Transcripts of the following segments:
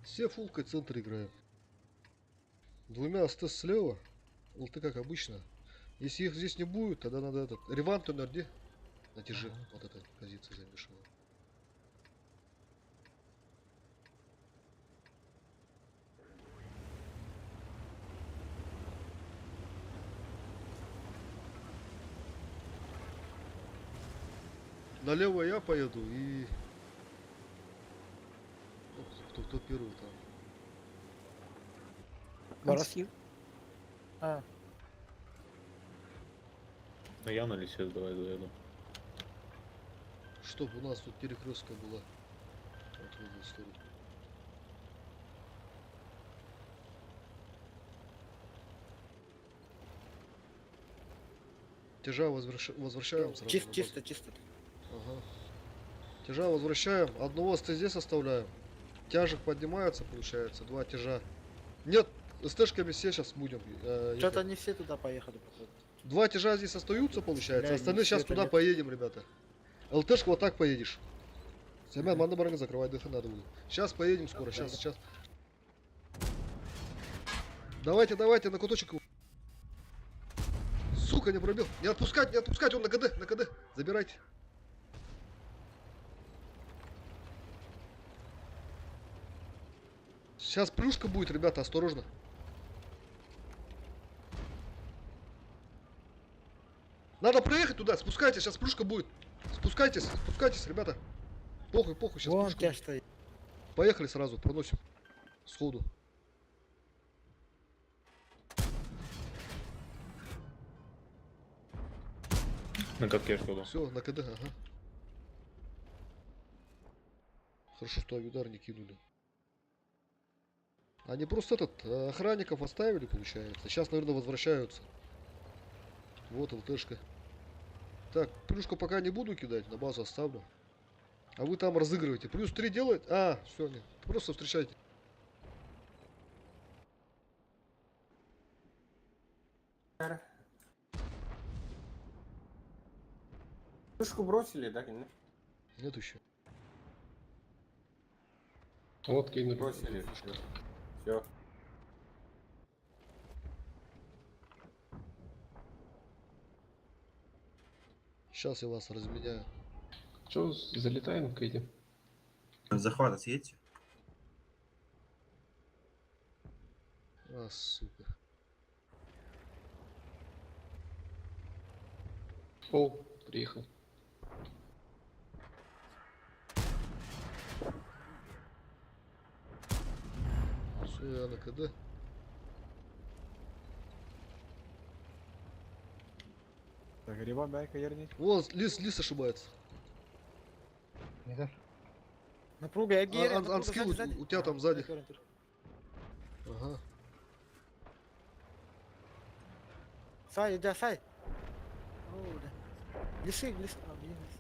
Все фулкой центр играем. Двумя СТ слева. ЛТ как обычно. Если их здесь не будет, тогда надо этот... Реван где? На тяже. Вот эта позиция замешана. Налево я поеду и... Ну, кто первый там. Барасхил? А, Ну я на лисе давай заеду. Чтоб у нас тут перекрестка была. Вот в эту сторону. Тяжа возвращаем сразу чисто, на базу. чисто, чисто. Ага. Тяжа возвращаем. Одного СТ здесь оставляем. Тяжик поднимается, получается. Два тяжа. Нет, СТшками все сейчас будем. Что-то они все туда поехали, походу. Два тяжа здесь остаются, получается. Бля, Остальные сейчас света туда нет. поедем, ребята. ЛТшку вот так поедешь. Семен, манда баранга закрывай, дыха надо будет. Сейчас поедем скоро, сейчас, сейчас. Давайте, давайте, на куточек его. Сука, не пробил. Не отпускать, не отпускать, он на КД, на КД. Забирайте. Сейчас плюшка будет, ребята, осторожно. Надо проехать туда, спускайтесь, сейчас плюшка будет. Спускайтесь, спускайтесь, ребята. Похуй, похуй, сейчас Вон плюшка тяж будет. стоит. Поехали сразу, проносим. Сходу. На катке я что Все, на КД, ага. Хорошо, что авиудар не кинули. Они просто охранников оставили, получается. Сейчас, наверное, возвращаются. Вот ЛТшка. Так, плюшку пока не буду кидать, на базу оставлю. А вы там разыгрываете. Плюс 3 делает? А, все, нет. Просто встречайте. Пушку бросили, да? Нет? Нет еще. Вот кинули. Бросили. Все. Сейчас я вас разменяю. Че, залетаем к этим? Захват съедьте. А, сука. О, приехал. Все, я на КД. Так, Риван, дай-ка ернить. Вон, лис ошибается. Напруга, я геря, напруга, анскилл сзади, сзади. у тебя там сзади. Дай, Артур. Ага. Сай, да, сай. О, да. Лисы, лисы. А, блин, лисы.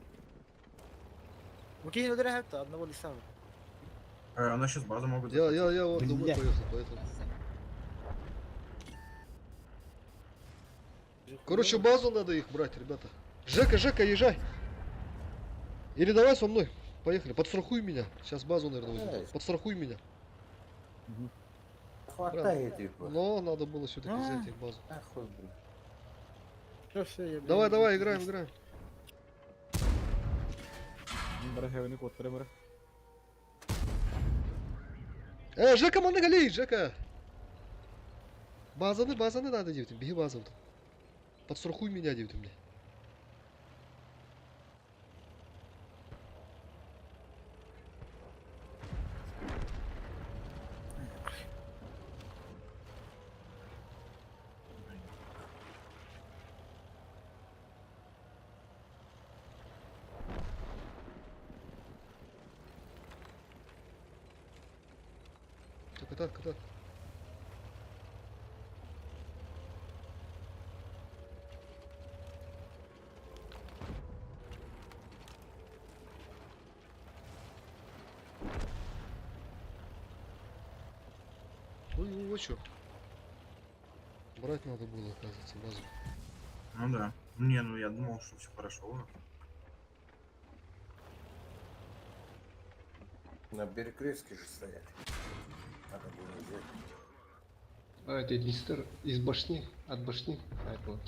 Окей, ударяют одного лиса. Она сейчас базу могут Я вот домой Бля. поехал, поэтому. Короче, базу надо их брать, ребята. Жека, Жека, езжай. Или давай со мной. Поехали. Подстрахуй меня. Сейчас базу, наверное, возьму. Подстрахуй меня. Хватает типа. Но надо было все-таки А. взять их базу. Нахуй, блин. Всё, всё, я, блин, Давай, давай, не- играем, играем. Жека, мангалей, Жека! Базаны, базаны надо делать, беги базу. Подстрахуй меня, девять, бля. Так, так, так. Ой, ой, ой, чё? Брать надо было, оказывается, базу. Ну да. Не, ну я думал, что все хорошо уже. На перекрестке же стоят. Надо было взять. А, это Днестр из башни, от башни. А, это вот.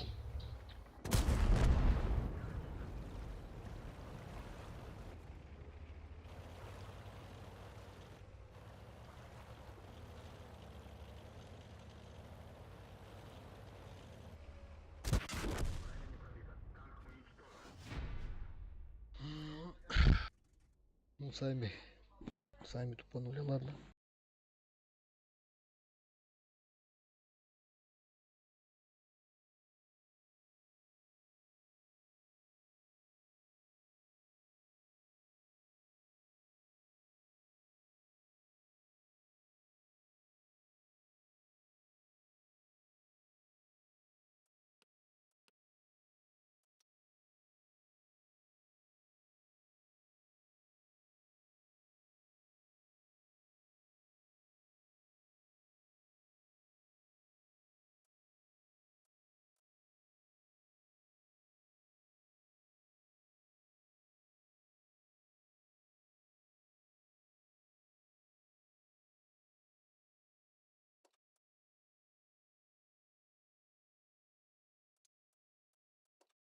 Ну, сами. Сами тупанули, ладно.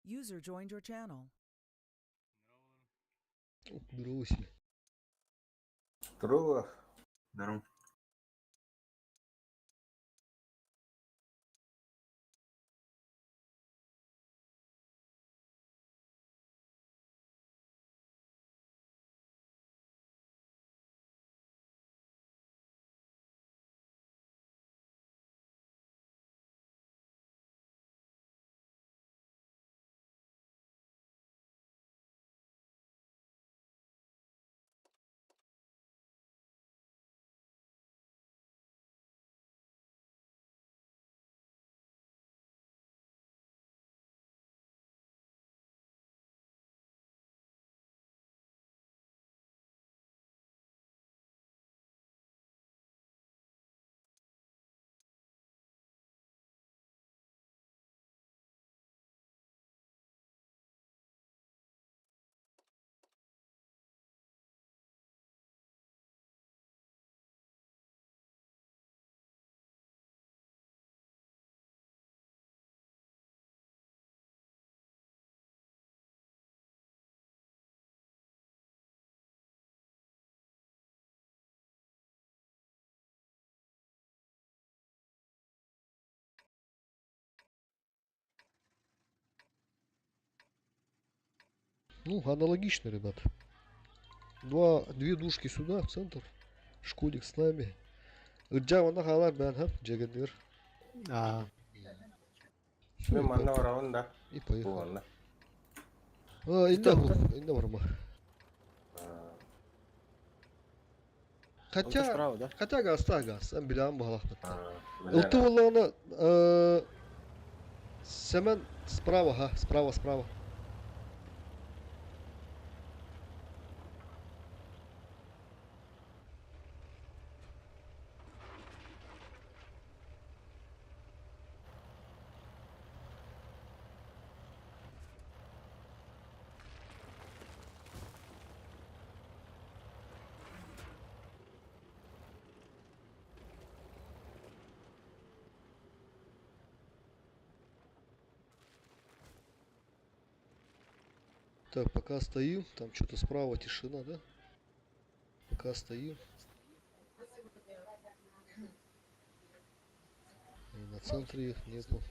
User joined your channel. Бросили. Здорово. Здорово. Ну, аналогично, ребят. Две душки сюда, в центр. Шкодик с нами. Джава на бен, ха? Джагандир. А, Всё, Ну, и манна барабын да. И поехали. Буолла. А, инна барма. он Хотя, справа, да? хотя газ, та газ. Эн билэм баһалахпыт. Бля. Ылты буоллаҕына, Семен справа, ха, справа, справа. Так, пока стоим, там что-то справа тишина, да? Пока стоим. И на центре их нету.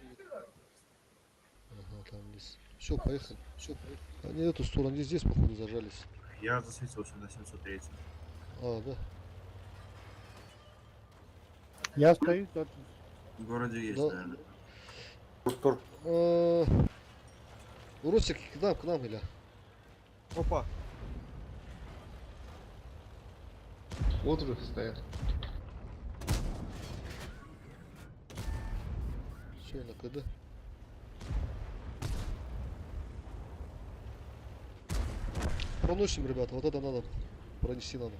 Ага, там здесь. Все, поехали. Все, поехали. Они эту сторону, они здесь, походу, зажались. Я засветился на 703. А, да. Я стою, тут В городе есть, Да. наверное. Тур. Русик, к нам, или? Опа. Вот уже стоят. Все, на КД. Проносим, ребята, вот это надо. Пронести надо.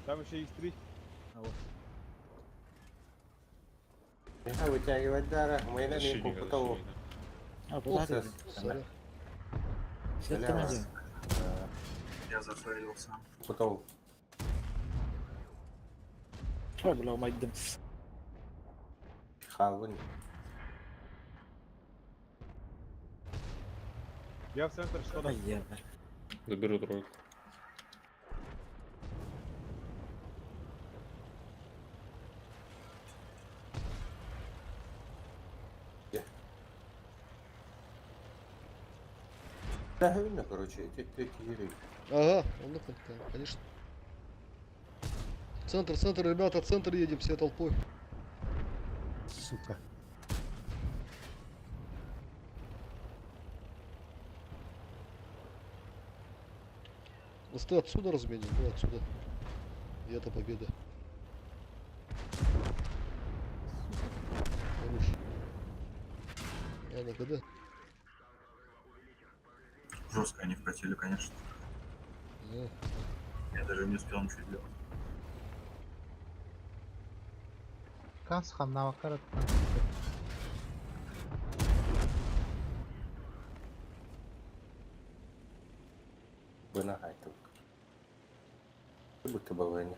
Там еще X3. А вот. Я вытягивать дара. Мы на ней Защитника, попытал. защитника. А, куда ты? Сорян. Свет ты где? Я зафейлился. Попытал. Ой, бля, умайдым. Хааллын. Я в центр, что там? Ай, я, бля. Заберу тройку. Да, видно, короче, эти третий Ага, он ну конечно. Центр, центр, ребята, центр едем все толпой. Сука. СТ отсюда разменим, ну отсюда. И это победа. Хорош. Я на КД. Жестко они вкатили, конечно. Да. Я даже не успел ничего сделать. Кас ханна Бына айтып. Будто бы не.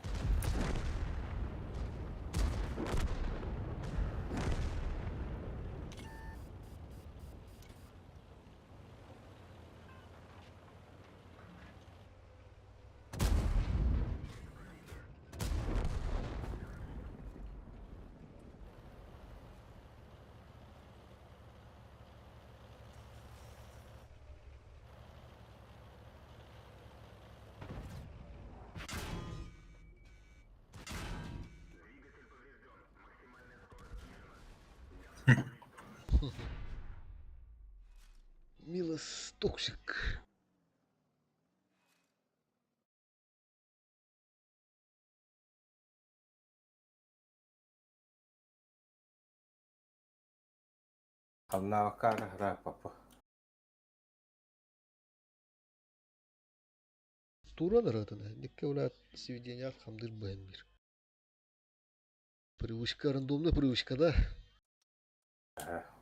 Милос Токсик. Ханна гра папа. Туран ратана, никогда сведения хамдыр бэмир. Привычка, рандомная привычка, да? Ага.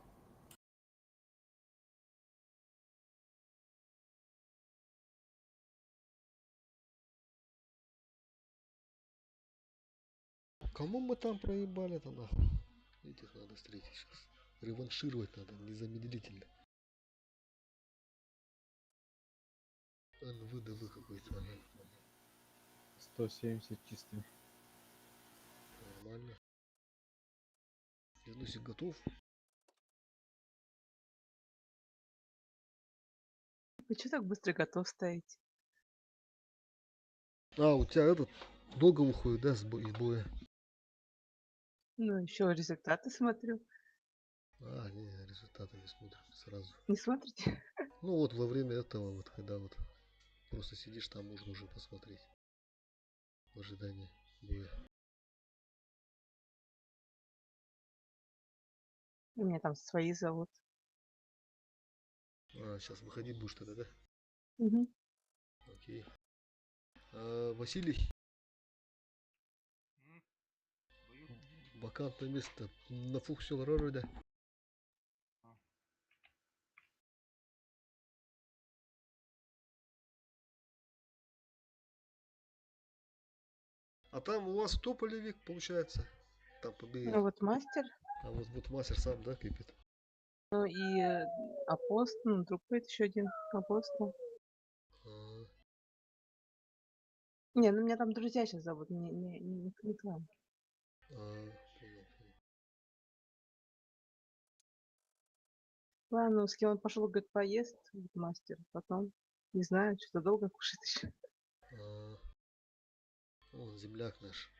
Кому мы там проебали-то нахуй? Этих надо встретить сейчас. Реваншировать надо, незамедлительно. НВДВ какой-то. Ага. 170 чистыми. Нормально. Янусик готов. Вы что так быстро готов стоите? А, у тебя этот долго выходит, да, из боя? Ну, еще результаты смотрю. А, не, результаты не смотрим сразу. Не смотрите? Ну вот во время этого, вот когда вот просто сидишь, там можно уже посмотреть. В ожидании боя. Меня там свои зовут. А, сейчас выходить будешь тогда, да? Угу. Окей. А, Василий. Вакантное место на фуксил да? А там у вас кто полевик получается? Там победит. Ну вот мастер. А вот, вот мастер сам, да, кипит? Ну и апостол, ну, другой еще один апостол. А. Не, ну меня там друзья сейчас зовут, не к вам. А, понял, понял. Ладно, с кем он пошел, говорит, поест, вот мастер, потом, не знаю, что-то долго кушает еще. А, он земляк наш.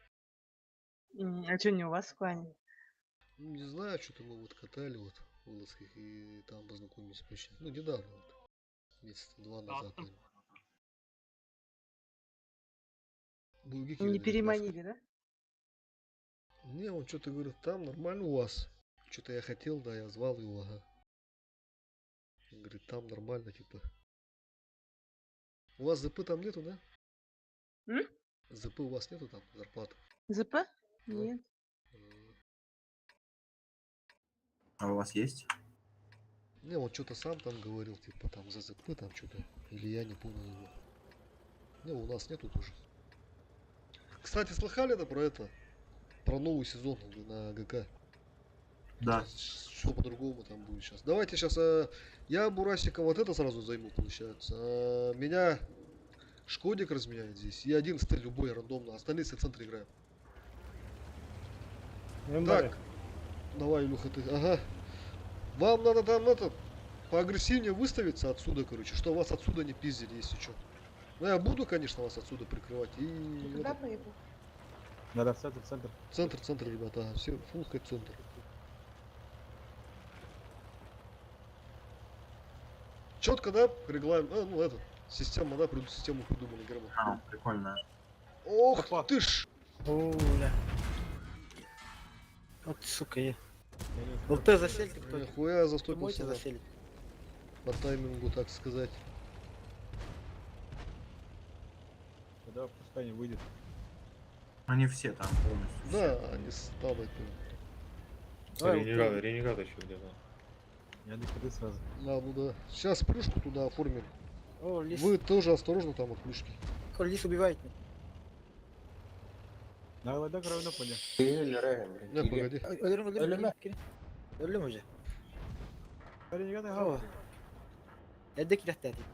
А что не у вас в клане? Ну, не знаю, что-то мы вот катали вот в Вылазках и там познакомились почти. Ну, недавно вот. Месяца два назад, наверное. Буги Не переманили, да? Не, он что-то говорит, там нормально у вас. Что-то я хотел, да, я звал его, ага. Он говорит, там нормально, типа. У вас ЗП там нету, да? М? ЗП у вас нету там, зарплаты? ЗП? Нет. А у вас есть? Не, он что-то сам там говорил, типа там за ЗП там что-то. Или я не понял его. Не, у нас нету тоже. Кстати, слыхали это про это? Про новый сезон на ГК. Да. Все по-другому там будет сейчас. Давайте сейчас я Бурасика вот это сразу займу, получается. Меня Шкодик разменяет здесь. И 11 любой рандомно. Остальные все в центре играем. Так, давай, Илюха, ты. Ага. Вам надо там это поагрессивнее выставиться отсюда, короче, что вас отсюда не пиздили, если что. Ну я буду, конечно, вас отсюда прикрывать. И Куда это, поехал? Надо в центр, в центр. центр, центр, ребята, ага, все, фулл хэт центр. Четко, да, регламент, ну этот, система, да, систему придумали, Герман. А, прикольно. Ох Опа. ты ж! Оля. Вот сука я. ЛТ засельте кто-то. Нихуя Вы можете застопился да, заселить? по таймингу, так сказать. Да, пускай не выйдет. Они все там полностью. все. Да, они стали. Давай, Ренегат, ЛТ. ренегат еще где-то. Я не ходы сразу. Да, ну да. Сейчас плюшку туда оформим. О, лис. Вы тоже осторожно там от плюшки. О, лис убивает меня. На да, равно понял. Не, погоди. Өлөрүм, өлөрүм, Өлүмэ. кири, кири. Өлүм уже. Ренегат О. ага. Эдде кирехте атит.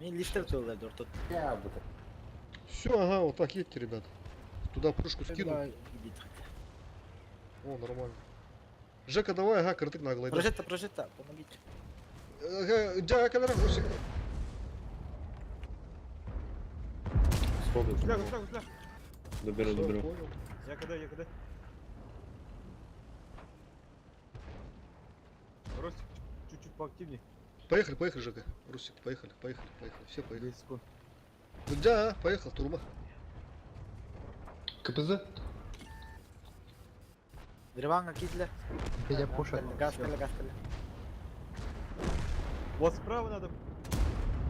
Мен листер tutuyorlar ortada. Я буду. Все, ага, вот так едьте, ребят. Туда плюшку скину. Идите. О, нормально. Жека, давай, ага, крытык наглый. да. Прожетта, прожетта, помогите. Ага, дядя, камера, Русик. Сколько там? Гусляк, гусляк, гусляк. Доберу, Всё, доберу. понял. Я когда, я когда. Ростик, чуть-чуть поактивнее. Поехали, поехали, Жека. Русик, поехали, поехали, поехали. Все, поехали. 10 секунд. Ну, да, поехал, турма. КПЗ? Древанга китле. Меня пушат. Газ кэллэ, газ кэллэ. Вот справа надо.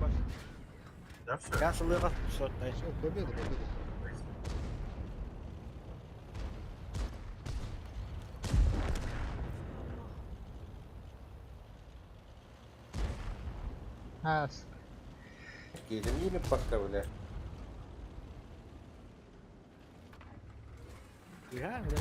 Паш, Да, все. Газ ылыга шоттай. Все, победа, победа. А, с- Киирили пока, бля. Га, бля.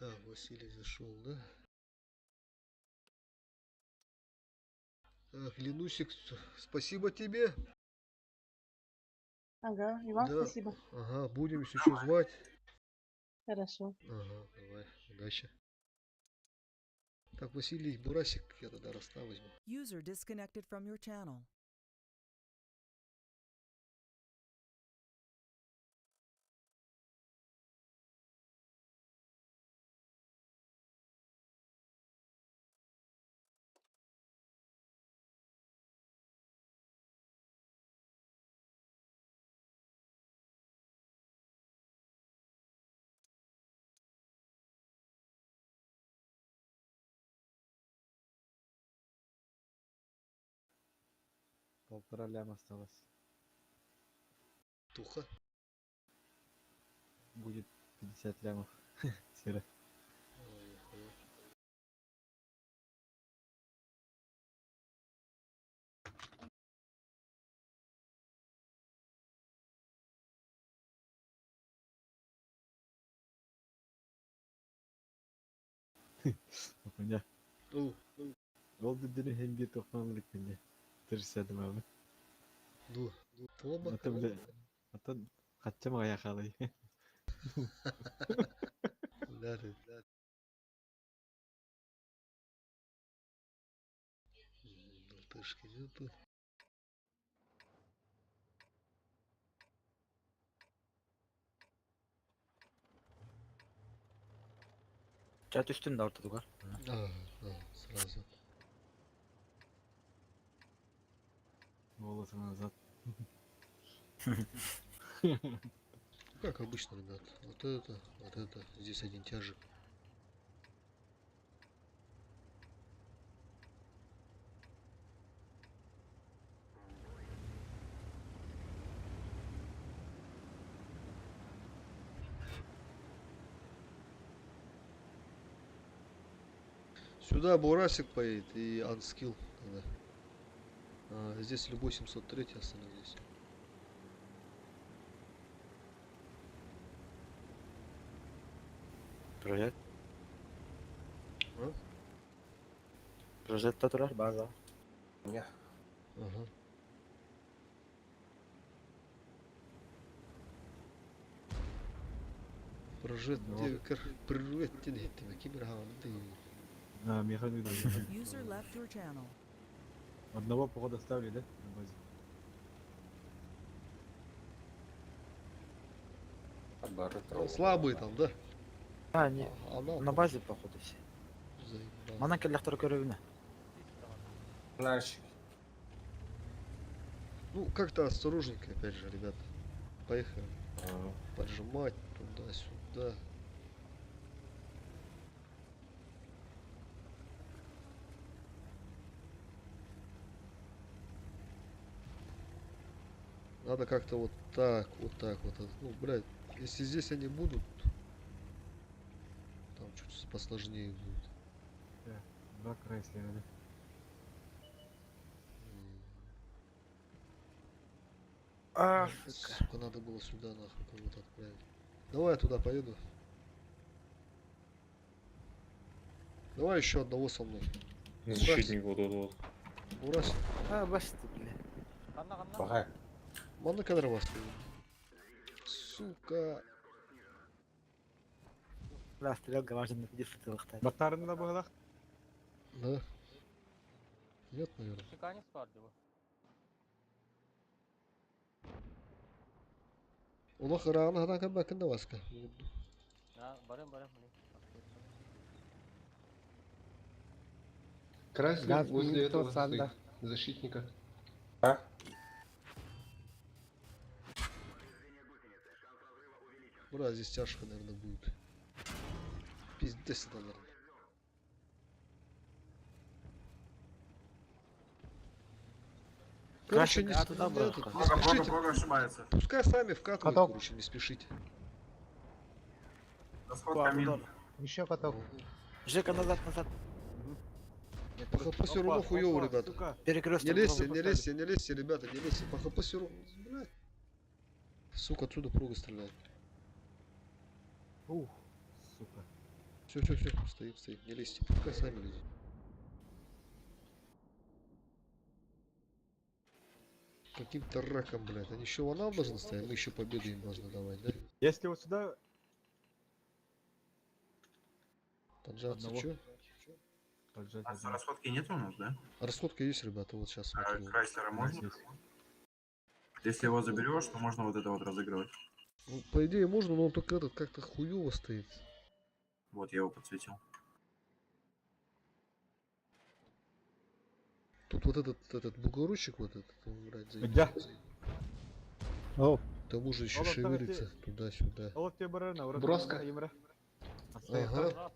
Так, Василий зашел, да? Так, Ленусик, спасибо тебе. Ага, и вам Да. спасибо. Ага, будем еще звать. Хорошо. Ага, давай, удачи. Так, Василий, Бурасик, я тогда Роста возьму. User disconnected from your channel. Полтора ляма осталось. Туха. Будет 50 лямов. Серый. Ой, нихуя. Хуйня. Ну, Ол дүдүнү хем бир тохманлык мине. Тырсадым абы. ну, Тома. Ата бля. Ата хатчам аяхалый. Да, да, да. ЛТшки нету. Чат үстүндө ортодугар. А, да, сразу. Волосы назад. Как обычно, ребят. Вот это, вот это. Здесь один тяжик. Сюда Бурасик поедет и Анскил тогда. А, здесь любой 703 остальные здесь. Прожет. А? Прожет турар база. Не. Ага. Прожет привет тебе, кибергамды. А, Михаил User left your channel. Одного похода ставили, да? На базе. Оборот. Слабые там, да? А, не. А, она На базе походу все. заебала. Манан келлэхтэр көрөбүнэ. Наш. Ну, как-то осторожненько, опять же, ребята. Поехали. Поджимать туда-сюда. Надо как-то вот так, вот так вот. Ну, блядь, если здесь они будут, там чуть посложнее будет. Два Крайслера, да? А, Сука, надо было сюда нахуй кого-то отправить. Давай я туда поеду. Давай еще одного со мной. Защитник вот вот вот. Бурасик. А, басты, бля. Ага. Манна кадр вас. Сука. Бля, стрелка важен на сытылыктар. Баттарын да было? Да. Нет, наверное. Улах рано хадан кабакын да васка. Крайслер Газ возле не этого тот сам, стоит, да. защитника. А? Бра, здесь тяжко, наверное, будет. Пиздец, это, наверное. Короче, не, а туда не брат, этот, не Прога, прога, спешите. прога ошибается. Пускай сами вкатывают, Каток. короче, не спешите. Расход камин. Еще каток. Жека назад, назад. По хп все равно Опа, хуёво, опа, ребята. сука. Перекресток. Не лезьте, Попробуй не поставить. лезьте, не лезьте, ребята, не лезьте. По хп все равно, блядь. Сука, отсюда прога стреляет. Ух, сука. Все, все, все, стоим, стоим, не лезьте. Пускай сами лезут. Каким-то раком, блядь. Они еще вон нам должны стоять, мы еще победу им должны давать, да? Если вот сюда Поджаться, Одного. чё? поджать А одного. расходки нет у нас, да? Расходка есть, ребята, вот сейчас А смотрю. Крайслера можно? Есть. Если его заберешь, то можно вот это вот разыгрывать. Ну, по идее можно, но он только этот как-то хуёво стоит. Вот, я его подсветил. Тут вот этот бугорочек вот этот, он, блядь, заебал. Да. О, К тому же еще Олаф, давай ты- шевелится туда-сюда. Олаф тебе барана, урод, Броска. Емре. Ага.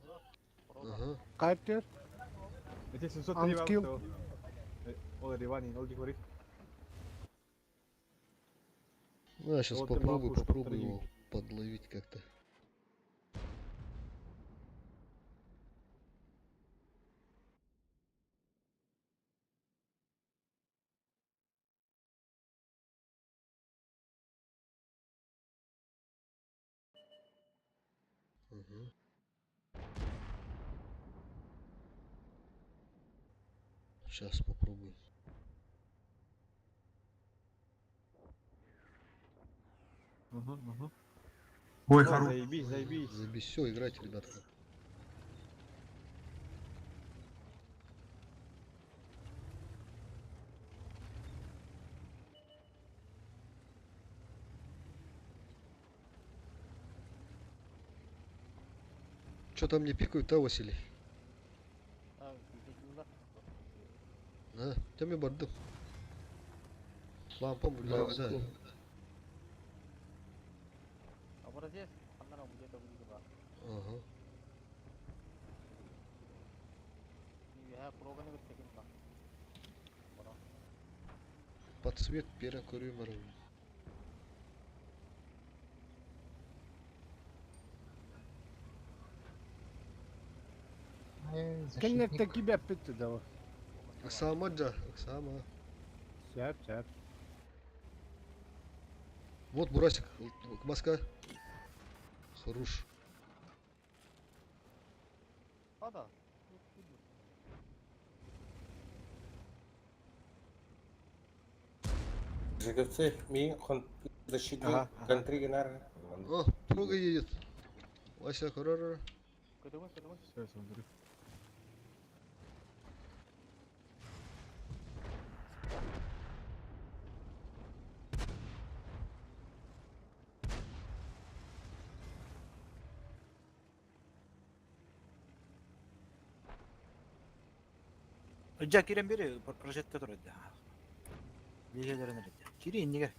Ага. Кайтер. Эти 703 Анскил. Ол Ривани, ол Дигори. Ну, я сейчас Вот ты попробую, бабушку попробую вторги. его подловить как-то. Мгм. Сейчас попробую. Угу, угу. Ой, хорош. Заебись, заебись. Заебись. Все, играйте, ребятка. Че там не пикают, а, Василий? На, там бардым. Лампам, да, да. Ага. Под цвет перекурюмером. Защитник. Кибеппит да. Сама да, сама. Сяп, сяп. Вот Бурасик, маска. Хорош. Жиговцы, ми, он защитник, Ага, ага. контригенар. О, прога едет. Вася, хорора. Все, смотрю. Жа кирен бери прожектор турады. Лежелерин эрди. Кири инниге.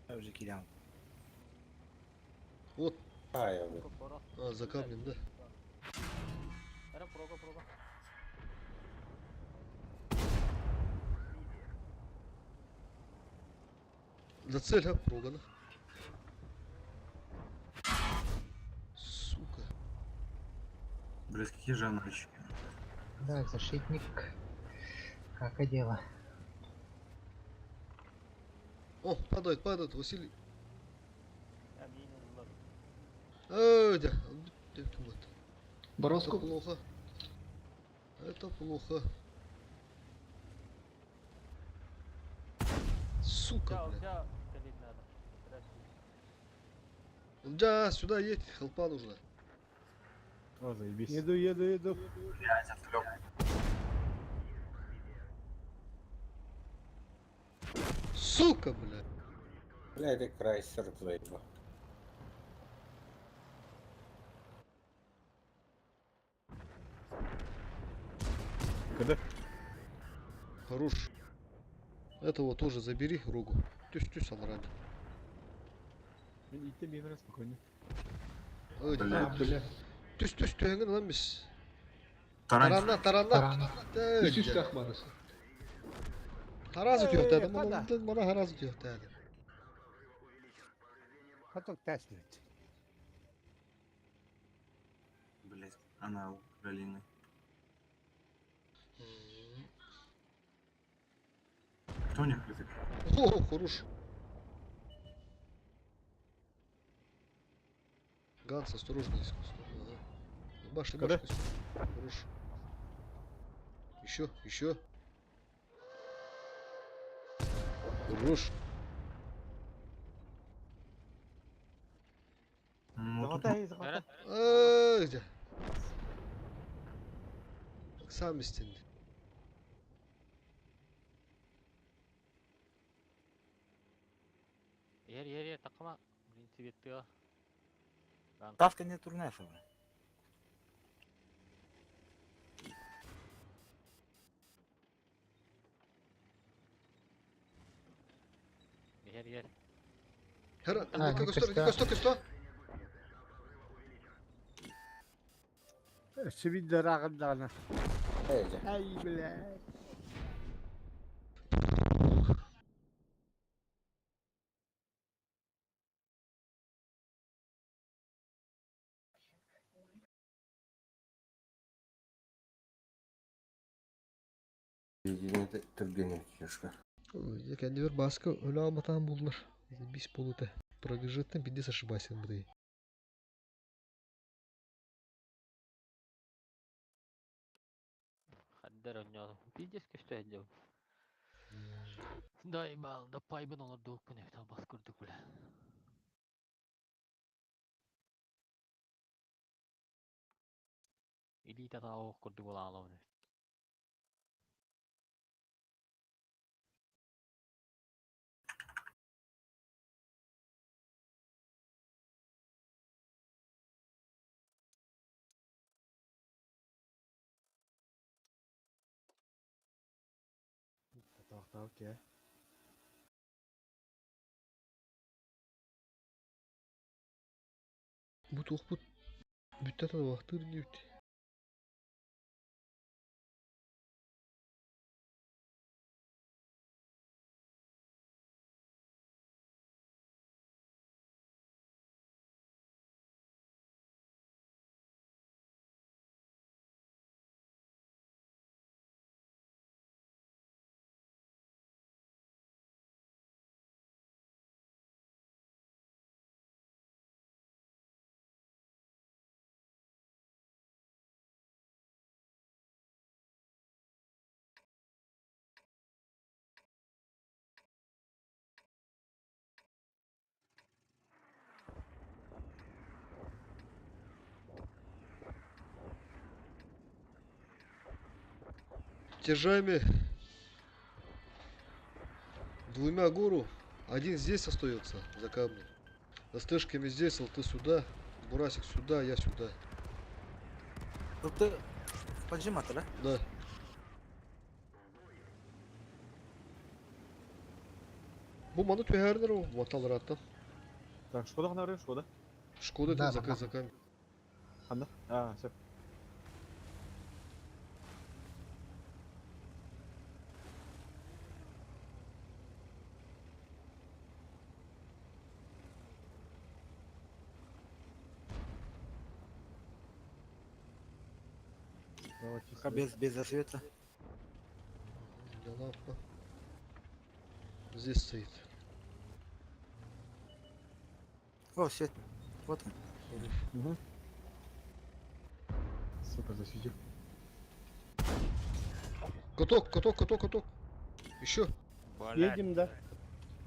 Уже кирен. Вот, А, я вот. а, за камнем, да. За цель, а, прогана. Сука. Блять, какие же анальщики. Да, защитник. Как и дело. О, падает, падает, Василий. Эй, да. Это Бороску. плохо. Это плохо. Сука, бля. Да, сюда едь, хелпа нужна. О, заебись. Еду, еду, еду. Блять, отвлек. Сука, бля. Бля, это Крайсер заебал. Когда? Хорош. Этого тоже забери, рогу. Тюсь, тюсь, Алрани. Идти мимо спокойно. Ой, Бля. А, бля. Түс, түс, түһәңгін lan biz. Тарань. Тарана, тарана. Тарана. Үс үс барысы. Таразы Эй, түйөктәді, қада? мана харазы түйөктәді. Поток тәслет. Блять, она у Галины. Кто у них язык? О, хорош. Ганс, осторожно, искусство. Ага. Башня, Когда? башня. Хорош. Еще, еще. Хорош. Ну, тут Золотай, золотай. Эй, где? Сам истинный. Тавка не турная сабра. Хера, А, стой, не стой, стой, стой. Сибидде рағындағына. Эй, да. Ай, бля. Единый турбина, кишка. Я кәндивер баска өлі алматан булдылар. Бис болуты. Прогрежеттен пиздец ошибайся, блин. Так, окей. Бу туох бут бүттэ вахтыр диют. Тяжами. Двумя гору. Один здесь остается за камнем. СТшками здесь, ЛТ сюда. Бурасик сюда, я сюда. ЛТ поджимать, да? Да. Бу маны түһәрдер о, ватал раттан. Так, Шкода ханары, Шкода. Шкода Да, это да. за камень. Ханна? А, все. Давайте Пока сюда. без засвета. Да лампа. Здесь стоит. О, свет. Вот он. Угу. Сука, засветил. Каток, каток, каток, каток. Еще. Едем, да?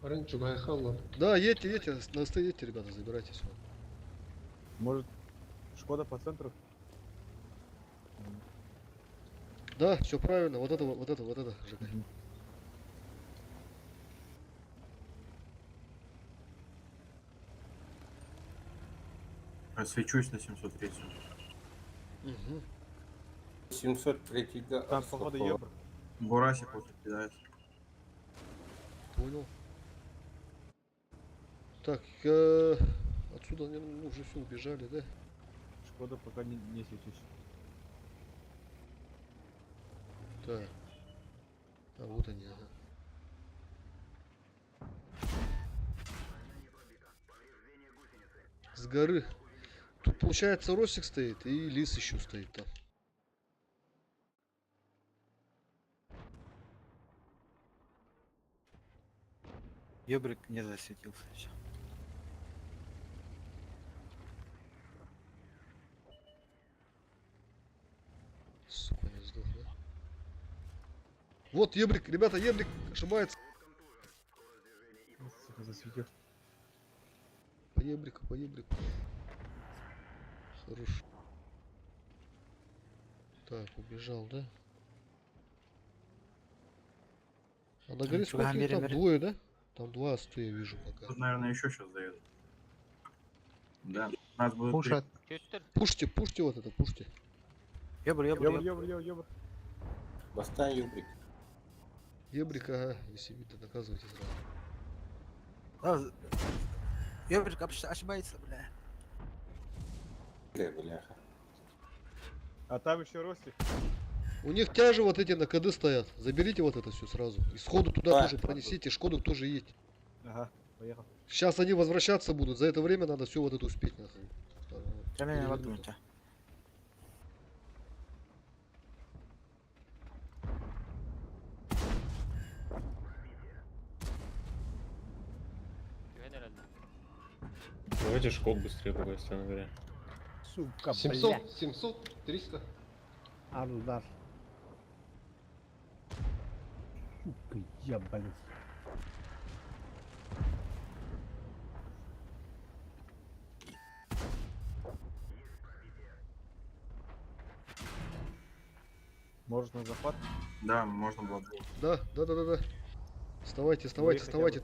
Раньше Гайхалла. Да, едьте, едьте, на СТ едьте, ребята, забирайте все. Может, Шкода по центру? Да, все правильно, вот это, вот это, вот это, Жека. Мгм. Свечусь на 703. Угу. 703 да. Там, походу, ёбр. Бурасик вот кидает. Понял. Так, отсюда, наверное, мы уже все убежали, да? Шкода пока не светись. Так. А вот они, ага. С горы. Тут, получается, Росик стоит и Лис еще стоит там. Ёбрик не засветился еще. Сука, не сдох, да? Вот, Ебрик, ребята, Ебрик ошибается. Сука, засветил. По Ебрику, по Ебрику. Хорош. Так, убежал, да? А на горе Чувак, сколько их бери, там? бери. Двое, да? Там два СТ я вижу пока. Тут, наверное, еще сейчас заедут. Да. Нас будут Пушат. Пушьте, пушьте вот это, пушьте. Ёбр, ёбр, Ёбр, ёбр. ёбр, ёбр, ёбр. Бастан Юбрик. Ебрик, ага, если видно, наказывайте сразу. Да, Ёбрик ошибается, бля. Бля, бляха. А там еще Ростик. У них тяжи вот эти на КД стоят. Заберите вот это все сразу. И сходу туда Да. тоже пронесите, Шкоду тоже едь. Ага, поехал. Сейчас они возвращаться будут. За это время надо все вот это успеть. Нахуй. Прямо я Перевернуть. воткнуть, Давайте Шкод быстрее пока, если на горе. Сука, 700, блядь. 700, 300. Ардар. Сука, ебаный. Может, на захват? Да, можно было двух. Да. Вставайте, вставайте, хотя вставайте.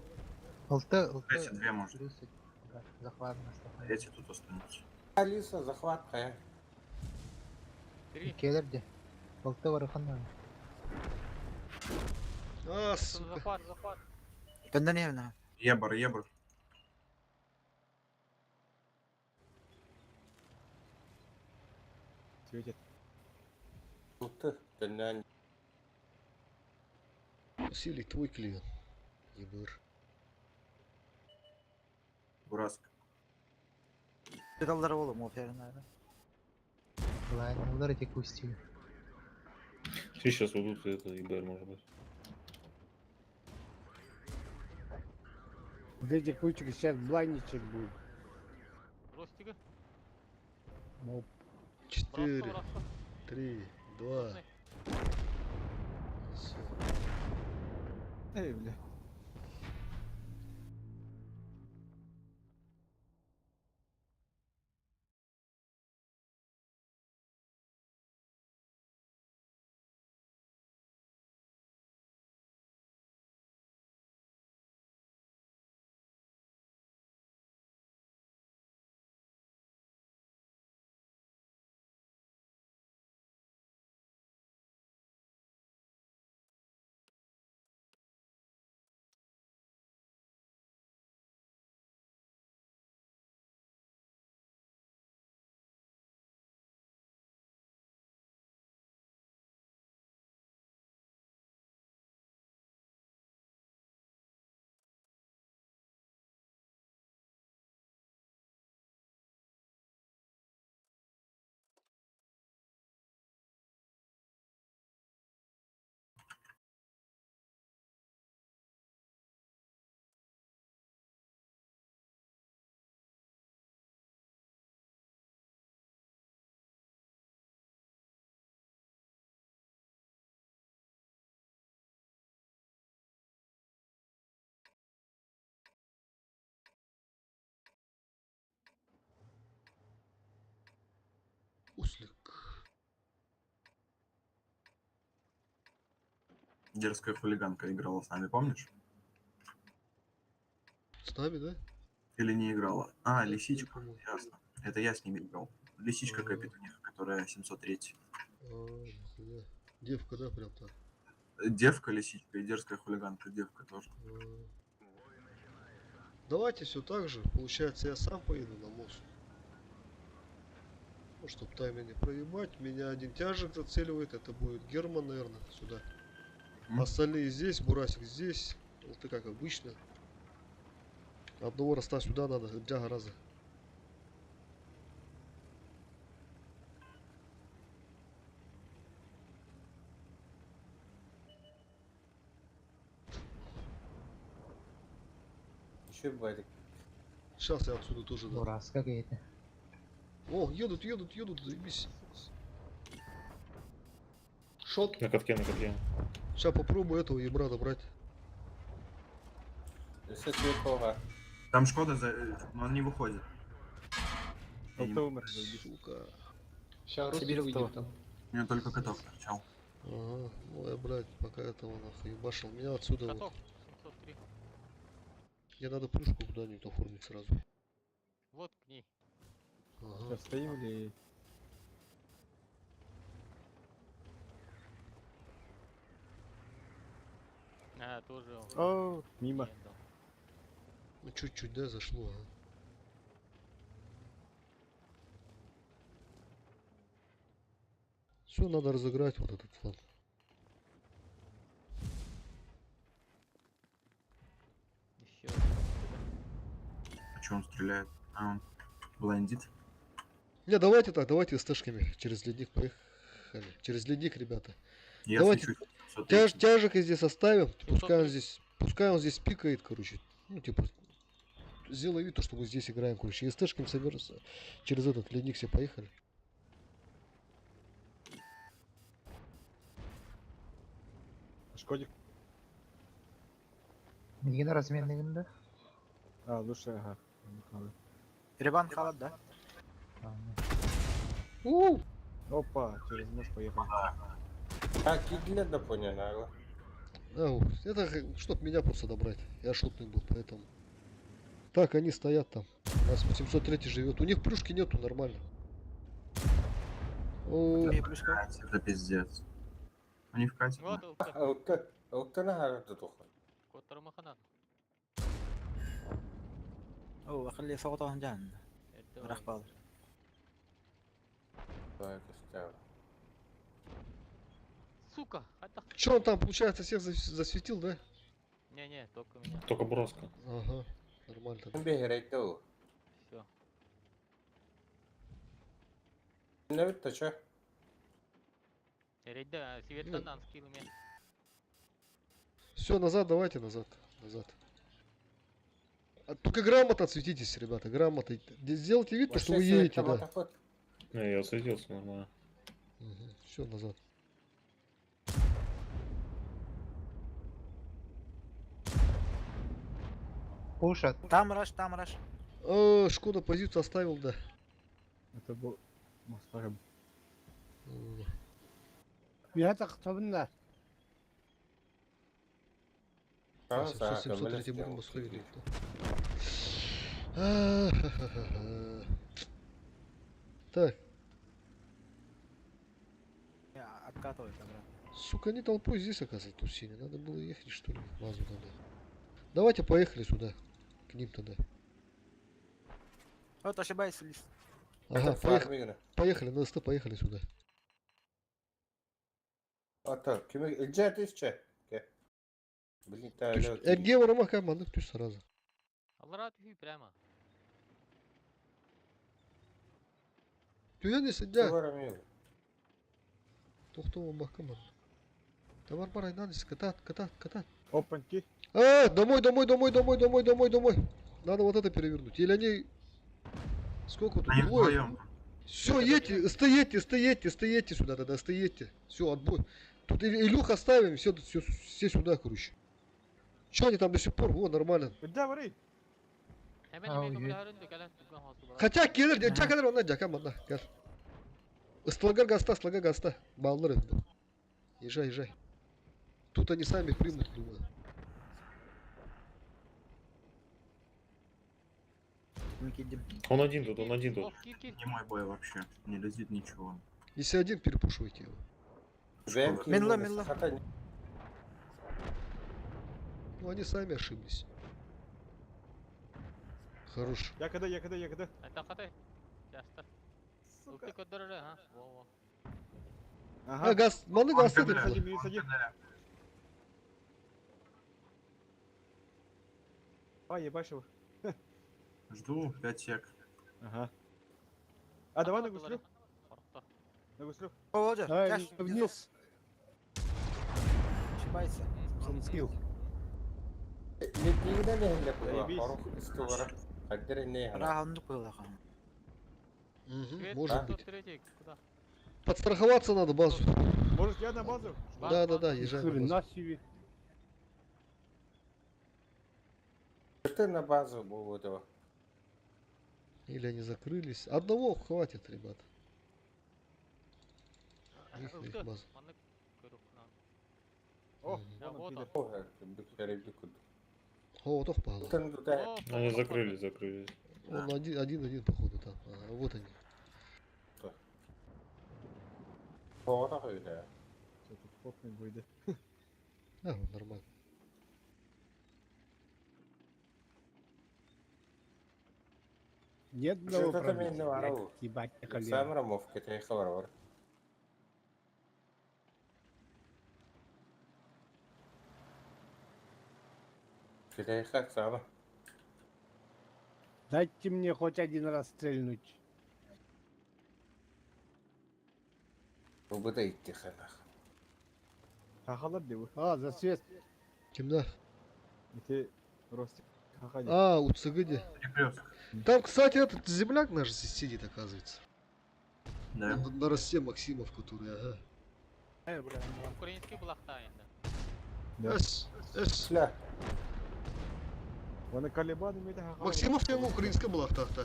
ЛТ, ЛТ. Эти две, может. 30. Да, захват на Эти тут останутся. Алиса, захват, а. Келер где? ЛТ вараханна. А, сука. Тенденевна. Ебр, ебр. Светит. ЛТ, да, Василий, твой клиент. ЕБР. Бурасик. Педалдар oğlum o наверное. Ладно, ударите кустью. Все сейчас уйдут, это ИБР может быть. Вот эти кучки сейчас блайничек будет. Моп. 4, 3, 2. Все. Эй, бля. Суслик. Дерзкая хулиганка играла с нами, помнишь? С нами, да? Или не играла? А, Не лисичка, помню. ясно. Это я с ними играл. Лисичка А. копит у них, которая 703. А, нихуя. Девка, да, прям так. Девка, лисичка и дерзкая хулиганка, девка тоже. А. Давайте все так же. Получается, я сам поеду на мост. Ну, чтоб таймер не проебать. Меня один тяжик зацеливает. Это будет Герман, наверное, сюда. Мгм. Остальные здесь, Бурасик здесь. Вот ты как обычно. Одного роста сюда надо, для раза. Еще бывает. Сейчас я отсюда тоже дам. Бурас, как это? О, едут, едут, едут, заебись. Шот. На катке, на катке. Сейчас попробую этого ебра добрать. Если цветова. Там Шкода, за... но он не выходит. Я не ЛТ умер, заебись. Сука. Сейчас Русик Сибирь выйдет там. У него только каток торчал. Ага, ну я, блядь, пока этого нахуй ебашил. Меня отсюда вот. Каток 703. Мне надо плюшку куда-нибудь оформить сразу. Вот к ней. Ага. Сейчас стоим или... А, тоже он О, мимо. не дал. Ну чуть-чуть, да, зашло, ага. Все, надо разыграть вот этот фланг. Еще один. А че он стреляет? А, он блендит. Не, давайте так, давайте с тэшками через ледник поехали. Через ледник, ребята. Я Давайте. свечу 703. Тяжика здесь оставим. Пускай он 703. здесь, пускай он здесь пикает, короче. Ну, типа, сделай вид, то, что мы здесь играем, короче. И с тэшками соберутся. Через этот ледник все поехали. Шкодик. Мигин разменный да? А, лучше, ага. Надо. Ребан халат, да? А, У! Опа, через мост поехали. А, кидля да понял, Ау, это чтоб меня просто добрать. Я шутный был, поэтому. Так, они стоят там. У нас 803 живет. У них плюшки нету, нормально. О, Мне плюшка. Блядь, Это пиздец. Они в кате. Вот ЛТ. ЛТ. ЛТ на гаранту тухо. Котор Маханан. О, ахли соғытаған жан. Это Рахпал. Сука, это... Че он там, получается, всех засветил, да? Не-не, только меня. Только Бураска. Ага, нормально тогда. Бегай, Все. Не то чё? Рейда, Светланан скинул меня. Все, назад, давайте назад. Назад. А, только грамотно отсветитесь, ребята, грамотно. Сделайте вид, то, что вы едете, да. Не, я осветился нормально. Все, назад. Пушат. Там раш, там раш. Шкода позицию оставил, да. Это был... Мастарым. М, Я так да. А, 703 будем восходить. Да. А-ха-ха-ха. Так, Откатывает обратно. сука, они толпой здесь, оказывается, тусили. Надо было ехать, что ли, в базу надо. Давайте поехали сюда, к ним тогда. Вот ошибаюсь, лис. Ага, поехали, поехали, на СТ поехали сюда. А то, кими илжа тысяча. Блин, та Эрге варамака маннык түс сразу. Аллара түһүй прямо. Түһэн сидя. Тохтоо бакка ман. Давар бар айдан катат, катат, катат. Опаньки. А, домой, домой, домой, домой, домой, домой, домой. Надо вот это перевернуть. Или они... Сколько тут? Они Двое. вдвоем. Все, едьте, стоите, стоите, стоите сюда тогда, стоите. Все, отбой. Тут Илюх оставим, все, все, все сюда, короче. Че они там до сих пор? Во, нормально. Да, вари. Hemen А, hemen ой. kapıların dökelen tükkan hostu bırak. Хотя келер, жа келер, онна жака манда, кел. Стволга гаста, стволга гаста. Баллары. Езжай, езжай. Тут они сами примут, думаю. Мен кидим. Он один тут, он один тут. Лов, кир, кир. Не мой бой вообще. Не лезет ничего. Если один, перепушивайте его. Бэм Минла, киирдэ, минла. сахата Ну, они сами ошиблись. Хорош. Я когда, я когда, я когда. Это хатай. Часто. Сука. Ты кодоры, а? Во-во. А, Ага. газ, маны Он газ КД, это было. Минус он один. КД. А, ебашь его. Жду 5 сек. Ага. А, давай на гуслю. На гуслю. О, Володя, Давай тяж, внизу. вниз. Ошибается. Скилл. Ледиинэн иһиллэ буолла. Заебись. Хорук истугара. Хаддер иннэ хана. Ра, оннук буолла. Мгм, Свет, может А? быть. 103, куда? Подстраховаться надо базу. Может, я на базу? Бан, Да, да, бан. да, езжай на базу. Хрена себе. Ты на базу буолуо. Или они закрылись. Одного хватит, ребят. Их на их базу. Маны көрүк на. О, Мгм. вон он, Вот пидор. О, вот пала. О, Они закрылись, закрылись. Он один, один, один, походу, там. А, вот они. Всё, тут плотный будет. А, вот нормально. Нет одного Что-то пробития, меня блядь, воров. Ебать, холера. Самрамов кэтэй хабарбар. Кэтэй хак сама. Дайте мне хоть один раз стрельнуть. Бу да итти ханах. Хахалар деп. А, засвет. Темна. Это Ростик. Хаха деп. А, у ЦГД. Перекресток. Там, кстати, этот земляк наш здесь сидит, оказывается. Да. Он на Росте Максимов, который, ага. Эй, бля, Украинский булахта енді. Да. Эс, эс. Ля. Оны Калибан имеет хахалар. Максимов тема украинская была так-то.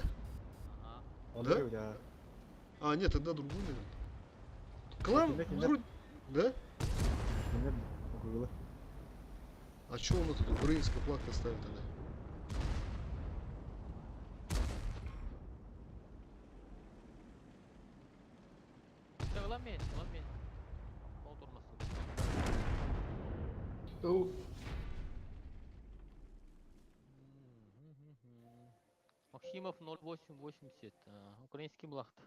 Ага. Он Да? да? Да. А, нет, тогда другой, наверное. Клан, Нет, нет. вроде- да? Нет, гугла. А чё он этот украинский флаг ставит тогда? Все, ламень, ламень. Ол турмасын. Оу. Максимов 0880. а, Украинский булахта.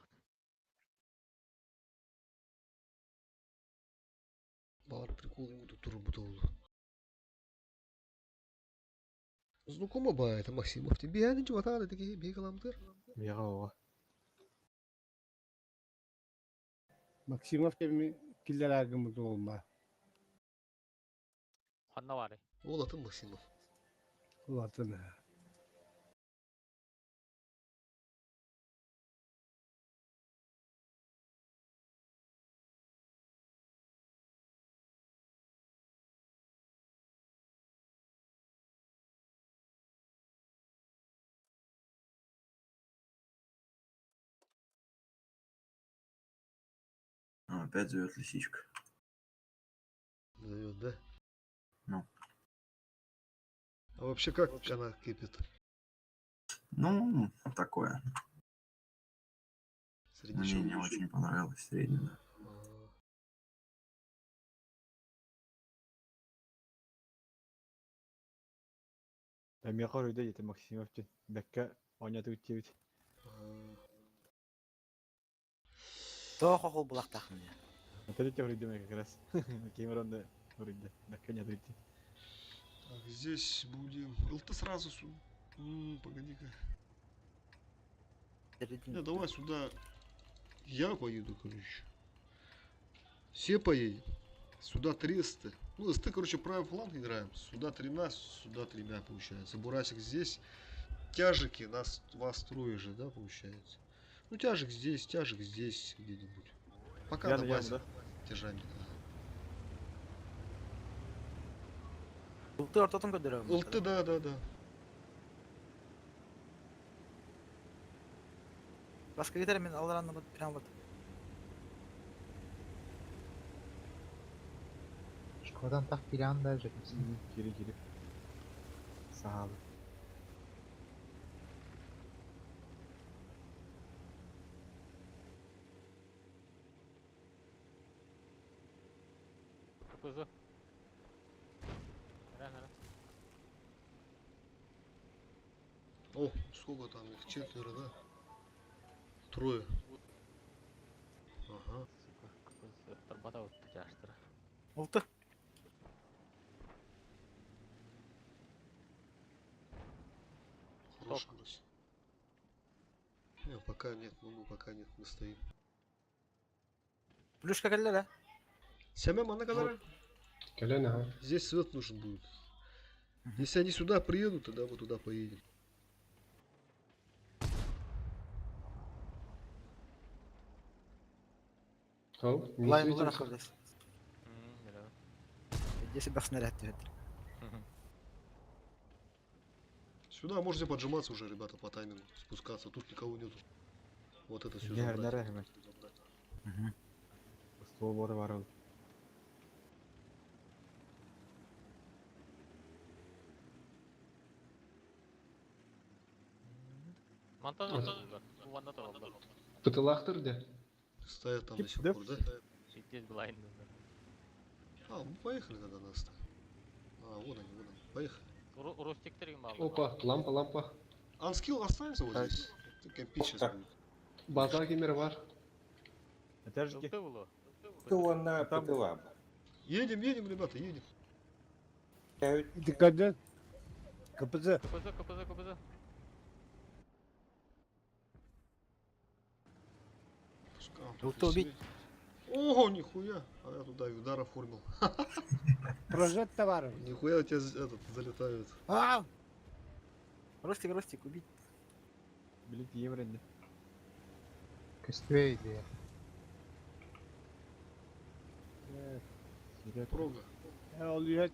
Бар прикол ему тут работал. Знакомо ба, это Максимов. Тебе не чего-то, такие бегаламтыр. Мега Максимов тебе киллер болма. Ханна бары. Ол атын Максимов. Ладно. А, опять зовет лисичка. Зовет, да? Ну. А вообще как она кипит? Ну, такое. Среди Мне чего? не очень понравилось среднее, да. А, Мега үйде ете Максимов те. Бәкке ойнатып өттебит. а. Тоох хохол булахтаахын. Это те үрдү как раз. Кеймеронда үрдү. Бәкке ойнатып өтте. Так, здесь будем... ЛТ сразу... Погоди-ка. Не, давай сюда. Я поеду, короче. Все поедем. Сюда 300. Ну, СТ, короче, правый фланг играем. Сюда тремя, сюда тремя, получается. Бурасик здесь. Тяжики нас, вас трое же, да, получается? Ну, тяжик здесь, тяжик здесь где-нибудь. Пока Я на на яму, базе. да? Тяжами, да. Ылты ортотун көдөрөм. ЛТ, да, да, да. Баска гитара мен аларан бут прям вот. Кодан так кириан даже. Кири кири. Сахалы. КПЗ. Ра, ра. О, сколько там их? Четверо, да? Трое. Ага. Сука, КПЗ. Тарбата тяжтыр. Улты. Хороший брось. Не, пока нет, ну мы пока нет, мы стоим. Плюшка кэллэ да? Сямя, на которая? Кэлэн, ага. Здесь свет нужен будет. Если они сюда приедут, тогда мы туда поедем. Ау, не Лайн светимся. булар здесь. Иди себя снаряд түһэт. Сюда можете поджиматься уже, ребята, по таймингу. Спускаться. Тут никого нету. Вот это все Гер, забрать. нere hemen. Ствол бар ол. Мантан Вот. Ванна толды. Пытылахтыр де. Стоят там до сих Да. пор, да? Здесь блайнд. А, ну поехали тогда нас. А, вон они, вон они. Поехали. Ростик терген балы. Опа, лампа, лампа. Анскилл останется вот здесь. Ты кемпить сейчас Так. будет. База кемер бар. Этажки. Ылты булу. Кто на Там- Пытылаба? Едем, едем, ребята, едем. Ты когда? КПЗ. КПЗ, КПЗ, КПЗ. Пускай он тут Улты убить. веселее. Ого, нихуя. А я туда и удар оформил. Прожет товаров. Нихуя у тебя этот залетают. А! Ростик, Ростик, убить. Билет евренде. Көстүбэй идея. Прога. Ол үйәт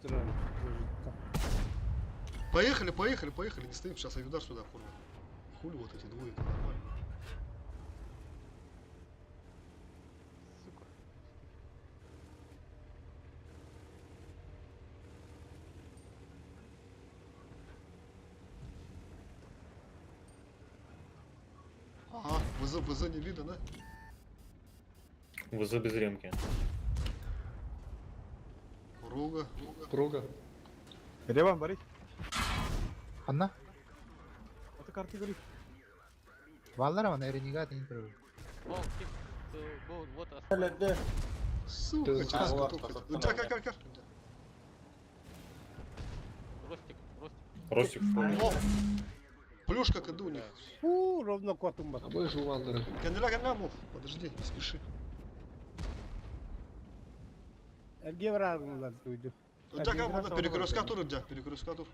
Поехали, поехали, поехали. Не стоим, сейчас Авидар сюда оформим. Хули вот эти двое, это нормально. Сука. Ага, ВЗ, ВЗ не видно, да? ВЗ без ремки. Рога. Прога. Реван, Борис. Ханна? Это карты горит. Баллар ана ренегат интервью. О, тип, бу, вот Да. Сука, Ты- через А, каток вот, хотел. вот, Ну, вот, кар, кар, кар. Ростик, Ростик. Ростик в поле. О! Плюшка КД у них. Фу, ровно котум бат. Абы жувалдыры. Канеля, канеля, мов. Подожди, не спеши. Эрге бараргылар туйду. Дяка, можно перекрестка тур, дя, перекрестка тур.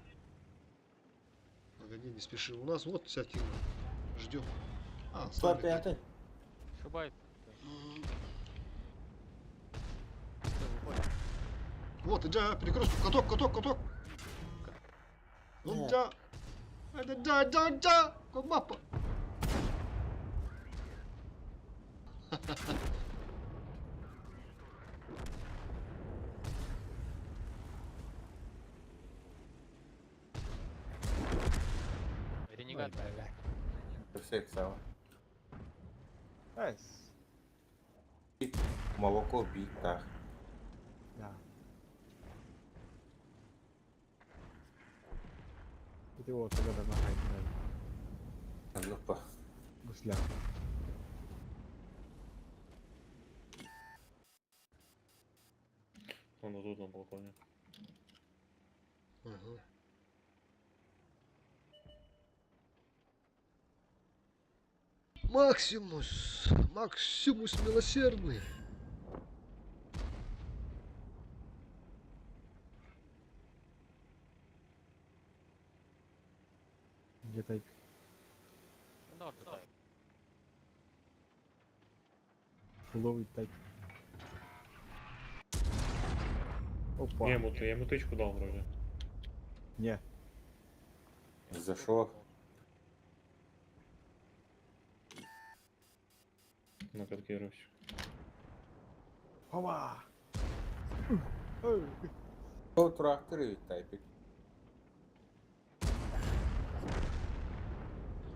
Погоди, не спеши. У нас вот вся тема. Ждем. А, Славик, да. 105. Шибает. Вот, иди, перекрестку, каток, каток, каток. Ну, Нет. да. Это да, да, да, как мапа. Ренегат. Всех сам. Найс. Молоко битах. Да. Это вот тогда на Люпа. Гусля. Он вот тут на балконе. Ага. Максимус! Максимус милосердный! Где тайп? Норд. Фуловый тайп. Опа. Не, я ему тычку дал вроде. Не. За шо? На катке Ростик. Опа! Ой. Ол трактор эбит тайпик.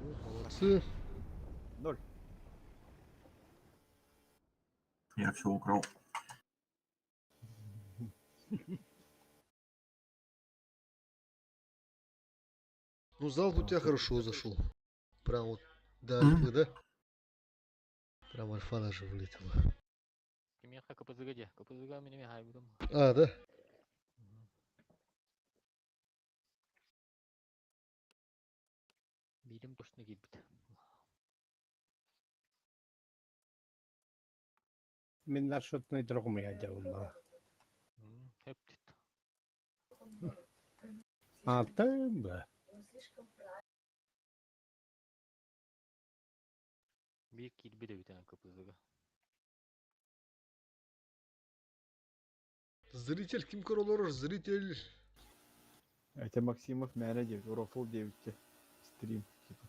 Ну, молодцы. Ноль. Я все украл. Ну, залп у тебя хорошо зашел. Прям вот до Мгм. альфы, да? Прям альфа даже вылетела. Кимиэхэ КПЗ-га дии. КПЗ-га мин эмиэ хаайбытым. А, да? Биирим точно киирбит. Мин маршрутный другом я делал. Хөп түт. А ты, да. Биир киирбит эбит эн КПЗ-га. Зритель, ким көрөлөр, зритель. Это Максимов мэра 9, Рофл 9 стрим. Типа.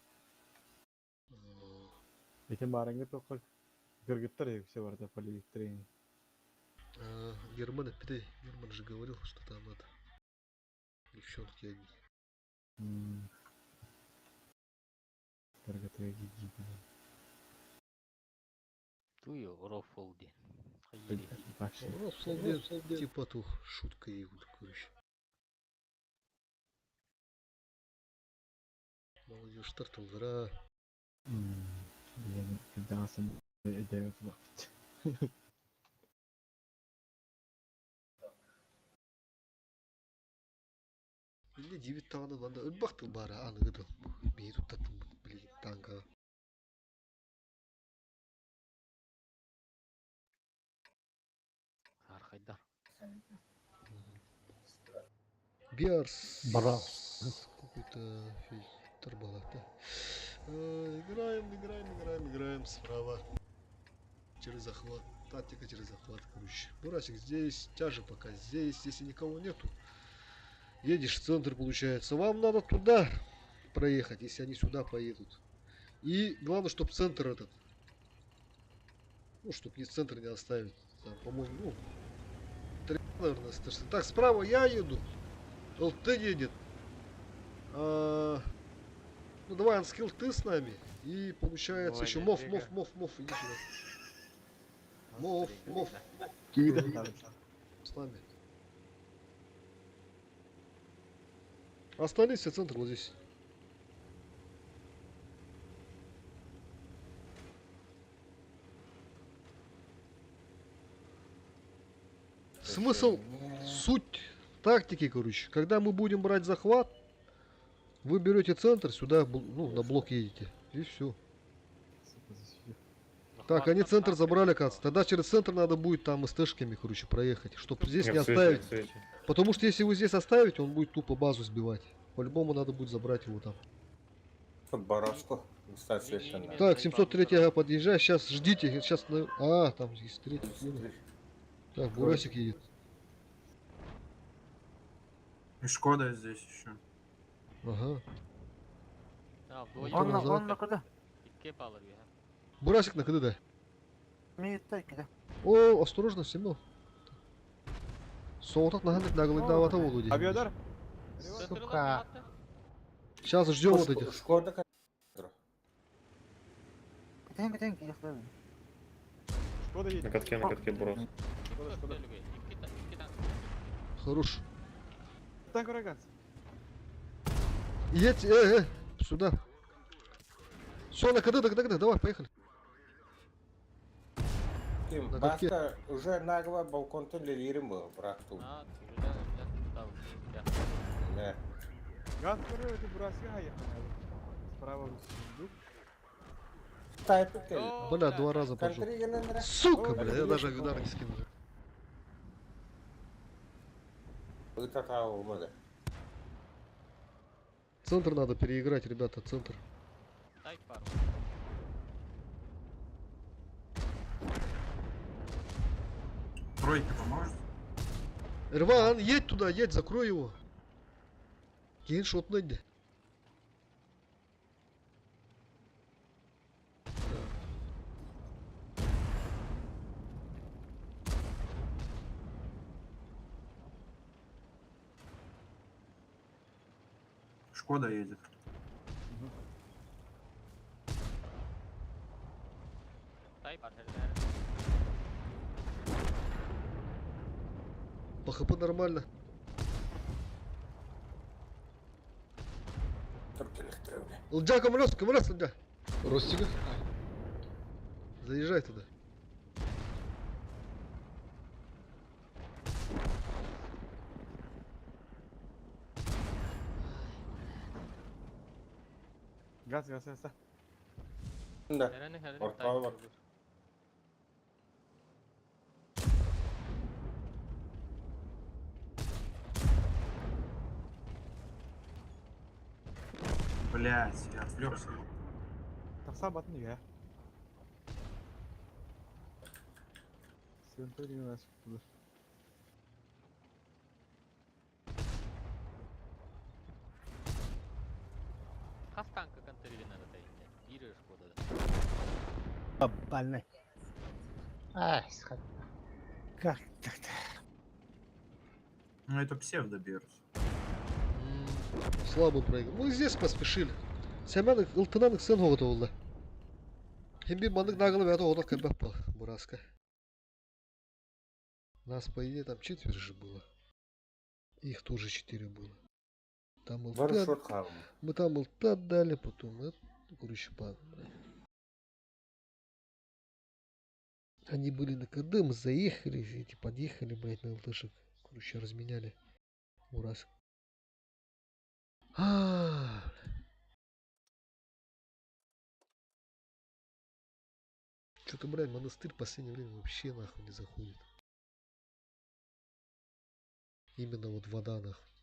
Это Марангы только Гыргыттар все барда политрейн. А, Герман опять, Герман же говорил, что там это девчонки одни. Гыргыттар гиги. Туй Рофл дии. Хайыри. Ну, типа тух, шутка его, короче. Молодежь тартылдыра. Блин, когда сам 9 Или 9 тағаны банда өлбақтыл бары аны гыдыл. Бей тут таттым, блин, танка. Архайдар. Биарс. Бра. Какой-то фильтр был, да. Играем, играем, играем, играем справа. Через захват. Тактика через захват, короче. Бурасик здесь, тяжи пока здесь. Если никого нету, едешь в центр, получается. Вам надо туда проехать, если они сюда поедут. И главное, чтобы центр этот. Ну, чтобы не центр не оставить. Там, по-моему, ну, три, наверное, старшины. Так, справа я еду. ЛТ едет. А, ну давай, анскилл, ты с нами. И получается Ой, еще я мов, бегаю. мов, мов, мов, иди сюда. Мов, мов, с нами. Остальные все центр вот здесь. Смысл, суть тактики, короче. Когда мы будем брать захват, вы берете центр, сюда, ну, на блок едете. И все. Так, они центр забрали, кажется. Тогда через центр надо будет там СТшками, короче, проехать, чтобы здесь не в свете, оставить. в свете. Потому что если вы здесь оставите, он будет тупо базу сбивать. По-любому надо будет забрать его там. Барашку. Соответственно. Так, 703 ага, подъезжай. Сейчас ждите. Сейчас. А, там есть третий. понял. Так, Бурасик едет. И Шкода здесь еще. Ага. А, вдвоем. Он на- он на куда? Икки баллар бия. Бурасик на КД, да. Мне так, О, осторожно, Семен. Соотат нагандык наглый того люди. Авиадар? Сука. Сейчас ждем вот этих. Шкода Шкода едет. На катке, на катке брос. Шкода, Шкода. Икки танк. Хорош. Танк ураган. Едь, сюда. Все, на КД, на КД, КД, давай, поехали. Ким, На катке. Баста уже нагло балкон-то лилирим был, брат тут. А, үлэн үлэн тау. Да. Газ көрө это бурасыга хаехал. Справа сундук. Тайпик или? Бля, два раза поджег. Контри генера. Сука, бля, я даже авидар не скинул. Ытата olmadı. Центр надо переиграть, ребята, центр. Тай пару. Тройка поможет? Рван, едь туда, едь, закрой его. Кейн шот найди. Шкода едет. По хп нормально. Лдя, коммунас, коммунас, Лдя. Ростиков? Заезжай туда. Газ, газ, газ. Да. Ортаğı var. Блять, я отвлекся. Тахса батын я. Сентурин у нас. Хас танка контролировали надо Бире Шкода. Бабаны. Ай, сход. Как так-то? Ну это псевдобирус. Слабо проиграл. Ну и здесь поспешили. Сэмэн ылтынан ыксын оҕото Химби маннык наглы бэйэтэ оҕото кэлбэт буол, Бураска. Нас, по идее, там четверо же было. Их тоже четыре было. Там Var ЛТ, шорт kaldı. мы там ЛТ отдали, потом это, ну, короче, по... Они были на КД, мы заехали, эти подъехали, блядь, на ЛТшек. Короче, разменяли. Ураск. А, Что-то, блядь, монастырь в последнее время вообще нахуй не заходит. Именно вот вода нахуй.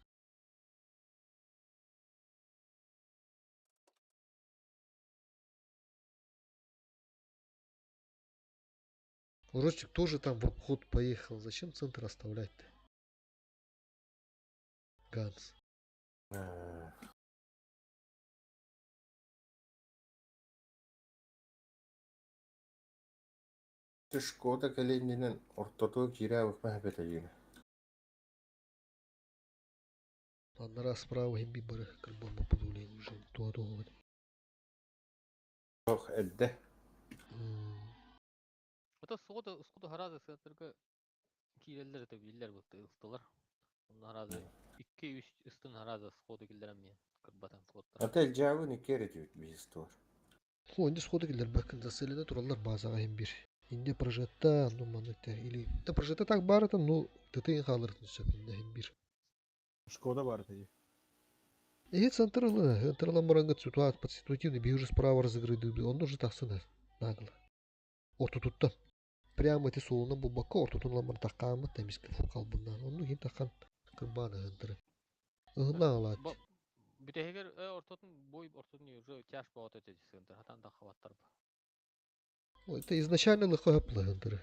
Ростик тоже там в обход поехал. Зачем центр оставлять-то? Ганс. Шкода кэлиннинэн ортотуга киирэ мөһөбөтө Ладно, раз справа имби бары карбон подули уже туа. Ох, эдде. Это сходу, сходу харазы сыатырга кииреллер это биллер бу ыстылар. Онно харазы 2-3 ыстын харазы сходу киллерем мен. Кырбатан сходтар. Ата элжабын икки эрэ биис туор. Хо, инде сходу киллер бакын заселене тураллар базаға им бир. Инде прожетта, ну маныкта или да прожетта так бар там, ну ТТ халыр сөп инде им бир. Шкода бар это. И центрла, центрла маранга ситуат под ситуативный бей уже справа разыгрывает, он уже так сына нагло. Орту тут Прямо эти солуна бубака, ортутун ламар такамы темиске фукал bundan. Onu хин тахан кырбаны гынтыры. Ыгына алат. Бүтәһегер ортотун бой ортотун уже тяж болот эте сыгынтыр. Хатан да хабаттар. Это изначально лыха хыплы гынтыры.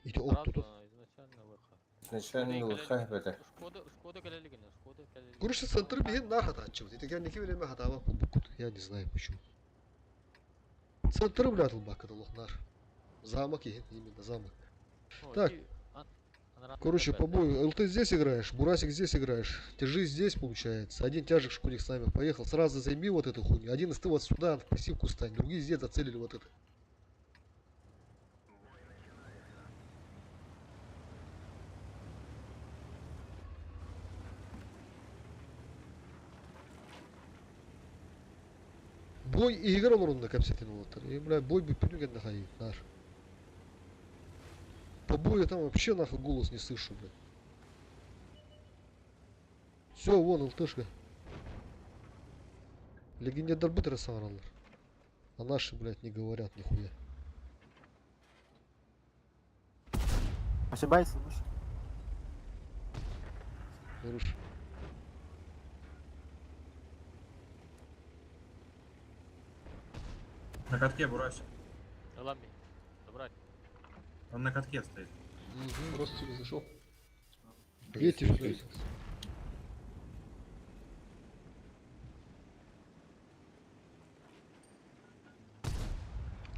Ити ортутун. Изначально лыха. Изначально лыха бөтө. Шкода, Шкода кэлелигин, Шкода кэлелигин. Короче, центр бейін на хатачы. Это я не время хатава букут. Я не знаю почему. Центр, блядь, лбак, это лохнар. Замок, именно замок. Так. Короче, по бою. ЛТ здесь играешь, Бурасик здесь играешь. Тяжи здесь получается. Один тяжик шкодик с нами поехал. Сразу займи вот эту хуйню. Один из ты вот сюда в пассивку стань. Другие здесь зацелили вот это. Бой и играл он на капсетин вот. И, бля, бой бы пилюген нахай, наш. По бою там вообще нахуй голос не слышу, блядь. Все, вон ЛТшка. Легендар бытыры саңаралар. А наши, блядь, не говорят нихуя. Ошибайся, слушай. Хорош. На катке Бурасик. Ламби. Забрать. Он на катке стоит. Ростик зашел. Едьте сюда.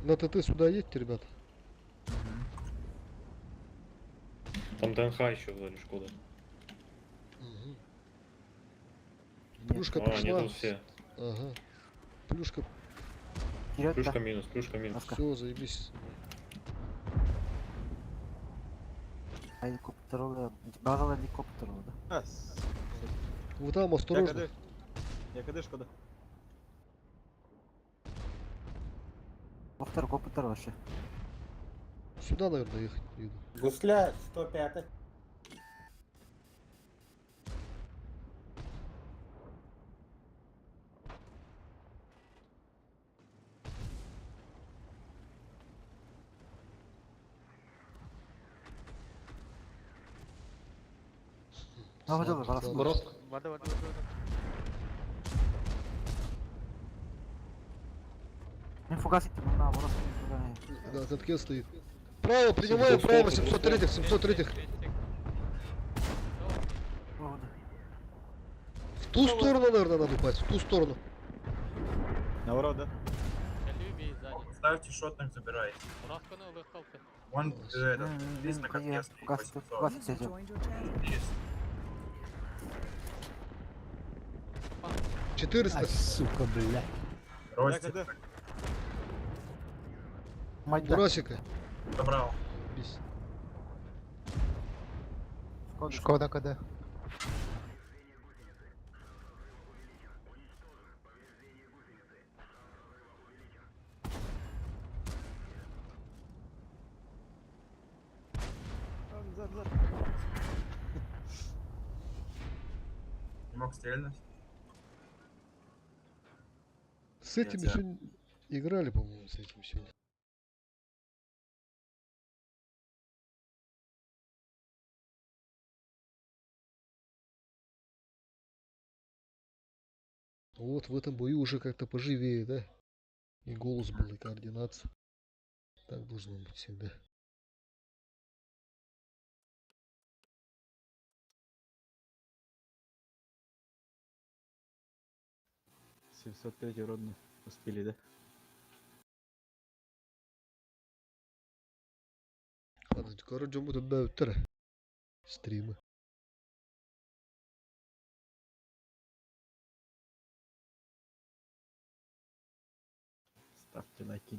На ТТ сюда едьте, ребята. Там ДНХ еще сзади Шкода. Угу. Плюшка А, пришла. нету все. Ага. Плюшка, Вперед, Плюшка минус, плюшка минус. все, заебись. Helikopter oluyor. Bazen helikopter oldu. А, с- Вы там Я осторожно. КД. Я КД, шкода. Коптер, коптер вообще. Сюда, наверное, ехать еду. Гусля 105. Ne yapacağız? Слабо, Parası слабо. Броска. Барды, барды, барды, барды. Ne fugas ettim bundan burası. Да, катке стоит. Право, принимаем, право, 703 703 В ту сторону, наверное, надо упасть, в ту сторону. Наоборот, да? Кәлі сзади. Ставьте шотных, забирайте. Бросканы ылық алты. Вон этот, здесь на катке стоит Fugas 800. fugas User edeceğim. joined your channel. Есть. 400. Ай, сука, блядь. Я Ростик КД. Майда. Бурасика. забрал. Заебись. Шкода КД. Назад, назад. Не мог стрельнуть. С этими тебя- сегодня играли, по-моему, с этим сегодня. Вот в этом бою уже как-то поживее, да? И голос был, и координация. Так должно быть всегда. Семьсот третий родный. Успели, да? Ладно, короче, мы тут стримы. Ставьте лайки.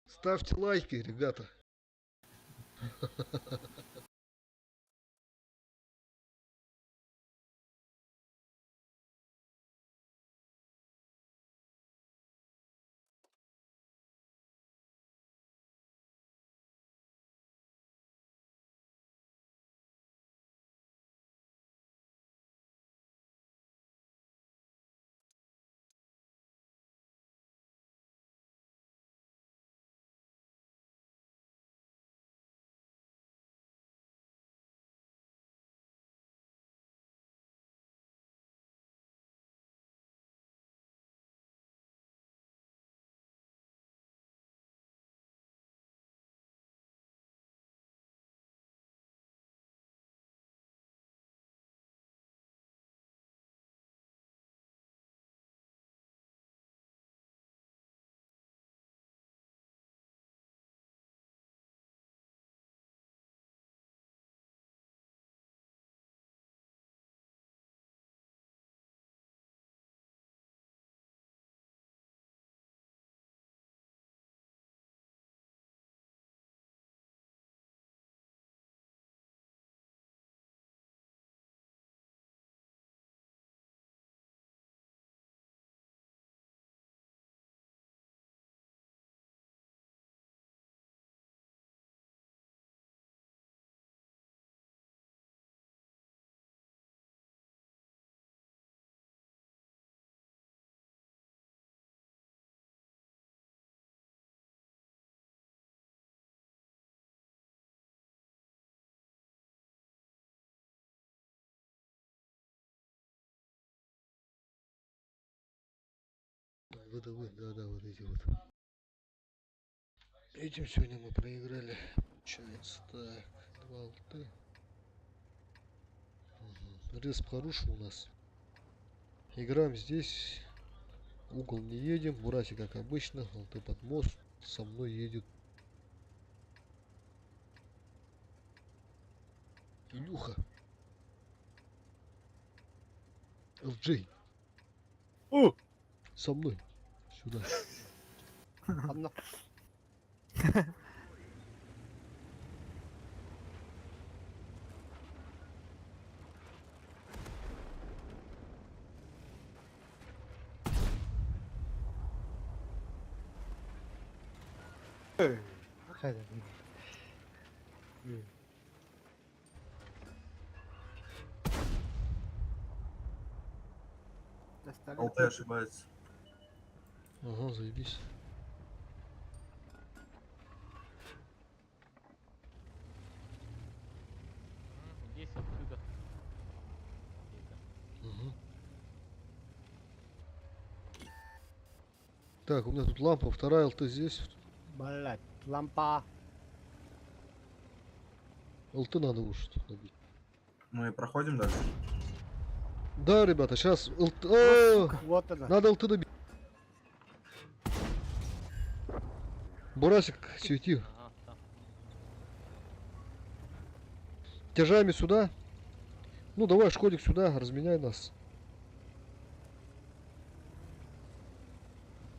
Ставьте лайки, ребята. ВДВ, да-да, вот эти вот. Этим сегодня мы проиграли. Получается, так, 2 ЛТ. Мгм. Респ хороший у нас. Играем здесь. Угол не едем. Бураси, как обычно. ЛТ под мост. Со мной едет Илюха. LJ. О! Со мной. Сюда. Анна. Достали. ЛТ ошибается. Ага, заебись. Здесь отсюда. Мгм. Так, у меня тут лампа, вторая ЛТ здесь. Блять, лампа. ЛТ надо уж тут набить. Мы проходим дальше. Да, ребята, сейчас ЛТ... О, Вот она. Надо ЛТ добить. Бурасик, свети. Ага, там. Тяжами сюда. Ну давай, Шкодик сюда, разменяй нас.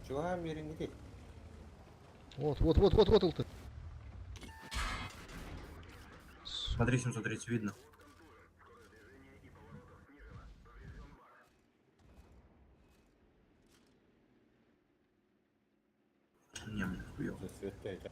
Чего мирингди? Вот, вот, вот, вот, вот ЛТ. Смотри, 730 видно. Не, мне хуёво. Засветает.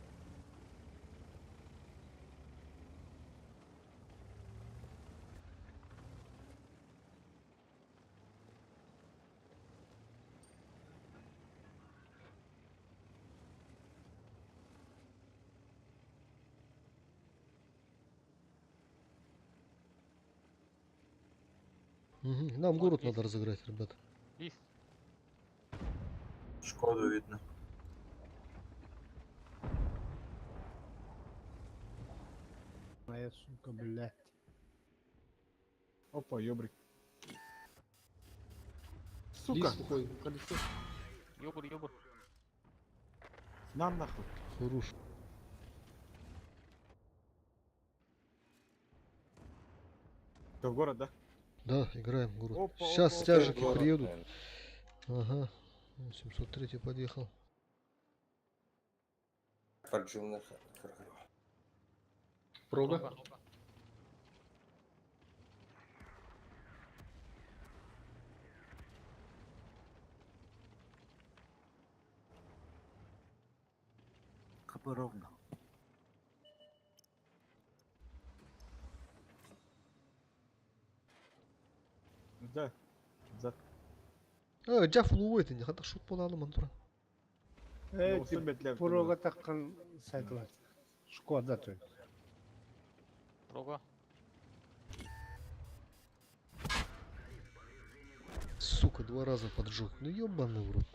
Мгм, Нам Вот город здесь. надо разыграть, ребята. Лист. Шкоду видно. Моя сука, блять. Опа, ёбрик. Сука, Лис выходит, колесо. Ёбур, ёбур. на нахуй. Хорош. Ты в город, да? Да, играем в город. Опа, Сейчас опа, опа. стяжики Город, приедут. наверное. Ага. 703 подъехал. Поджил Прога. Капы ровно. Да. Да. А, Джаф лует, не хата шут по мантура. Э, Ну, суммет для- Пурога таккан сайтылар. Шкода то. Прога. Сука, два раза поджег. Ну ебаный в рот.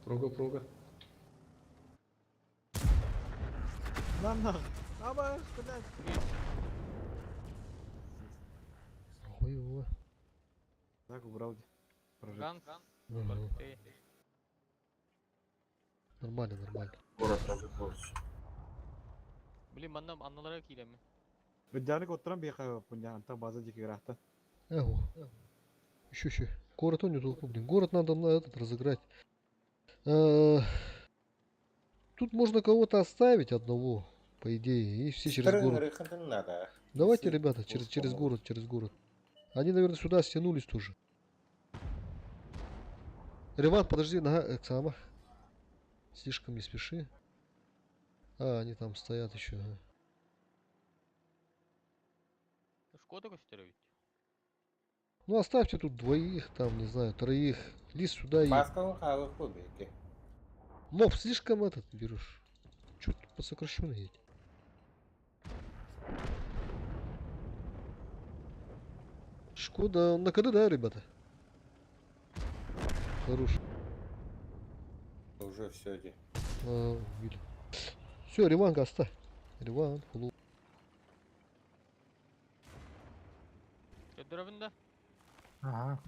Прога, прога. На нахуй. Аба, блядь. Ой, Так, убрал. Прожект. Ганс. Ага. Эй. Нормально, нормально. Город разыгрывается. Блин, манна анналара киирэммин. Өддәник оттуран бияха пуня анта база дики грахта. Эго. Еще, еще. Город он не толку, блин. Город надо на этот разыграть. Тут можно кого-то оставить одного, по идее, и все через город. надо. Давайте, Если ребята, через помогут. город, через город. Они, наверное, сюда стянулись тоже. Реван, подожди, на Эксама. Слишком не спеши. А, они там стоят еще. Ага. Шкода көстөр ведь. Ну, оставьте тут двоих, там, не знаю, троих. Лис сюда и... Паскал хавы кубики. Моб, слишком этот берешь. Чё ты по сокращенной едет? Шкода, он на КД, да, ребята? Хорош. Уже все эти. А, убили. Все, Реванка оставь. Реван, фулл. Көдөрөбүн да. Ага.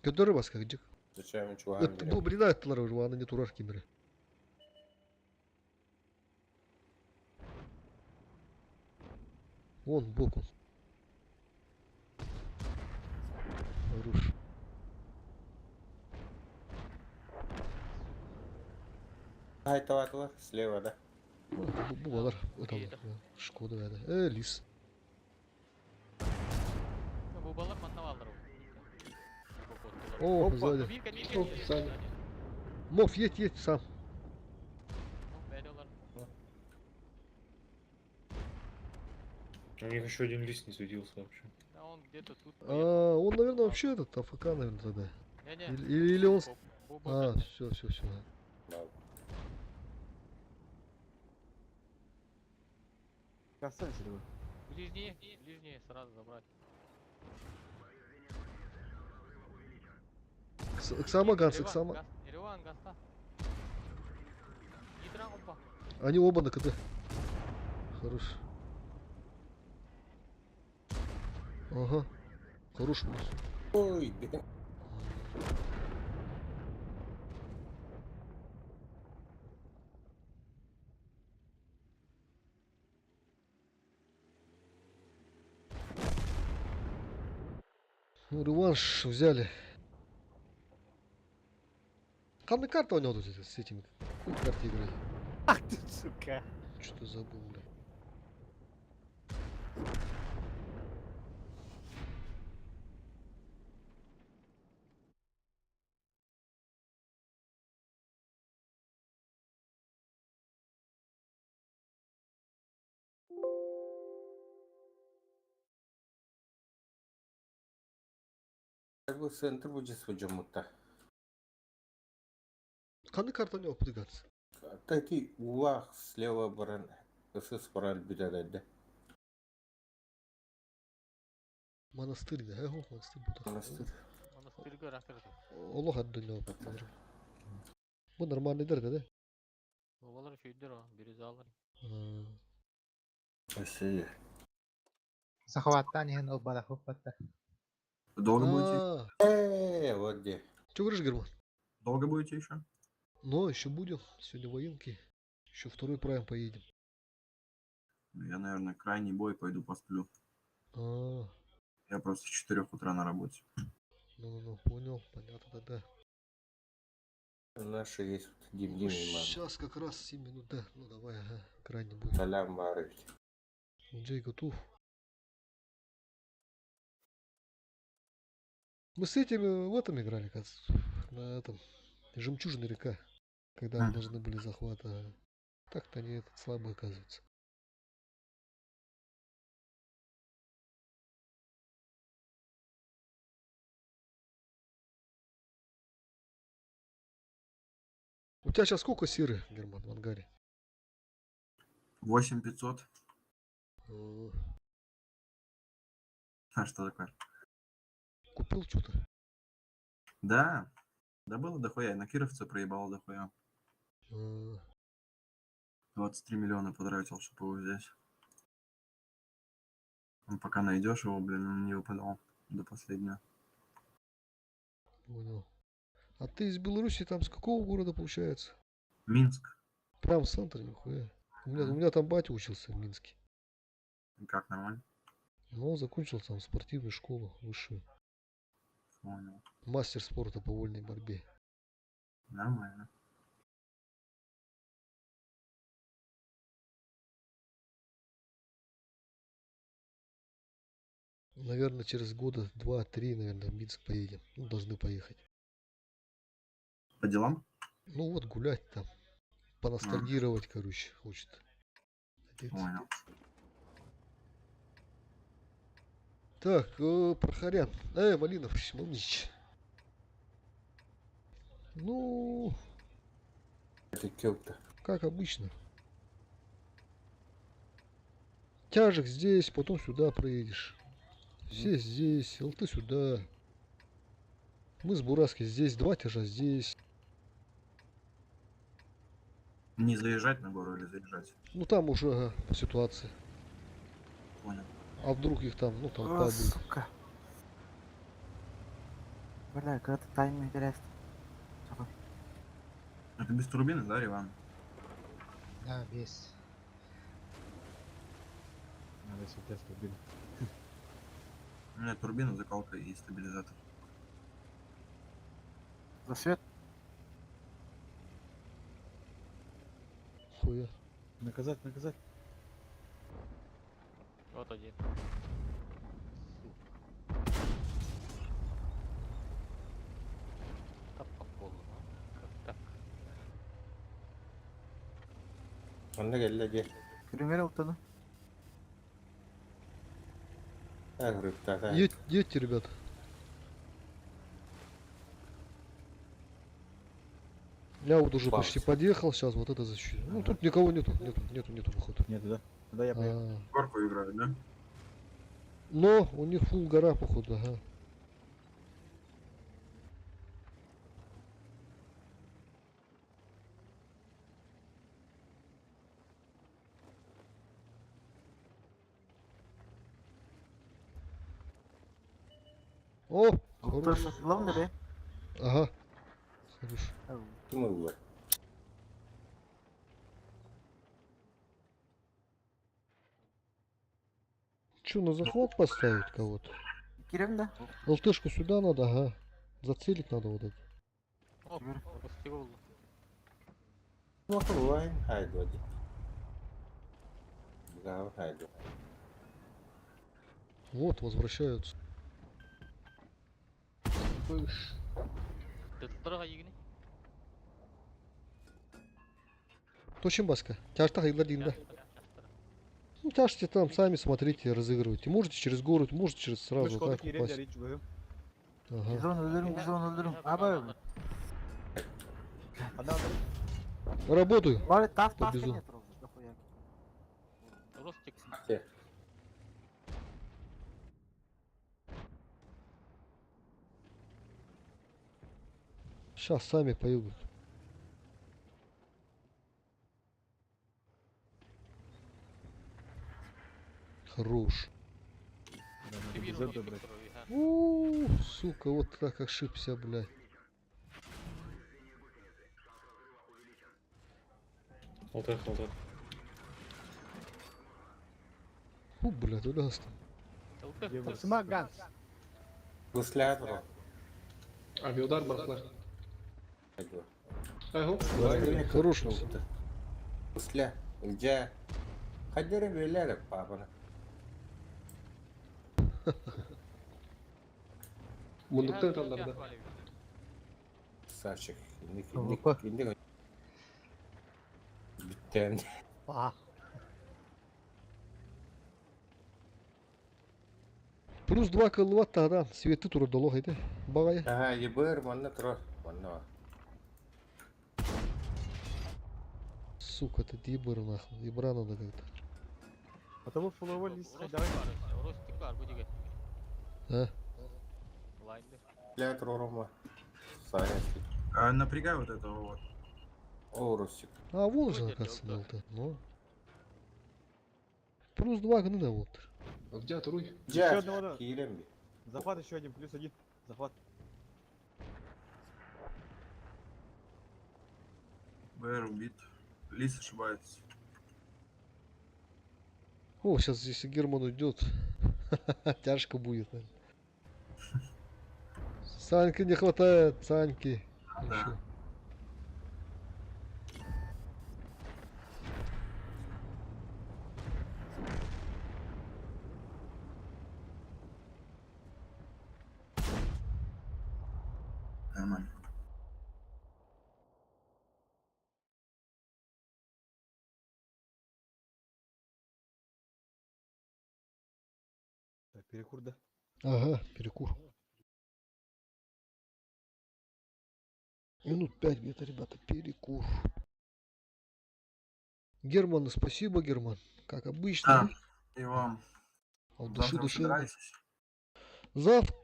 Который вас как дик? Зачем чего Это был блин, это Ревана, не турашки миры. Вон, боку. Хорош. Айталатылар слева, да? Бу балар. Шкода это. Лис. Бу балар манна балар. О, сзади. Оп, сзади. Мов, едь, едь сам. У них еще один лист не светился вообще. Да он где-то тут. А, он, наверное, вообще этот АФК, наверное, тогда. Или он... А, все, все, все. Останься, давай. Ближние, ближние сразу забрать. Ксама Ганс, Ксама. Они оба на КД. Хорош. Ага. Хорош у нас. Ой, блин. Ну, реванш взяли. Ханна карта у него тут с этими. Какую карте играли? Ах ты, сука. Что-то забыл, бля. Как бы центр будет сводимута. Ханна карта у него подыгаться. Тати улах слева баран. Сыс баран бюдәдәдә. Монастырь, да, эго, монастырь будет. Монастырь. Монастырьга ракырды. Олох отдельного. Bu нормальный дер, да? Бабалар шүйдер о, бирюзалар. Спасибо. Захваттан иһин ылбада хуппатта. Долго будете? Вот где. Че говоришь, Герман? Долго будете еще? Но еще будем. Сегодня военки. Еще второй прайм поедем. Я, наверное, крайний бой пойду посплю. А, Я просто с 4 утра на работе. ну-ну-ну, понял, понятно тогда. Наши есть вот Дим Ну, Дим и мама. сейчас как раз 7 минут, да. Ну давай, ага, крайний бой. Салям Барыч. Джей готов. Мы с этими в этом играли, кажется, на этом. Жемчужная река. Когда мы должны были захват. А так-то они этот слабый оказывается. У тебя сейчас сколько сиры, Герман, в ангаре? 8500. О, А что такое? Купил что-то? Да. Да было дохуя. Я на Кировце проебал дохуя. А, 23 миллиона потратил, чтобы его взять. Ну, пока найдешь его, блин, он не выпадал до последнего. Понял. А ты из Беларуси там с какого города получается? Минск. Прям центр, нихуя. У меня там батя учился в Минске. Как, нормально? Ну, он закончил там спортивную школу высшую. Понял. Мастер спорта по вольной борьбе. Нормально. Наверное, через года два-три, наверное, в Минск поедем. Ну, должны поехать. По делам? Ну вот, гулять там. Поностальгировать, короче, хочет. Отец. Понял. Так, Прохорян. Малинов, Малинич. Ну, Это кем-то. как обычно. Тяжек здесь, потом сюда проедешь. Все здесь, ЛТ сюда. Мы с Бураски здесь, два тяжа здесь. Не заезжать на гору или заезжать? Ну там уже ага, по ситуации. Понял. А вдруг их там, ну толпа О, будет. сука. Бля, когда-то тайминг интересный. Это без турбины, да, Иван? Да, без. Надо себе турбину. У меня турбина, закалка и стабилизатор. Засвет. Хуя. Наказать, наказать. Вот один. Сука. Так по полу, а? Как так? Онно кэллэ дьэ. Пример ылтаны. Агрыптата. Едь, едьте, ребята. Я вот уже почти Пауза. подъехал, сейчас вот это защищу. Ну тут никого нету, нету, нету, нету походу. Нет, да. Да, я поехал. А, Горку играют, да? Но у них фул гора, походу, ага. О, хорош. Главное, да? Ага. Хорош. Ким ылла? Че, на захват поставить кого-то? Кирем, да? ЛТшку сюда надо, ага. Зацелить надо вот это. Оп, ростик oldu. Лайн хайдуа ди. Браво хайдуа. Вот, возвращаются. Пыш. Тыттырга егини. Точим, Баска? Тяжта хайла динда. Ну, тяжте там, сами смотрите, разыгрывайте. Можете через город, можете через сразу Вышкода так киирен попасть. дьэ, чугуһум. Ага. Бизон өлөрүм, бизон өлөрүм. Аба. Ана Работаю. Бар тав По тав бизону. нет розы, дохуя. Ростик. Сейчас сами поедут. Хорош. Бизон добрый. У, сука, вот так ошибся, блядь. Алтах, алтах. У, блядь, у нас там. Смаган. Гуслятро. Авиаудар бархлар. Хайдуа. Ага. Хорош. Гусля. Илдьэ. Хайдары бэлэр папана. Мундуктан таллар да. Сашик. Инник Опа. инник инник. Бүттэн. А. Плюс 2 киловатт тогда светы турдолог это. Багай. Ага, ебыр манна тура. Манна. Сука, ты ебыр нахуй. Ебра надо как-то. Потому фуловой лист давай. Ростик бар бу диге. А? Лайнды. Лятро Рома. Саня. А, напрягай вот этого вот. О, Русик. А вон же, Ой, оказывается, да. на ЛТ. Ну. Плюс 2 гны вот. Вдя, туруй. Дьэ. одного надо. Киирен би. Захват еще один, плюс один. Захват. БР убит. Лис ошибается. О, сейчас если Герман уйдет, тяжко будет, наверное. Саньки не хватает, Саньки. Да. Ещё. Нормально. Так, перекур, да. Ага, перекур. Минут 5 где-то, ребята, перекур. Герману спасибо, Герман. Как обычно. Да. И вам. От души Завтра вы душевно. собираетесь? Завтра,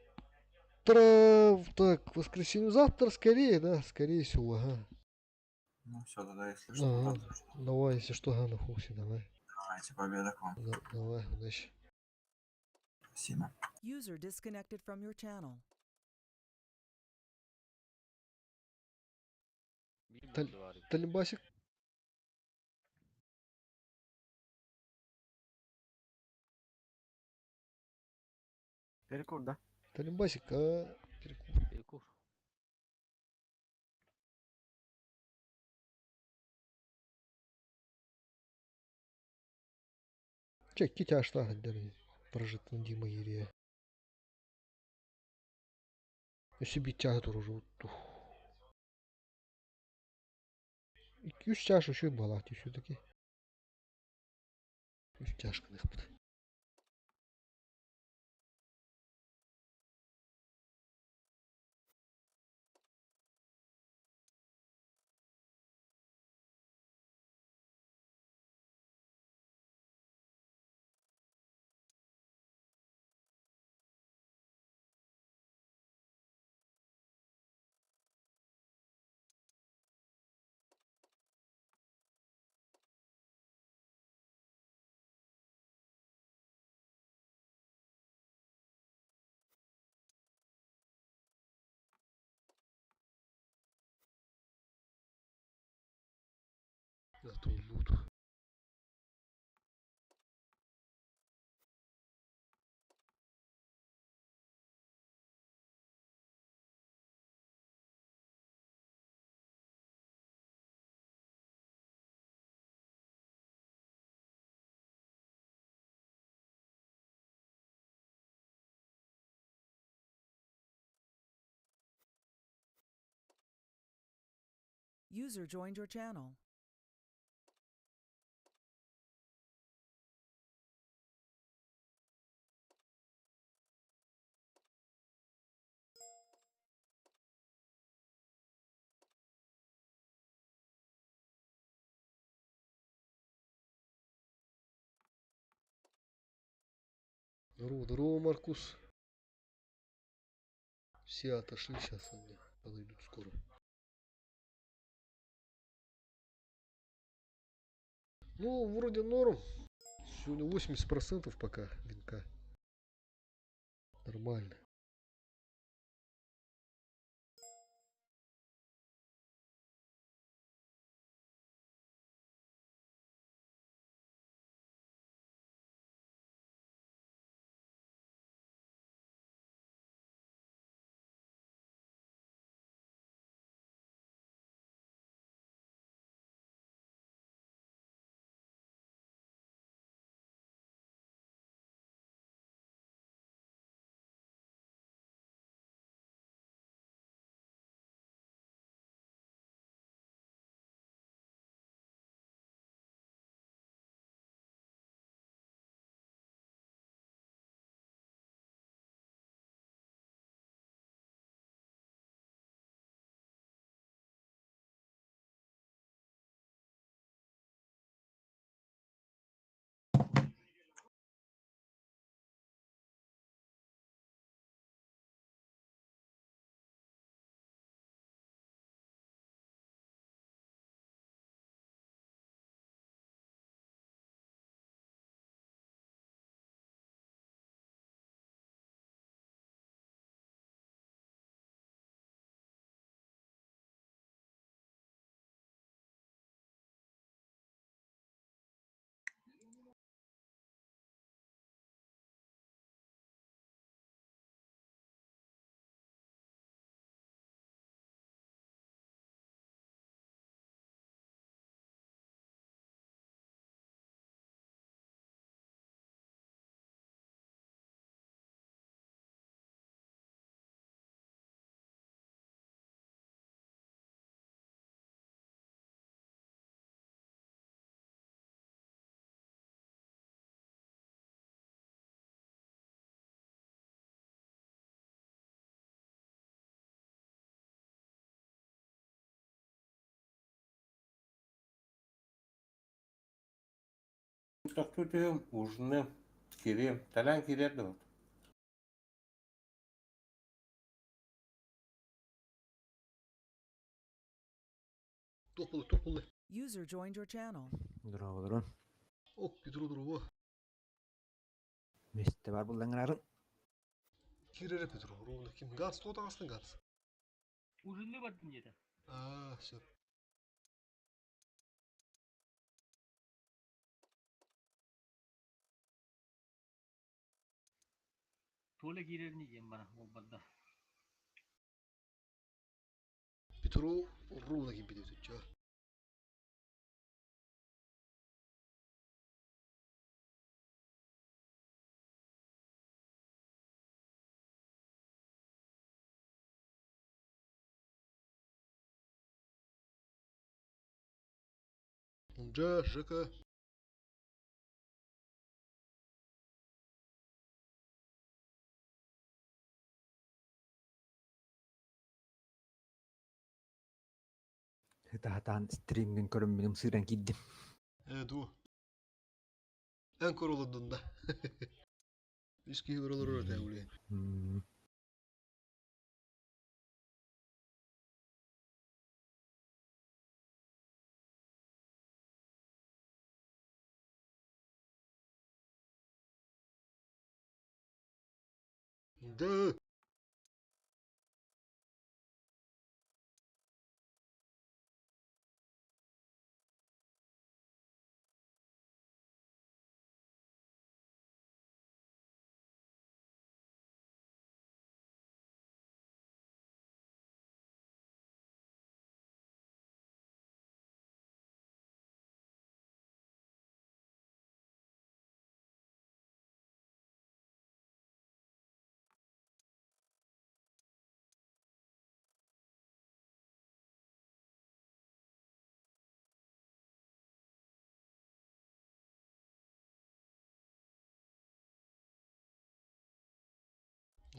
так, воскресенье, завтра скорее, да, скорее всего, ага. Ну все, тогда если что, Ага. завтра. Давай, если что, ага, на фуксе, давай. Давайте, победа к вам. Да, давай, удачи. Спасибо. User disconnected from your channel. Талимбасик. Перекур, да? Талимбасик, а, перекур. Перекур. Чэ, икки чаастаах сылдьар прожектын Дима киириэ. Өссө биир чааһы туруорубут дуу. Икки үс чаас үчүгэй буолаат дии все-таки. Үс чаас гыныахпыт. Туоллуут. User joined your channel. Здорово, здорово, Маркус. Все отошли, сейчас они подойдут скоро. Ну, вроде норм. Сегодня 80% пока винка. Нормально. Тохтуу түһүм, ужинныам, кириэм, талаан киирэр да буолла. Туох буолла, туох буолла? User joined your channel. Здорово, Ок, Петро здорово. Месте бар буллаҥырарын. Киирэрэ Петро, ровно ким? Ганс, туох таҥастың Ганс? Ужинны бардын диэтэ. А, все. Толя киирэрин диэн бара ол барда. Петро ровно ким билет, чё? Дьэ, Жека. Ытаһатаан стримҥин көрөммүн ымсыыран киирдим. Ээ, дуу. Эн көрөлөрдүн да. Үс киһи көрөлөр этэ улей. Да.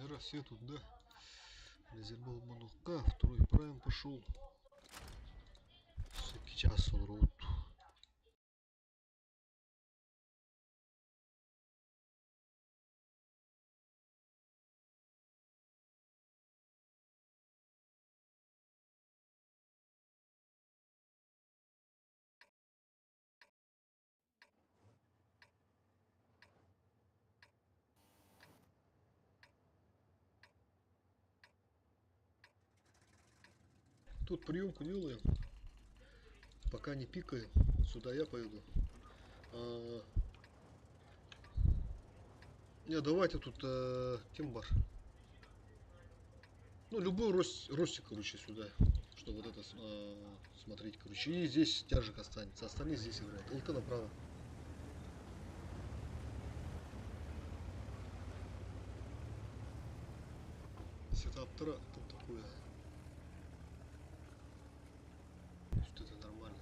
Раз все тут, да? Резервал Манука, второй прайм пошел. Сейчас он рот. Тут приемку делаем. Пока не пикаем. Сюда я пойду. А... Не, давайте тут э, кембар. Ну, любой рост, ростик, короче, сюда. Чтобы вот это э, смотреть, короче. И здесь тяжик останется. Остальные здесь играют. ЛТ направо. Сетаптера там такое. Что это нормально.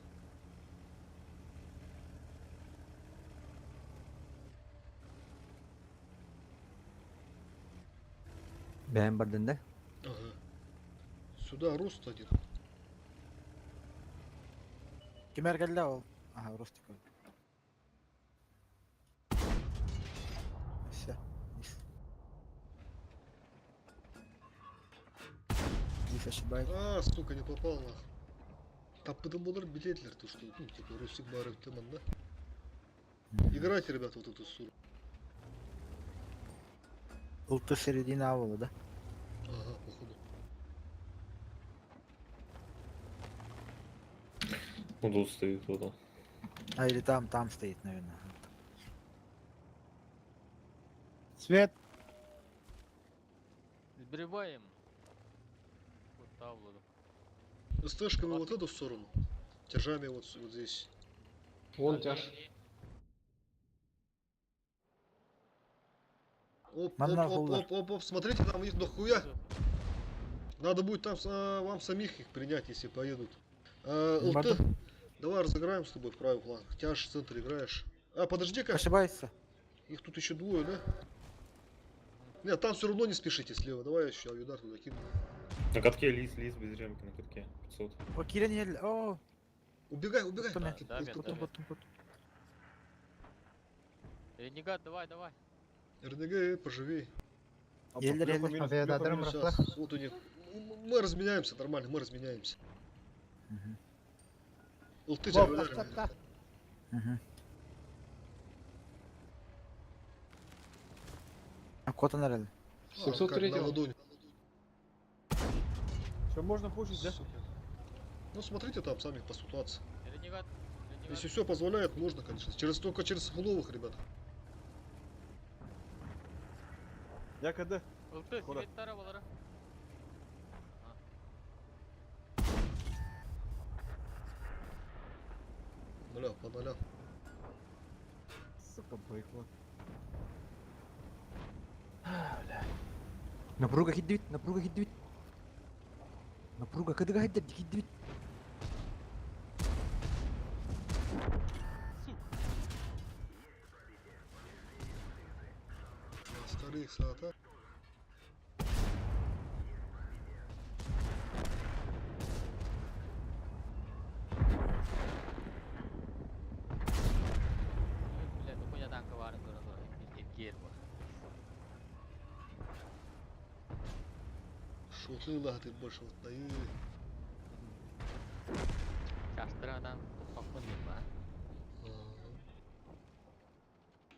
Бэйэм бардын да? Ага. Сюда рост один. Кимэр кэллэ ол? Аха, Ростик. Все. Здесь ошибаюсь. А, сука, не попал нах. Таппытым болар билетлер, то что, ну, типа, Ростик бары теман, да? Играйте, ребята, вот эту суру. Улты середина аула, да? Ага, походу. Он тут стоит, вот он. А, или там, там стоит, наверное. Свет. Сбриваем. Вот тавлу. СТшками вот эту сторону. Тяжами вот, вот здесь. Вон тяж. Оп, оп, Нам на оп, холдер. оп, оп, оп, смотрите, там их дохуя. Надо будет там а, вам самих их принять, если поедут. А, ЛТ, Баду. давай разыграем с тобой правый фланг. Тяж в центр играешь. А, подожди-ка. Ошибается. Их тут еще двое, да? Нет, там все равно не спешите слева. Давай я еще авидар туда кину. На катке лис, лис без ремки на катке. 500. О, Кирин еле. О, Убегай, убегай. Потом я. Да, да, потом, да. потом, потом. Ренегат, давай, давай. РНГ, поживей. Еле, еле. Авиададром Сейчас, росла. вот у них. Мы разменяемся, нормально, мы разменяемся. ЛТ Боб, тебя тахта. Угу. А кот он 703 На ладони. Что, можно пушить, да? Сука. Ну смотрите там сами по ситуации. Ренегат, ренегат. Если все позволяет, можно, конечно. Через только через фуловых, ребята. Я КД. ЛТ, Куда? светтара балара. Нуля, по нолям. Сука, байкла. Напруга хиддибит, напруга хиддибит. Напруга кыдыга хиддер, хиддибит. Ыксаата. Бля, дохуя танка баарын көрөн турар. Эргиэр бар. Шоты ылаһытыр больше вот. Чаштырадан туппаппын диэн баар.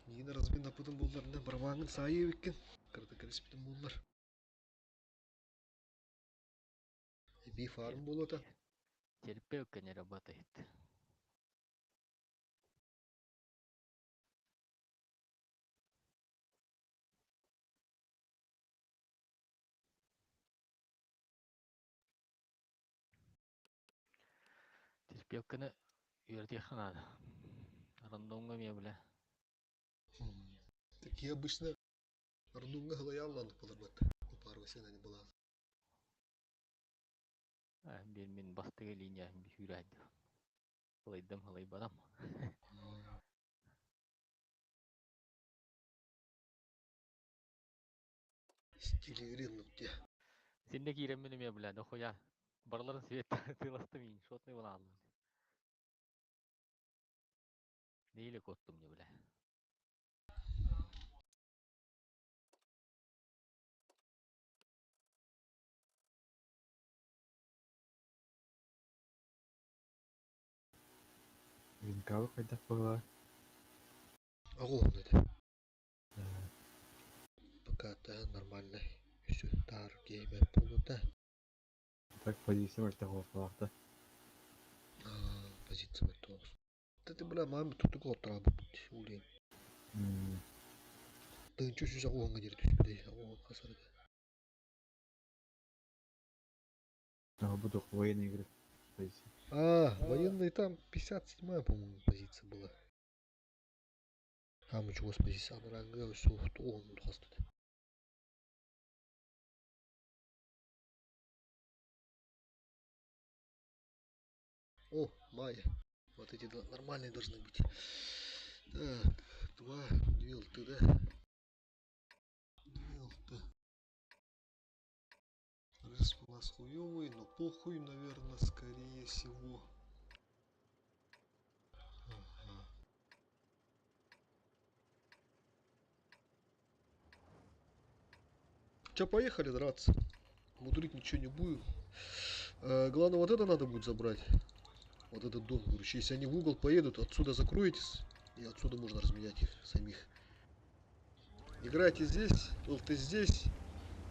Нина размин напытын буллар, барабаңын саайы эбиккин. Кырды кириспитин буллар. Би фарм болота. Терпелка не работает. Терпелканы үөрдиэххэ наада. Рандомҥа эмиэ бля. Такие обычно рандомҥа хылайааллаан болар Пару сена не была. Биир мин бастакы линия сүүрээдди. Хылайдым хылайбатам. Стилигрин где. Синне киирэммин эмиэ бля, дохуя. Барыларын свет тыластым иин, шотный буолааллым. Нейле коттум не бля. Винкалы хайдах была. Ого, это. Пока-то нормально. Все, тар геймер полута. Так позиция мөлтөх буоллахта. Позиция готова. Да ты, бля, маме тут такого траба будет, улей. Да ничего себе, оған дер түспеді, оған қасарады. Но буду военные игры. Позиция. А, военные там 57-я, по-моему, позиция была. А, мы чего с позиции Амаранга, все, он хастады. О, Майя. Вот эти нормальные должны быть. Так, два, две ЛТ, да? Две ЛТ. Риск у нас хуёвый, но похуй, наверное, скорее всего. Ага. Че, поехали драться? Мудрить ничего не будем. Главное, вот это надо будет забрать. Вот этот дом, короче. Если они в угол поедут, отсюда закроетесь. И отсюда можно разменять их самих. Играйте здесь, ЛТ здесь.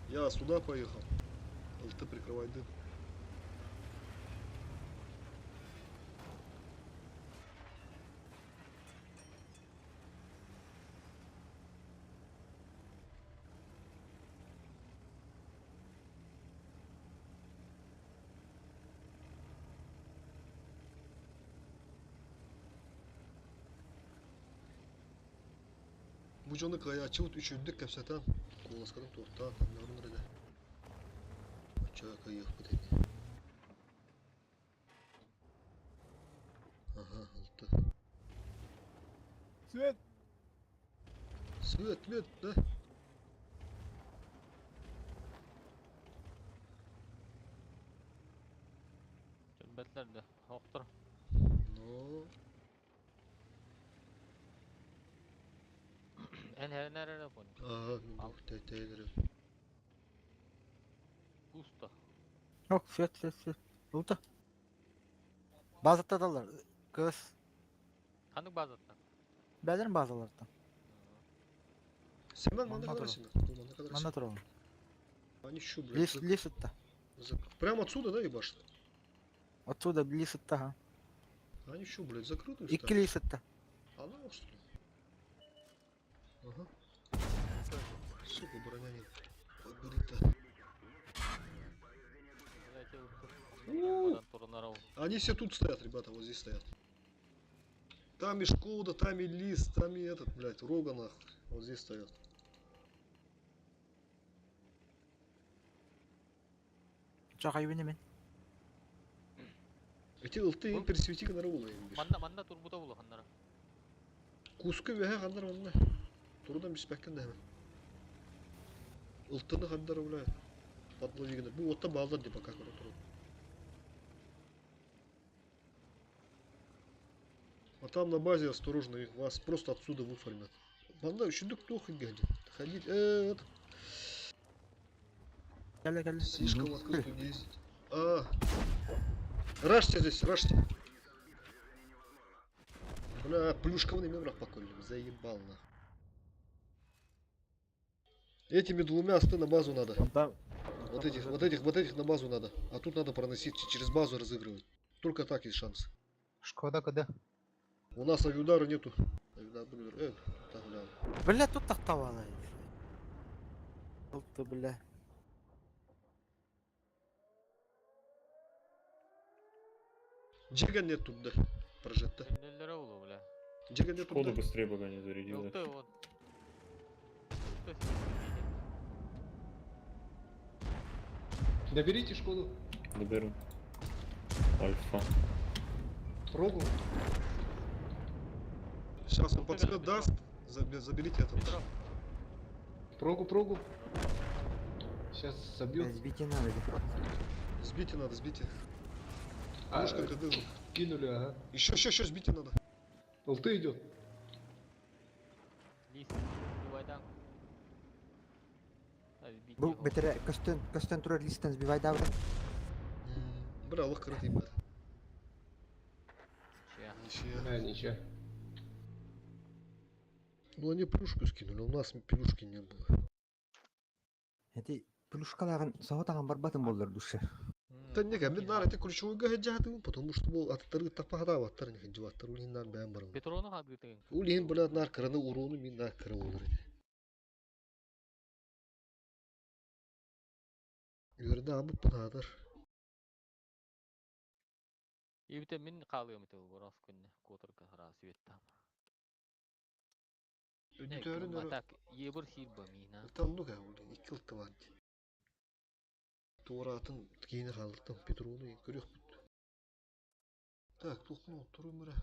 Я сюда поехал. ЛТ прикрывай дым. Бу дьону кыайааччыбыт үчүгдүк кэпсэтэн, куоласкатын туохтаан, аннарын эрэ. Оччо кыайыахпыт ини. Ага, алты. Свет! Свет, мет, да? Чөлбәтләр дә, оқтыр. Но... Эн эрэ понял. Ага, мен тәйтәйлері. Пусто. Yok свет свет свет. Buldu. Bazıda Kız. Ханнык базаттан? Бәлер базалардан. Семен, манна Манна кадar турар. Семен? Манна кадar Манна туралым. Они что, блядь, Лис лисытта. Прямо отсюда, да, ебашат? Отсюда лисытта ха. Они что, блядь, закрытую Икки лисытта. Она что ли? Ага. Сука, броня нет. Подбери-то. Они все тут стоят, ребята, вот здесь стоят. Там и Шкода, там и Лис, там и этот, блядь, Рога нахуй. Вот здесь стоят. Чакай мен. Эти ЛТ пересвети на Раула. Манна манна турбута булу ханнара. Куска веха ханнар манна. Турдан биспәккен дәме. Ылтыны хандар, бля. Подловиганы. Бу отта балдар деп пока көрө. А там на базе осторожно, их вас просто отсюда выформят. Банда үчүдүк туох игеди. Ходить, это, Кэллэ, кэллэ. слишком открыто не ездить. А, рашьте здесь, рашьте. Бля, плюшковый мемрах поколли, заебал нахуй. Этими двумя асты на базу надо. Там. Вот этих, вот этих, вот этих на базу надо. А тут надо проносить, через базу разыгрывать. Только так есть шанс. Шкода когда? У нас авиудара нету. Авиудар, блин, так, бля. Бля, тут тахтавала. Ты, бля. Джига нет тут, да. Прожекта. Төннөллөрө улу, бля. Джига нет тут, Шкоду да. быстрее пока не зарядил. Ылты вот. Ылты сидит. Доберите Шкоду. Доберу. Альфа. Прогу. Сейчас он подсвет даст. Заберите этого. Петров. Прогу, прогу. Сейчас забьет. Сбить надо. Сбите надо, сбите. А, Пушка КД. кинули, ага. Еще, еще, еще сбите надо. ЛТ идет. Лис. Убайдан. Бу бетере көстөн көстөн турар листен сбивай давра. Бля, лох крытый, бля. Ничья. Ничья. А, ничья. Ну они плюшку скинули, у нас плюшки не было. Эти плюшкаларын соһотаган барбатын боллар душе. Да не, мен нар эти ключевой гаджаты, потому что был аттары тапахда аттары не ходил, аттары улин нар бәм барым. Петрону хадгытын. Улин, бля, нар краны урону мин нар кры олар иди. Юрда абы пынадар. Ибите мин калыым итил борос күнне которка хара светтам. Өдүтөрүн Так, ебір сир бамина. Там ну ка улин, икки ылты бар. Туоратын кейini қалдыртам, Петрону көрөк бүт. Так, тухну турумура.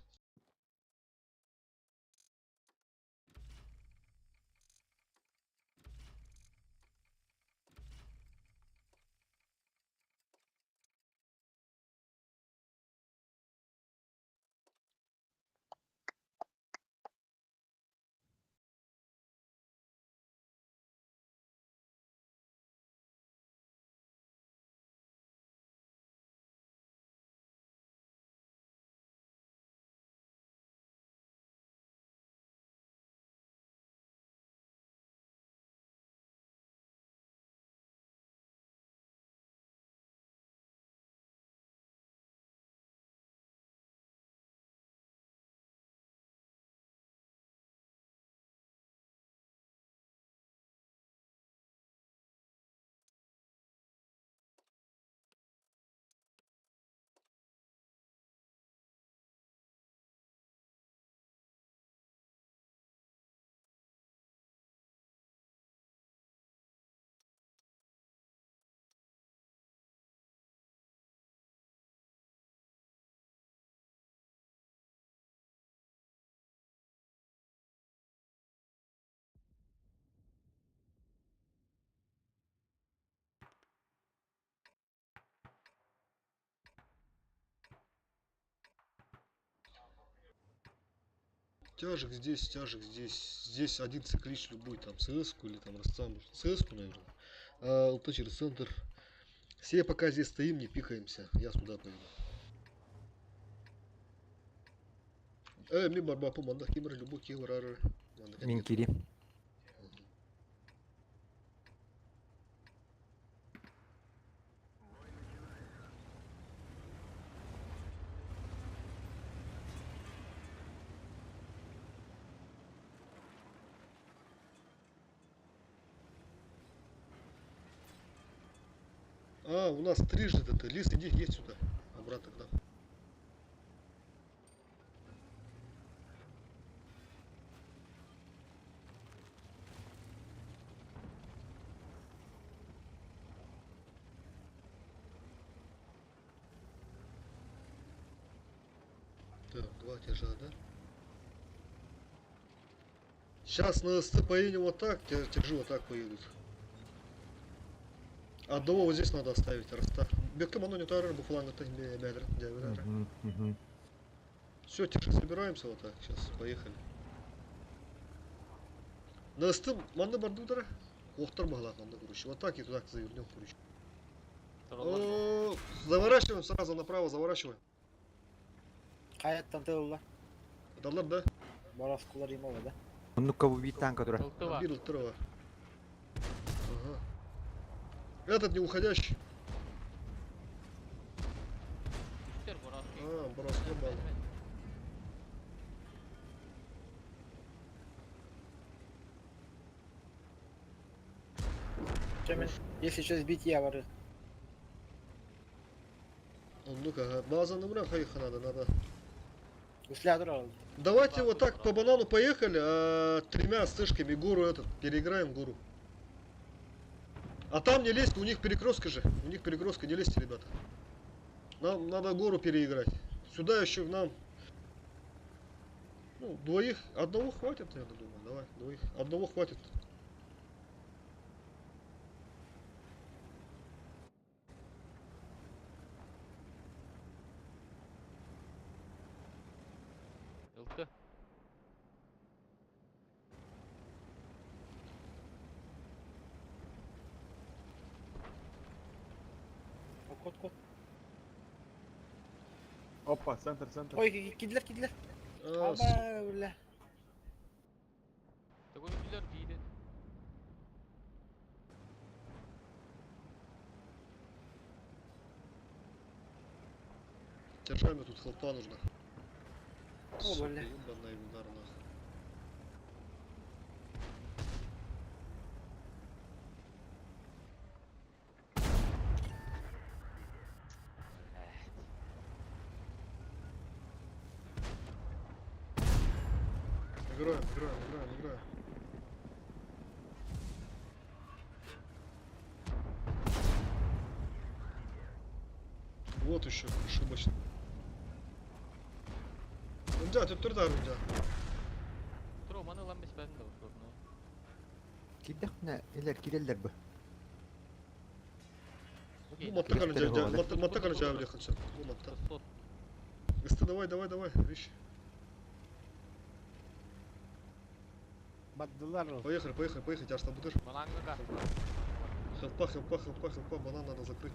Тяжек здесь, тяжек здесь. Здесь один циклич любой, там, СС-ку или там Росцам, СС-ку, наверное. А ЛТ через центр. Все пока здесь стоим, не пикаемся. Я сюда поеду. Ми барбапу, манда кимер, любой кимер, ары. Мин кири. А, у нас трижды это. Лис, иди, едь сюда. Обратно к нам. Так, два тяжа, да? Сейчас на СТ поедем вот так, тяжи вот так поедут. Одного вот здесь надо оставить, Раста. Бекты мано не тарар, бу фланга Угу, Все, тише собираемся вот так. Сейчас, поехали. Настым, манны бардудара. Охтар могла манны, короче. Вот так и туда завернем, короче. О, заворачиваем сразу направо, заворачиваем. Хайаттан тылла. Даллар, да? Бараскулар имова, да? Ну-ка, убить танка, дура. Бил второго. Ага. Этот не уходящий. А, брос не был. Если что сбить, я воры. Ну-ка, база номера хайха надо, надо. Гусля Давайте вот так по банану поехали, а тремя стышками гору этот, переиграем гору. А там не лезть, у них перекрестка же. У них перекрестка, не лезьте, ребята. Нам надо гору переиграть. Сюда еще нам. Ну, двоих, одного хватит, я думаю. Давай, двоих. Одного хватит. ЛТ. Кот, кот. Опа, центр, центр. Ой, кидлер, кидлер. Аба, бля. Такой кидлер бийdi. Держами тут хелпа нужна. О, бля. Ебаный удар нахуй. Играем, играем, играем, играем. Вот еще ошибочно. Рунжа, тут труда рунжа. Тро, маны ламбес бәдін да ушла. Киддэх илер киреллер бу. Ну, матта короче, матта короче, авлехаться. Ну, матта. Исты, давай, давай, давай, вещи. Поехали, поехали, поехали, аж там будешь. Хелпа, хелпа, хелпа, хелпа, банан надо закрыть.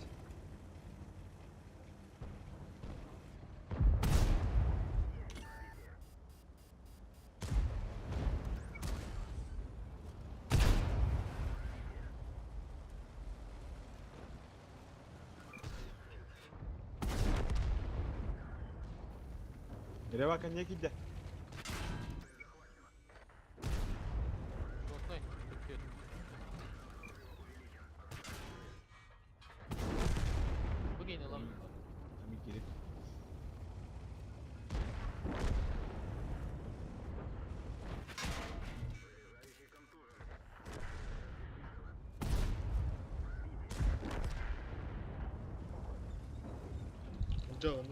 Ревака не киде. Да, он...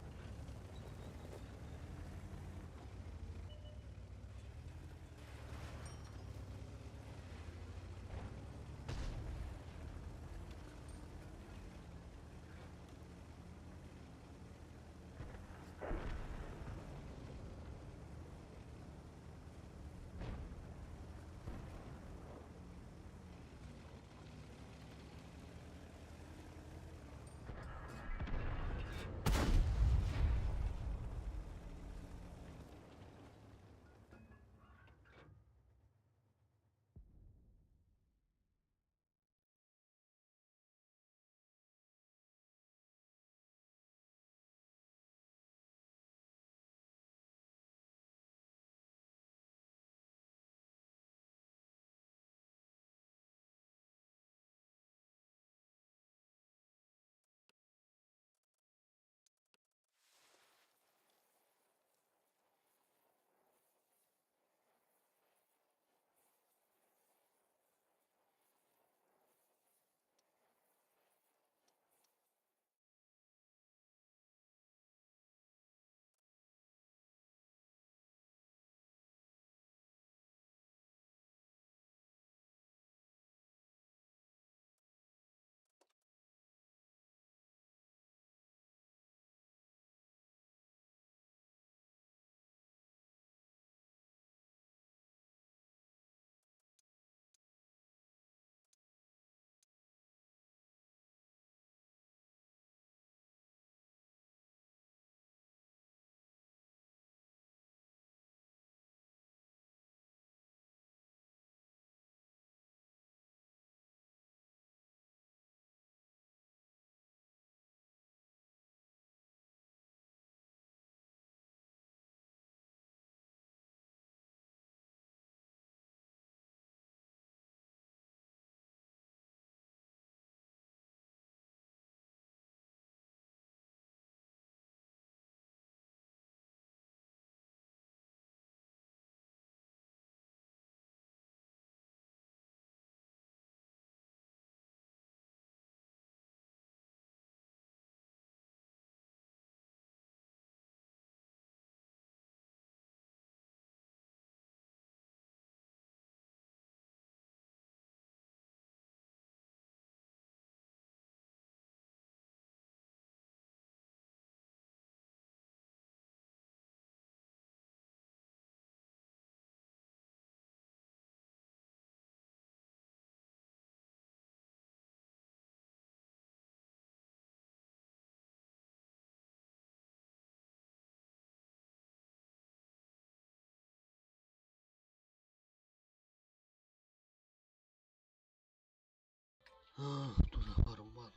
Туда барман.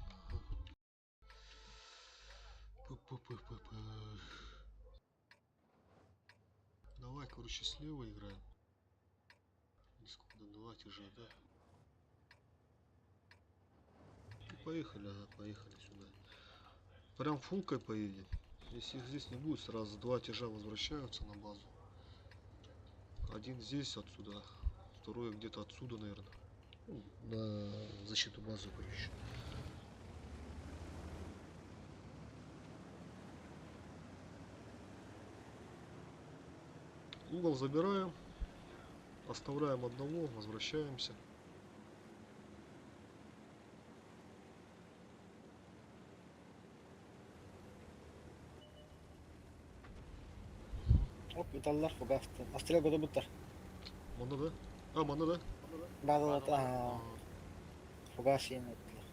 П-п-п-п-п. Давай, короче, слева играем. Сколько два тяжа, да? Ну, поехали, ага, поехали сюда. Прям фулкой поедем. Если их здесь не будет, сразу два тяжа возвращаются на базу. Один здесь отсюда, второй где-то отсюда, наверное. Ну, на защиту базы, короче. Угол забираем. Оставляем одного, возвращаемся. Оп, металлар фугасты. Астрел году буттар. Манна да? А, манна да? Базалат, а, фугас ең өттілер.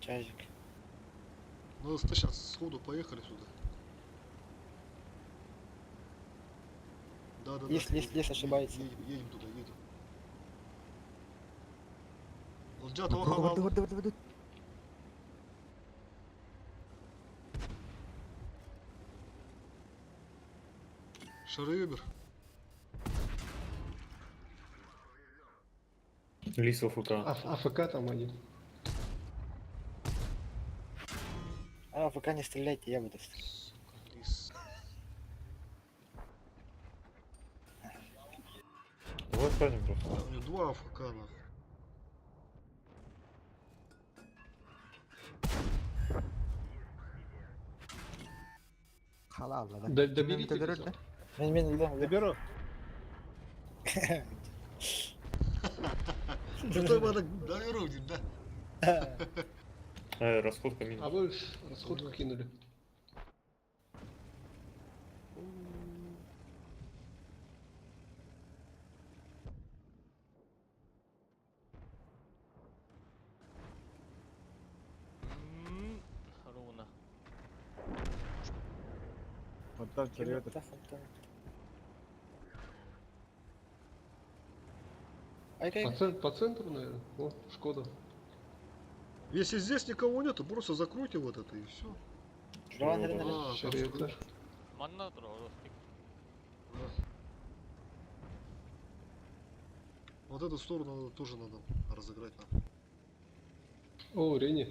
Чайжик. Ну, сейчас сходу поехали сюда. Да, да, да. Лис, лис, лис едем, ошибается. Едем, едем туда, едем. Лджа, того Вырды, вырды, вырды, вырды. Шарыбер. Лис AFK. А, AFK там один. А, пока не стреляйте, я буду стрелять. Сука, лис. Давай оставим просто. Да, у него два AFK нахуй. Халал, да. Да- доберите лиса. Мен мен ылдым, ылдым. Доберу. Что надо доверу, да? Расходка минус. А вы ж расходку кинули. Руна. Фонтан червета. Да, фонтан. Ай, По, по центру, наверное. О, Шкода. Если здесь никого нет, то просто закройте вот это и все. Жуан А, Шарета. Манна тура, Да. Вот эту сторону тоже надо разыграть нам. О, Рени.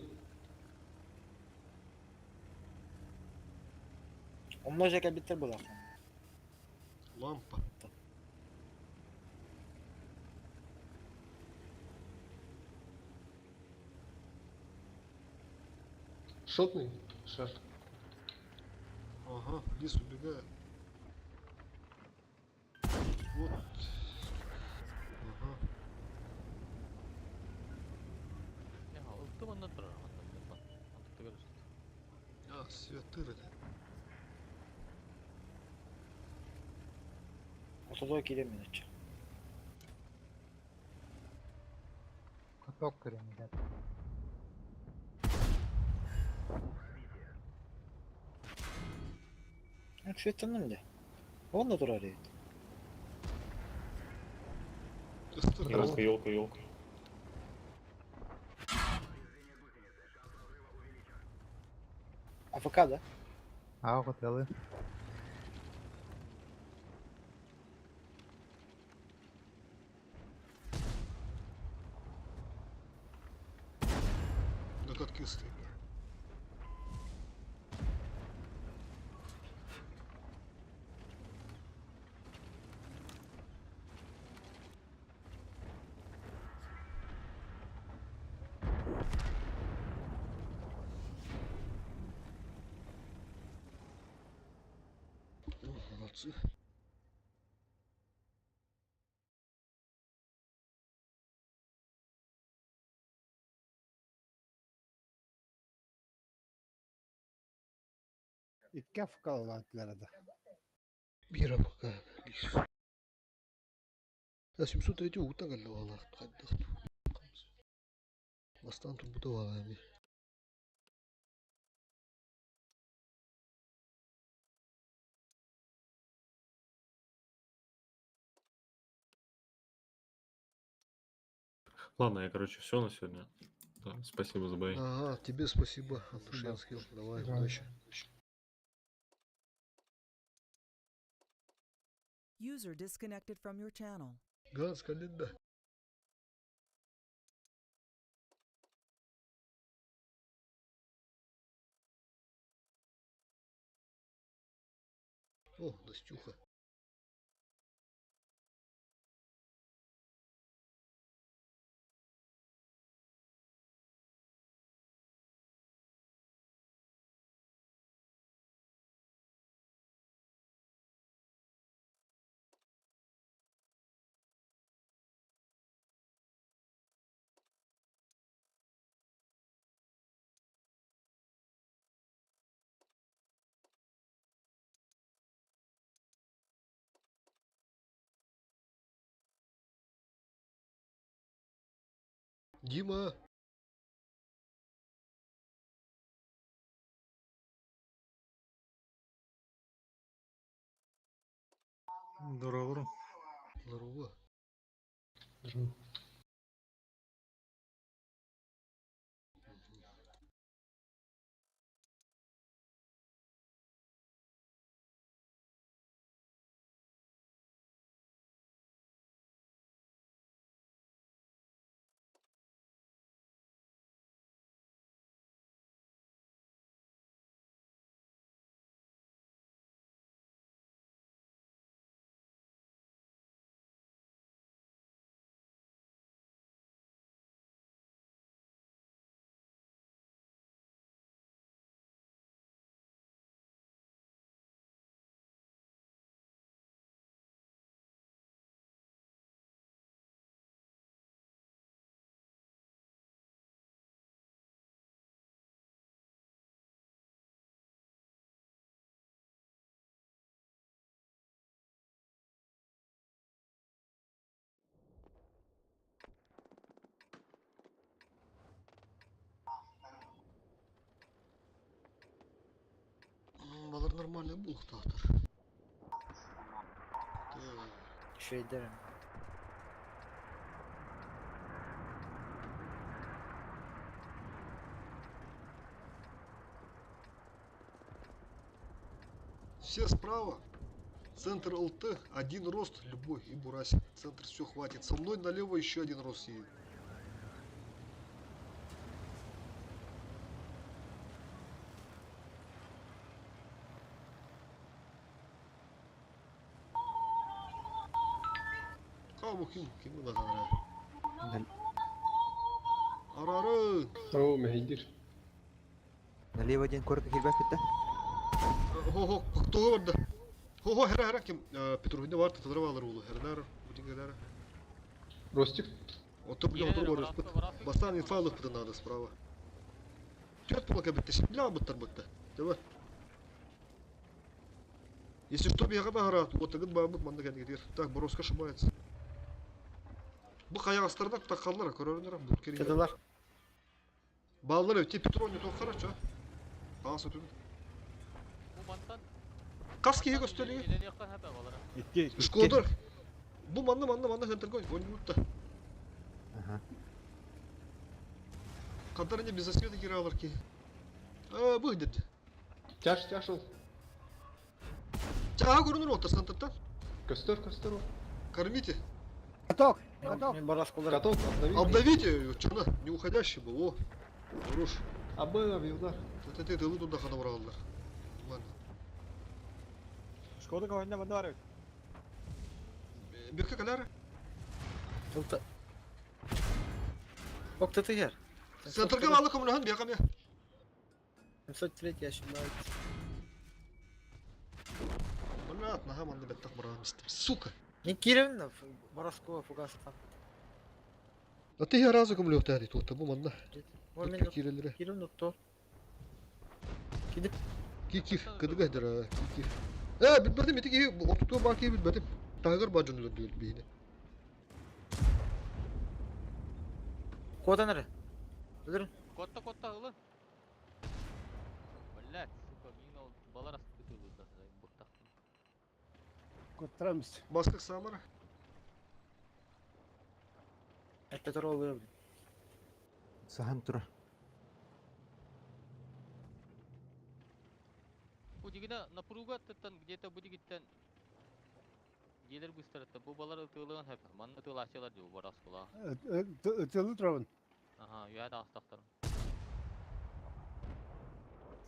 Умножек обиттер была. Лампа. Шотный шар. Ага, лис убегает. Вот. Ага. Ылты манна тура. А, свет тыры. Отодой келем мен өтчі. Каток көрем, да. Светтенім де. Он да турар ебит. Елка, елка, елка. AFK да? А, готовы. На катке стоит. О, молодцы. Икки AFK да. Бира пока. А 703 утан галла. Бастаан турбута буолаа Ладно, я, короче, все на сегодня. Да, спасибо за бои. Ага, тебе спасибо, Антушенский. Давай, Да. удачи. User disconnected from your channel. Ганс Калинда. О, Настюха. Дима. Здорово. Здорово. Здорово. Балар нормальный булуохтаахтар. Так. Шейдерин. Все справа. Центр ЛТ, один рост, любой и Бурасик. Центр все хватит. Со мной налево еще один рост едет. Кому ким ким надо Арары. О, мэһэйдиир. Налево один корка кирбэк битте. Хо-хо, кто барда? Хо-хо, хера хера ким Петрухина бар татырып алыр улы. Хернар, будингелер. Ростик. Ото бля, отур бар ыппыт. Бастан инфа ылыппыт надо справа. Түөрт була кэбитте, бля быттар бытта. Давай. Если что, бега багара, вот тагын бабыт манна кәдигер. Так, Боровска ошибается. Бу каягастарда таккаллар, көрөрүнөр, бут керек. Кыдылар. Баллар өте Петроне тоқ хорошо. Таас өтүн. Бу мантан Кас киһи көстөлүгү. Илелиэххэ хата балара. Икки. Шкодар. Бу манна манна манна хентергой, ойнуутта. Ага. Кантар не без засвета киралар ки. А, бу дед. Тяж, тяж ол. Чаа көрүнөр оттар сантыртан. Костер, костер ол. Кормите. Каток! Каток! Мен барас колдор. Каток, обнови. Обновите, чана, не уходящий был, о. Хорош. Абы, объявлар. Ты ты ты туда хана бралдар. Ладно. Шкода кого-нибудь манна бар. Бекка каляра. Ылта. Ок ты гер. Центрга малы коммунахан бекам я. 703 ошибается. Блядь, нога манна беттах брал Сука. Не киревна Боровского фугастан. А ты я разу кому лёгта тут, бу манна. Мор мен Кирелере. киревна то. Кикир, кыдыга дара, кикир. Э, билбетим, ити ки отуту баки билбетим. Тагыр бажын өлөр бейне. Кодан ары. Өлөр. Котта котта ылын. Блять, сука, мин ол балар астытылыда быктахтым. Куттарамыс. Баскак Самара. Это троллы. Сахан тура. Бу дигине напруга аттыттан где-то бу дигиттен дьиэлэр быстарытта бу балар ытыылыгын хөп. Манна ытыылааччылар дии бу бараскула. Ытылы турабын. Аха, үөһэ таҕыстахтарым.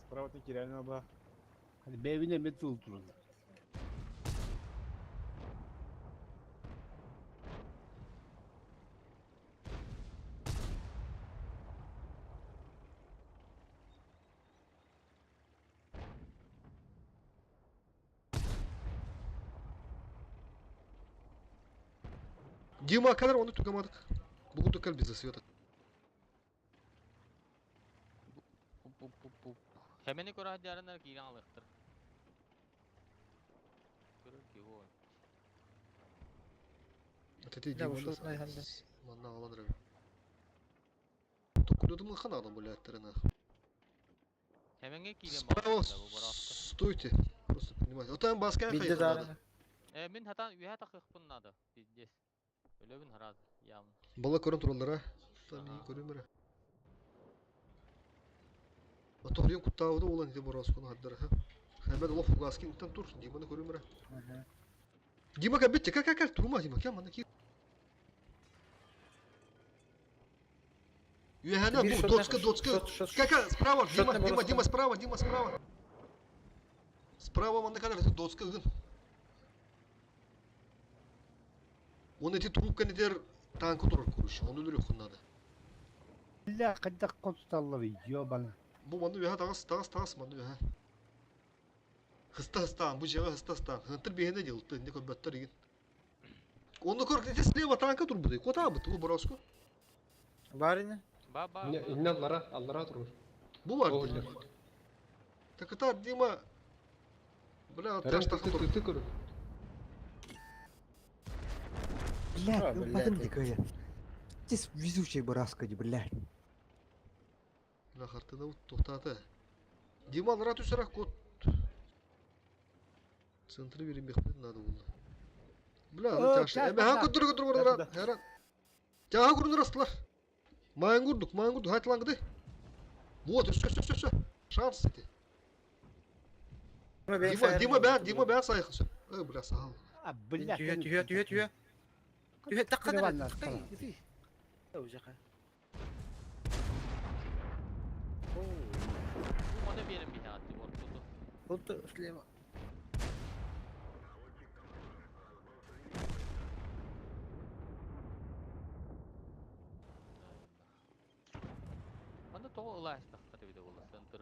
Справа ты реально ба. Бэйбин эмэ тыл туран. Дима kadar onu tutamadık. Bugün tutkal bize Света. Пуп-пуп-пуп. Хэмэни көрө дьаарыннар киирэн алыахтар. Көрөр киһи ол. Вот это Да, Дима. ушел на ханды. Манна алан ребят. Куда мы хана блядь, терена. Хэмэҥҥэ киирэн Справа баҕалар бу бараска. стойте. Просто понимаете. Вот там баска Билде хайха надо. дары. Э, мин хатан үөһэ тахыахпын наада. Пиздец. Өлөбүн хараад явно. Бала көрөн тураллара. Там Ага. iyi көрүмөрө. Ото хрен куттаабыта буолан ити бороскуну хаддара. Хэмэд олох фугаскин тан тур, Диманы көрүмөрө. Дима кабитте, как как турума Дима, кем ана ки. Юхана, Бир бу, шот доцка, на- доцка. шот, шот, Кака, справа, шот Дима, на Дима, бороска. Дима, справа, Дима, справа. Справа манна кадр, доцка гын. Он эти трубка не дер танк турар короче, он өлөрөх надо. Бля, хайдах кутталлар, ёбана. Бу манны үһэ тагыс, тагыс, тагыс манны үһэ. Хыста хыстаан, бу жега хыста хыстаан. Хынтыр биһине дьылты, инде көрбөттөр игин. Онну көр, эти слева танка турбудай. Кота бу, бу бороску. Барина. Ба ба. Инне инне аллара, аллара турар. Бу бар. О, бля. Так это Дима. Бля, Таран таш ты тахы ты тур. ты көрөр. Блядь, А, ну блядь, потом это- дикая. Здесь везучая бараска, блядь. Бля, хартына вот тоқтаты. Дима, алра түсірек кот. Центры беремек надо было. Бля, О, ну тяжко. тяж, Эме ха тяж. кутур кутур кутур. Херан. Тяга курнур астылар. Майын курдук, майын курдук. Хайт лангды. Вот, все, все, все, все. Шанс эти. Дима, Дима бән, Дима бән сайқы все. Э, бля, сағал. А, блядь. Түһэ, түһэ, түһэ, түһэ. Түһэ, таққан Кырваннар, Ужака. Бу маны берем биһэ атты ортоту. Вот слева. Манна тоҕо ылаастахтар эбитэ буолла центр.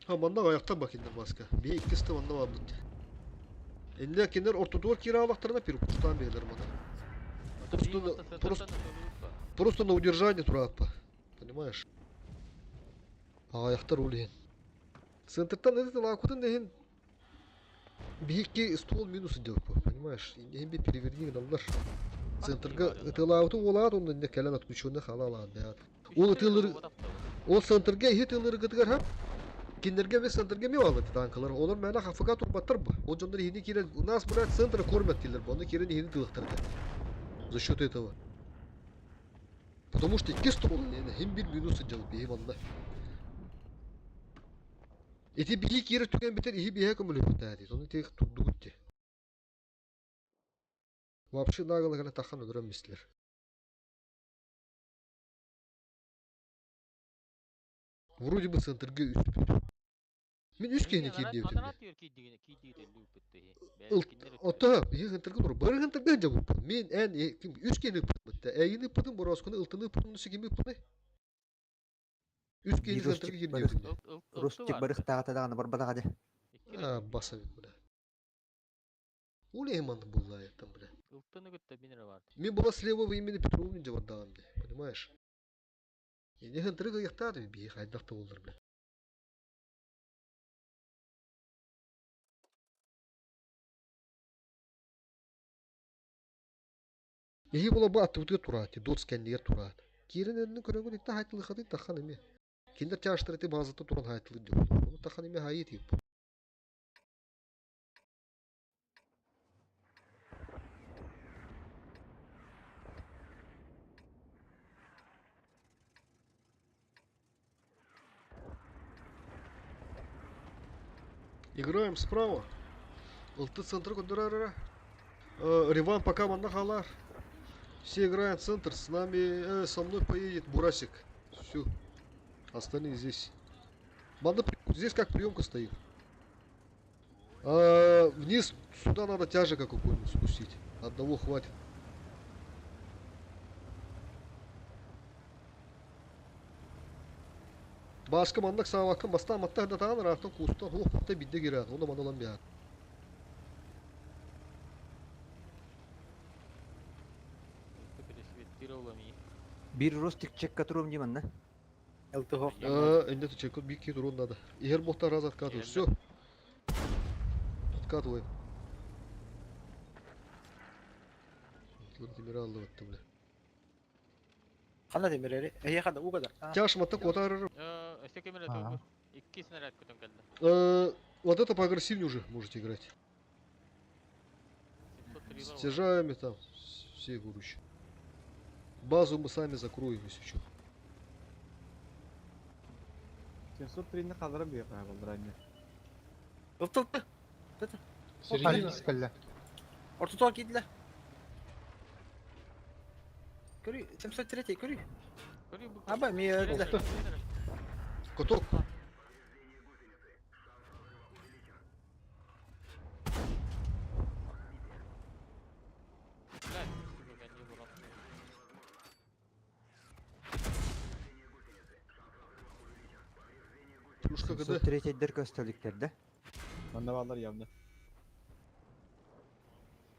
Ha манна аяқтан бак инде маска. Би иккисте манна бар бит. Инде кинер ортодор киралактарына перекустан бейлер мана. Просто просто просто на удержание тураппа. Понимаешь? Аяқтар улин. Центртан это лакутын дехин бихики стол минус идет, понимаешь? Инде би переверни наллар. Центрга ытылауту олаат онда инде кэлэн отключенный халалаан бэат. Ол ытылыр ол центрге хит ылыргытыгар ха Киндерге ve центрге ми алды танкалар. Олар мәлә хафыка турбаттар бу. Ол жондар хини кирен у нас брат центр кормят дилер. Оны кирен хини тылыктырды. За счет этого. Потому что икки стол не хим бир минус делал бии ванна. Эти бии кире түген битер ихи бие көмөлү битәди. Оны тех турду гутти. Вообще нагло гана тахан өдөрөн мислер. Вроде бы центрге үстүп. Мин үс киһини киирдиэбитим Анарат дии. түөр киирдигине киирдиги лүүпүттэ. Ота, иһи хынтыргы тур. Бары хынтыргы жабыппын. Мин эн ким үс киһини ыппыт. Эйини ыппытым, бороскуну ылтыны ыппытым, нүсү кими ыппыны. Үс киһини Биир хынтыргы Ростик киирдиэбитим дии. Ростик барыхтаҕата даҕаны барбатаҕа дии. А, баса бит, бля. Улей манны булла там, бля. Ылтыны кытта бинер бар. Мин была слева во имени Петровны жабардаҕым дии, понимаешь? Эни хынтыргы ыйахтааты бии хайдахта боллар, бля. Эһи була бу аттыбытыгар тураат, доц кэннигэр тураат. Киирэн эрнин көрөҥүн итта хайтылыхатын тахан эми. Кинилэр тяжтар ити базата туран хайтылыр диэн. Onu тахан эми хайы тип. Играем справа. ЛТ центр көндөрөр. Риван пока манна халар. Все играем в центр. С нами, со мной поедет Бурасик. Все. Остальные здесь. Манна здесь как приемка стоит. А, вниз сюда надо тяжика какой-нибудь спустить. Одного хватит. Башка маннык сааваккын бастаан маттах да таан ыраахтан куустан хуох кутта бидде кирээн уонна маны ылан биһаат. Бир ростик чекка турум дии манна. ЛТХ. Инде чекка бир киһи туруон надо. Иһэр буохтар раз откатывай. Все. Откатываем. Владимир аллыбатты бля. Ханна темирери? Эйе ханна угада. Тяж матта куотар. Өссө кемере тугу. Икки снаряд көтөн кэллэ. Вот это поагрессивнее уже можете играть. 703 С тяжами там, все короче. Базу мы сами закроем, если что. 703-ni kaldıran bir kaldıran. Ылтылты. Середина. Кэллэ. Ортотуга киирдилэр. Көрүй, 703 көрүй. Аба, ми өлдүлэр. Каток. Плюшка КД. 703-дер көстөлүктер да. Манна балlar явно.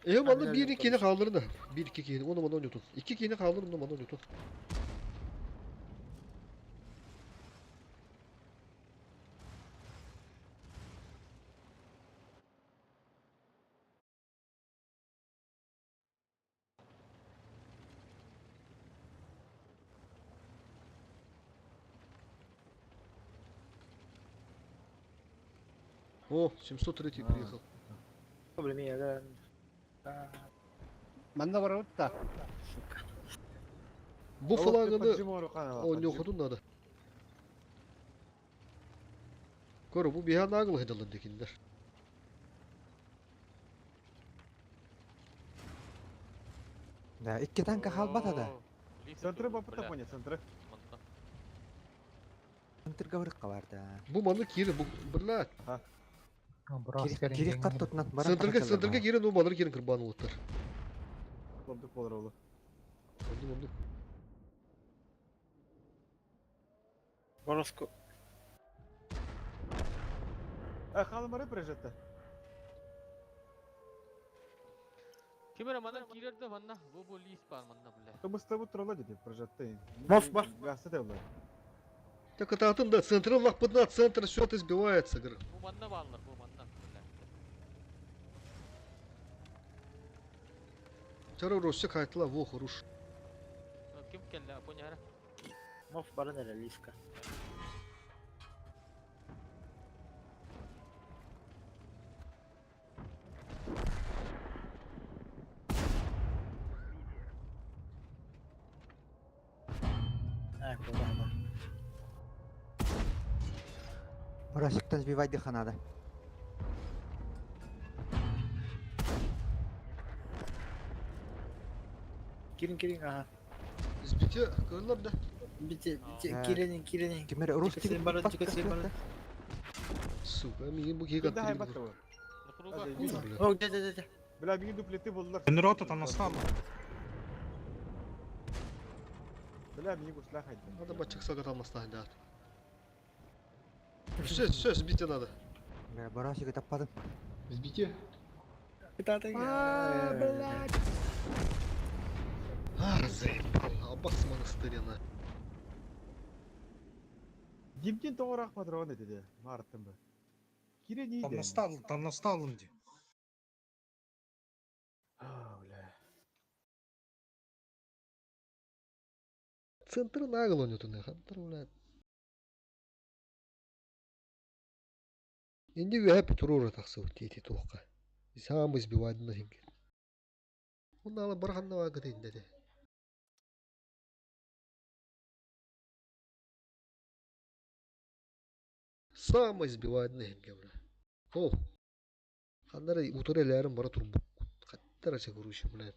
Манна bir ikini kaldırın da. Bir iki kihini, onu bana oynatın. İki kihini kaldırın, onu bana oynatın. О, 703 приехал. Бля, да. Манна барабыт да. Бу флагını ойнохотун надо. Көрө, бу биһа нагыл хедалын декиндер. Да, икки танка халбата да. Центры бапыта поня, центры. Центрга барыкка бар да. Бу маны кири, бу бля. Кирик кат тутунан баран Центрга, центрга кири, ну маныр кирин кырбан улуттар. Болдук болор олу. Онду, онду. Бороско. Халымары прижатты. Кемере манна киирерде манна. Бу бу лис бар манна бля. Тыбысты бу турала деди прижатты. Мов бар. Гасты девлар. Так это атын да, центр лахпыдна, центр все это избивается, говорю. Бу манна бааллар, бу манна. Бля. Второй Россия кайтла, во, хорош. Ким келле, поняра. Мов баран эле лиска. А, куда Мурасиктан сбивать дыха надо. Кирин, кирин, ага. Избите, кылар да. Бите, бите, кирин, кирин. Кемере русский Баран, баран. Сука, мигин бу киге Да, каттырып. О, где, где, где? Бля, мигин дуплеты болдулар. Рота там настал. Бля, мигин гусла хайды. Надо бачак сагат алмастан да. Все, все, сбите надо. Бля, Барасика таппадым. Сбите. А, блядь. А, заебал, Аббас монастыря. Димтин тоғырақ патрон деди. Марттым бы. Кире не Там настал, там настал где. А, бля. Центр нагло нету, хантар, блядь. Инди үөһэ Петрора тахсыбыт диэти туохха. Самый сбивадына хинге. Уннала барханна вагыт инде. Самый сбивадына хинге, бля. О. Ханнара утурелерин бара турбут. Хаттара чагуруши, бля.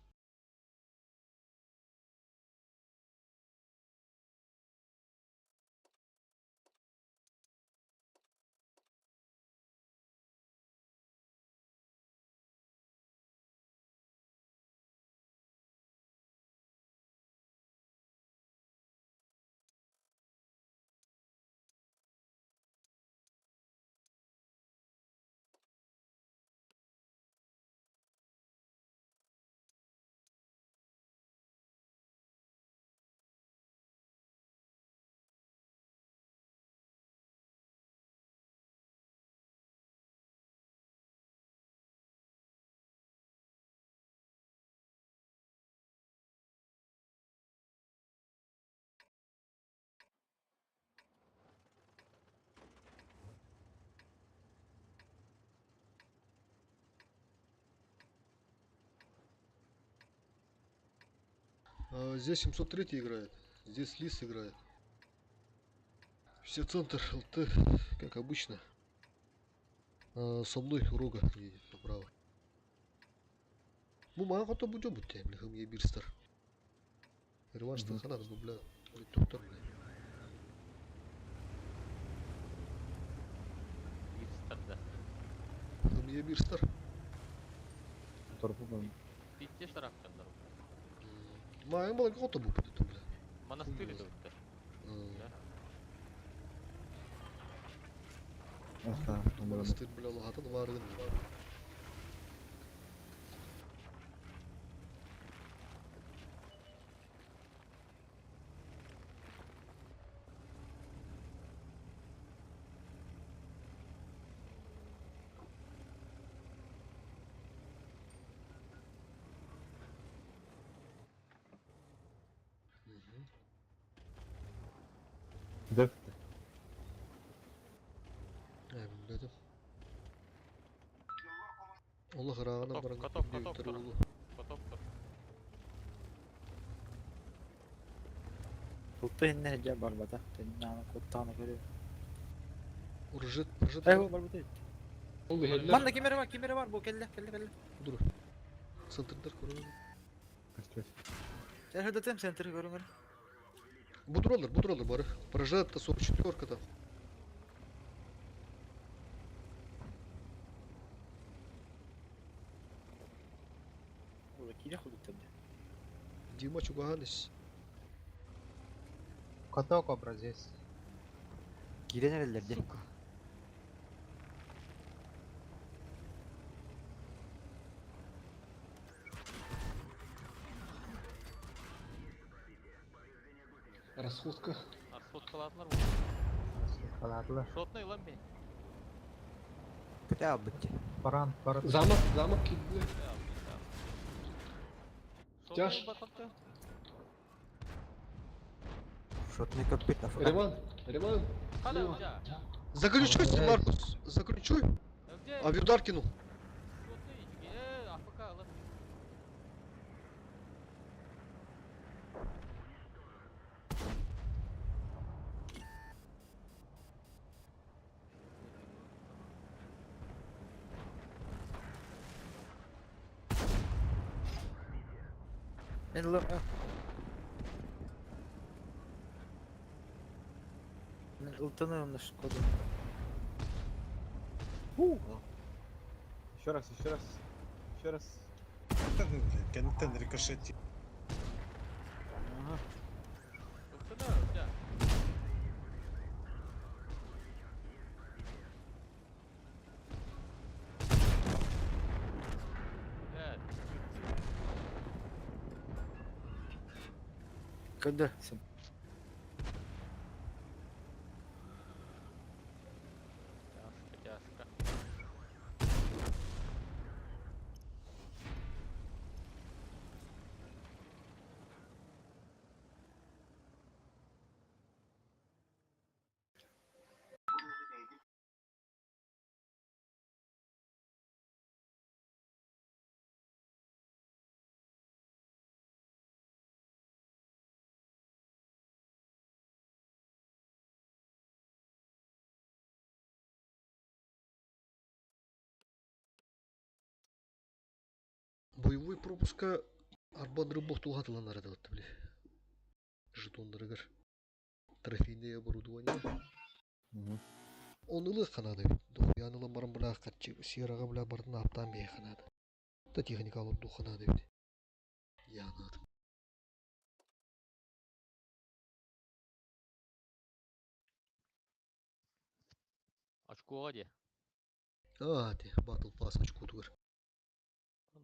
А, здесь 703 играет, здесь Лис играет. Все центр ЛТ, как обычно. А, со мной Рога едет направо. Ну, мага то будет бля, бля, бирстер. Реванш хана, ну, бля, доктор, бля. Бирстер, да. Мне бирстер. Питте тараптандар. Мага была кото будет, бля. Монастырь это вот. Ага, Монастырь, бля, лагатан вардын. Да. Ай, блядь. Allah rağına Каток, баран каток, каток, каток. Тутта инне жа барбата. Теннаны куттаны көрү. Уржет, уржет. Эй, барбата. Ол иһэллэр. Манна кимере бар, кимере бар, бу келле, келле, келле. Дур. Центрдар көрөм. Сен хөдөтөм центр көрүңөр. Будроллер, будроллер бары. Прожетта 44 там. Бу кире хөдөтөм. Дима Чугаганис. Каток образец. Кирен эреллер де. Расходка. Расходкалаатылар Калаатылар. Шотный ылам мен. Көтө албыт. Баран, баран. Замок, замок кидди. Тяж. Шотный көппүт афка. Риван, Риван. Слева. Заключуй, Маркус, заключуй. А Вюдар кинул. Мен ылам. Мен ылтыны онда шкода. Еще раз, еще раз. Еще раз. Кенттен рикошет. Ага. Когда? Тяжко, тяжко. Боевой пропуска арбан рыбок туһатыланар это вот, били. Жетондарыгар. Трофейное оборудование. Оны ылыах ханаада эбит. Дохуян ылан баран бля хаччы сераҕа бля бардын ааптаан биһи ханаада. Да техника олордуу ханаада эбит. Яанаатым. Очкоға де. Аа, ти, Battle Pass очкотугар.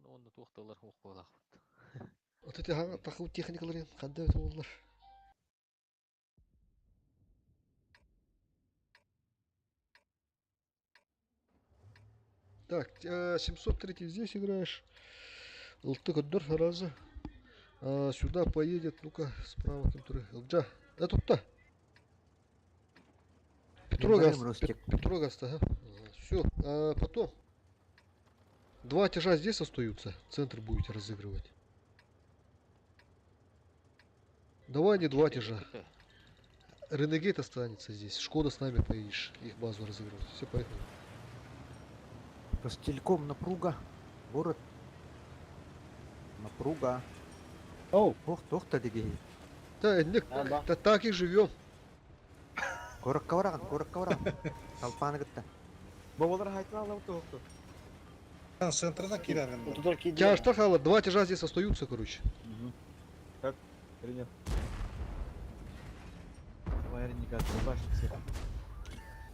Онно туохталар хуох буолаахпыт. Вот эти тахыл техникаларын ханда это олар. Так, 703 здесь играешь. ЛТ Коддор раза. А, сюда поедет, ну-ка, справа контуры. Лджа. Да тут-то. Петрогаст. Петрогаст, ага. Все, а потом. Два тяжа здесь остаются. Центр будете разыгрывать. Давай не два тяжа. Ренегейт останется здесь. Шкода с нами поедешь. Их базу разыгрывать. Все, поехали. Ростелеком напруга. Город. Напруга. Оу. Ох, тох-то дегей. Да, не, да, так и живем. Корок кавараган, корок кавараган. Талпаны гытта. Бабалар хайтын алып тоқту. Центрына кирәргән. Тяж тахала, два тяжа здесь остаются, короче. Так, принял. Давай, ренегат, рубашь всех.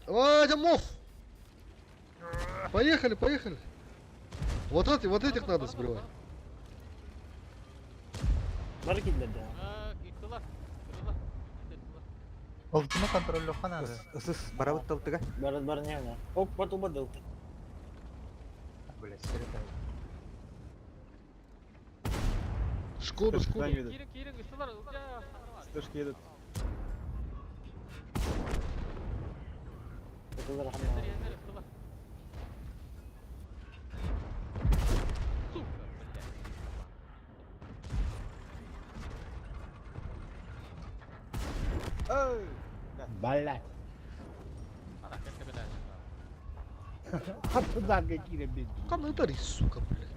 А, это мов! Поехали, поехали. Вот эти, вот этих надо сбривать. Бар кидлер да. Ыттылар. Кырылар. Олтуну контроллёхан надо. Ысыс, барабыт талтыга. Бар бар не да. Ок, бату бадыл. Блять, серета. Шкоду, Шкоду. Кирин, кирин, ыттылар. Стышки едут. Ыттылар ыттылар. Сука, блядь. Эй! Блять. Ана, как тебе дальше? Хатыдан кирем бен. Кандай дари, сука, блядь.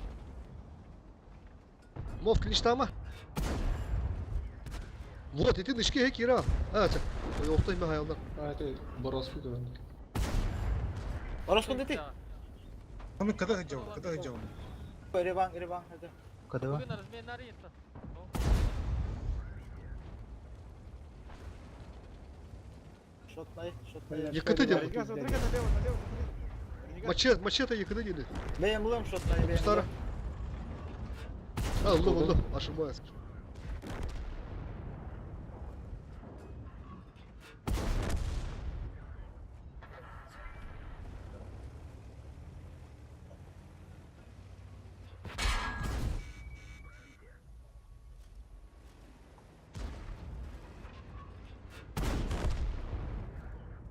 Мов, клиштама. Вот, и ты нычке кира. А, так. Ой, остой махайлар. А, это Бороску говорит. Ороску дети. Ну, когда идем? Когда идем? Ереван, Ереван, это. Кадыва? Бүгін размен нарыйсы. Шотнай, шотнай. ЕКТ деп. Ренегат, смотри-ка налево, налево, смотри. Ренегат. Мачете, мачете ЕКТ дели. Бэм лым шотнай, бэм. Стара. А, лом, лом, ошибаюсь.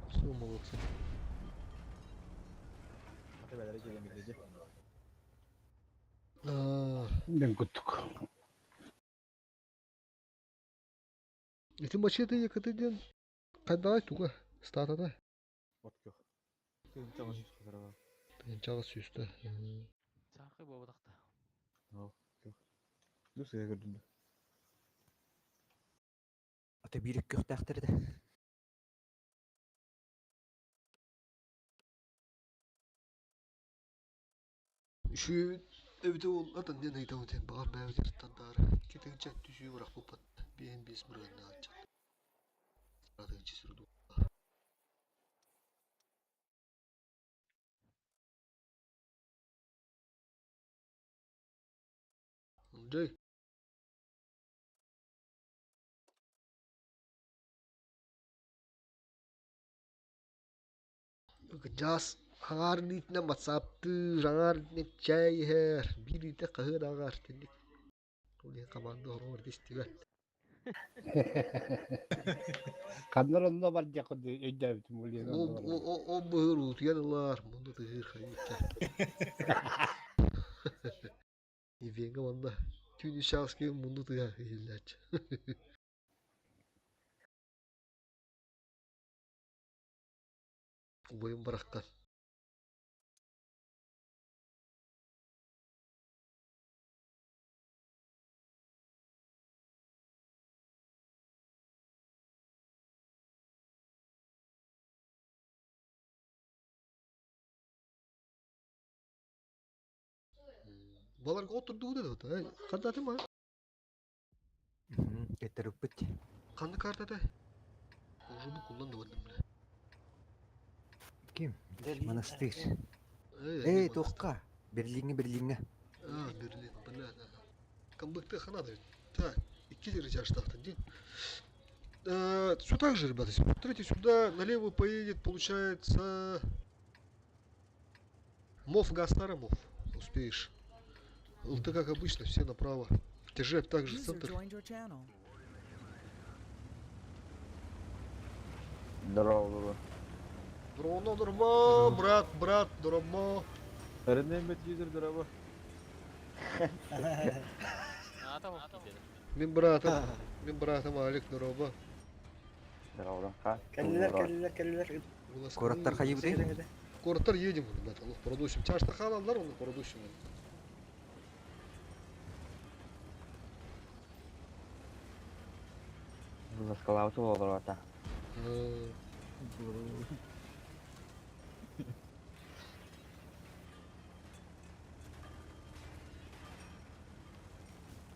Все, молодцы. А, Мен күттүк. Эти мачете ЕКТ ден. Кайдалай туга. Статада. Вот көх. Чагы сүйісті. Сақы бабадақта. Дус я көрдüm. Ата бирик көктәхтерде. Үші өбіті ол атын ден айта өтен бағар бәвдер тандары. Кетігінші түсі бірақ бұпат. Бен бес мұрғанна атчат. Атыгынчы сүрді. Андрей. Жас аңар нитіне матсапты, жаңар нитіне чай ихер, бир ите қағыр ағар тендик. Ол команда хорор дестибе. Каннар онно бар жакы өйдөбүтүм бул О, о, быгыр утуян ылар, мунду тыгыр хайыкка. Ивенге манда түнү шаски мунду тыга хиллач. Убайым бараккан. Баларга отурдугу да, хардатым а? Кеттериппит. Ханны картата? Уже бу куллан да бардым, бля. Ким? Монастырь. Эй, Эй, туохка? Берлиҥҥэ, Берлиҥҥэ. А, Берлин, бля, да. Комбыкты ханады. Так, икки рычажтахтан день. Все так же, ребята, смотрите сюда, налево поедет, получается... Мов Гастара, Мов, успеешь. ЛТ, как обычно, все направо. ТЖ также User центр. joined your channel. Здорово, здорово. Дроно, дромо, брат, брат, дромо. Здорово. Мин братом, мин братом Алик дромо. Здорово, Кэллилэр, кэллилэр, кэллилэр. Куораттар хайыбыты? Куораттар едем, ребята, лох продусим. Чашта халалар, он продусим.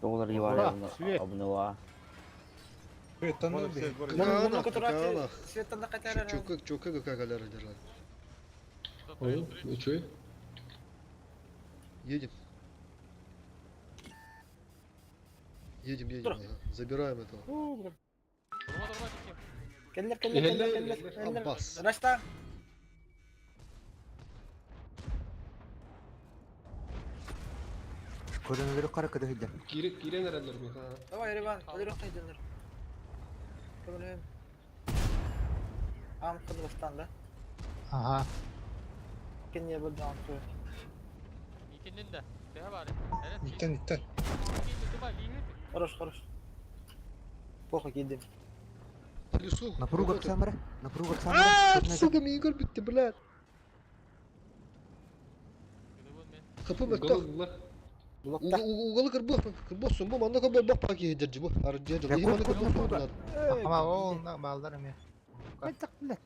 Ура, свет. Каканах, Мунну каканах. Светтан катара. Чука, чука, как галяра держать. Понял? Ну чё? Едем. Едем, едем. Ага. Забираем этого. Кэллилэр, кэллилэр, кэллилэр, кэллилэр. Аббас. Рашта. Көрөнөлөрү кара кыдыһыдьа. Кире, кире нэрэллэр ми? Давай, Иван, өлөрөх кайдыныр. Көмөлөм. Ам кыдырыстан да. Ага. Кенне был дан кы. Иттен, иттен. Хорош, хорош. Плохо кидем. В лесу. Напруга работаем. Оксамара. Напруга Оксамара. А, сука, меня Игорь битти, блядь. ХП мөттөх. Блокта. Угалы кырбых, кырбых сумбу, манна кырбых бах паки хеджи бу. Арджи жыл. Я Манна кот, кырбых кот, бах. Ама ол балдар эме. Хайдах блядь.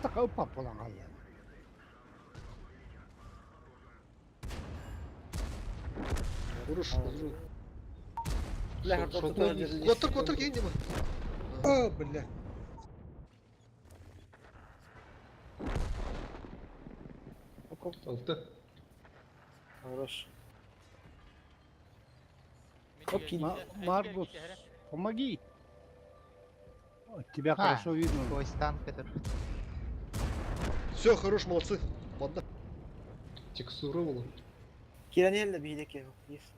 Так упап болан қалды. Уруш, уруш. Бля, Коттыр, коттыр кейин дема. О, бля. Алты. Хорош. Маргус, помоги. Тебя хорошо видно. Все, хорош, молодцы. Ладно. Текстура была. Киранелла бийдеки. Есть.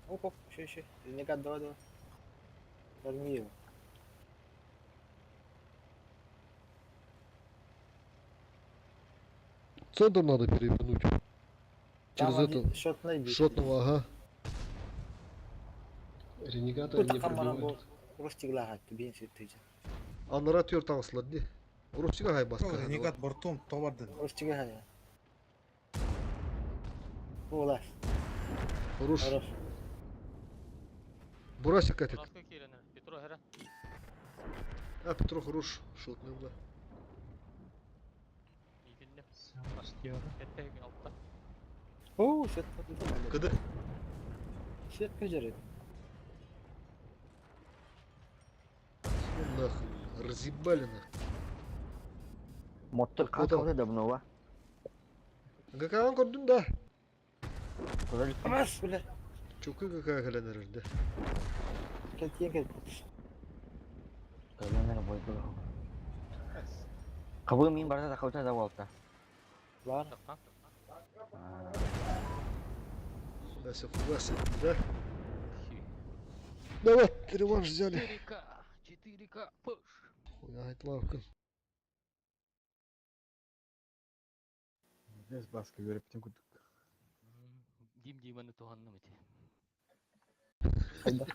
Оп, оп, еще, еще. Ренегат, давай, давай. Возьми его. Центр надо перевернуть. Через Там это. Шотный бит. Шотного, ага. Ренегаты Тут не камара пробивают. Ростиглага, тебе не Анара төр таңсылар ди. Урусига хай баска. Ренегат бортом товарды. Ростиглага. Улас. Хорош. Хорош. Бурасик катит. А, Петро хорош. Шотный, да. О, свет. Кыды. Свет көжөрөт. Ну, Нахуй. Разъебали нахуй. Моттор Куда? давно, Какая көрдүм да. Бас, бля. Чука какая галянер, да. Келтиен кел. Кабы мин барда да каута да болта. Бар. Вася, Вася, да? Давай, реванш взяли. 4К, 4К, пыш. Хуй, лавка. Здесь баска говорит, птенку. Дим Диманы туһанным ити. Хайда.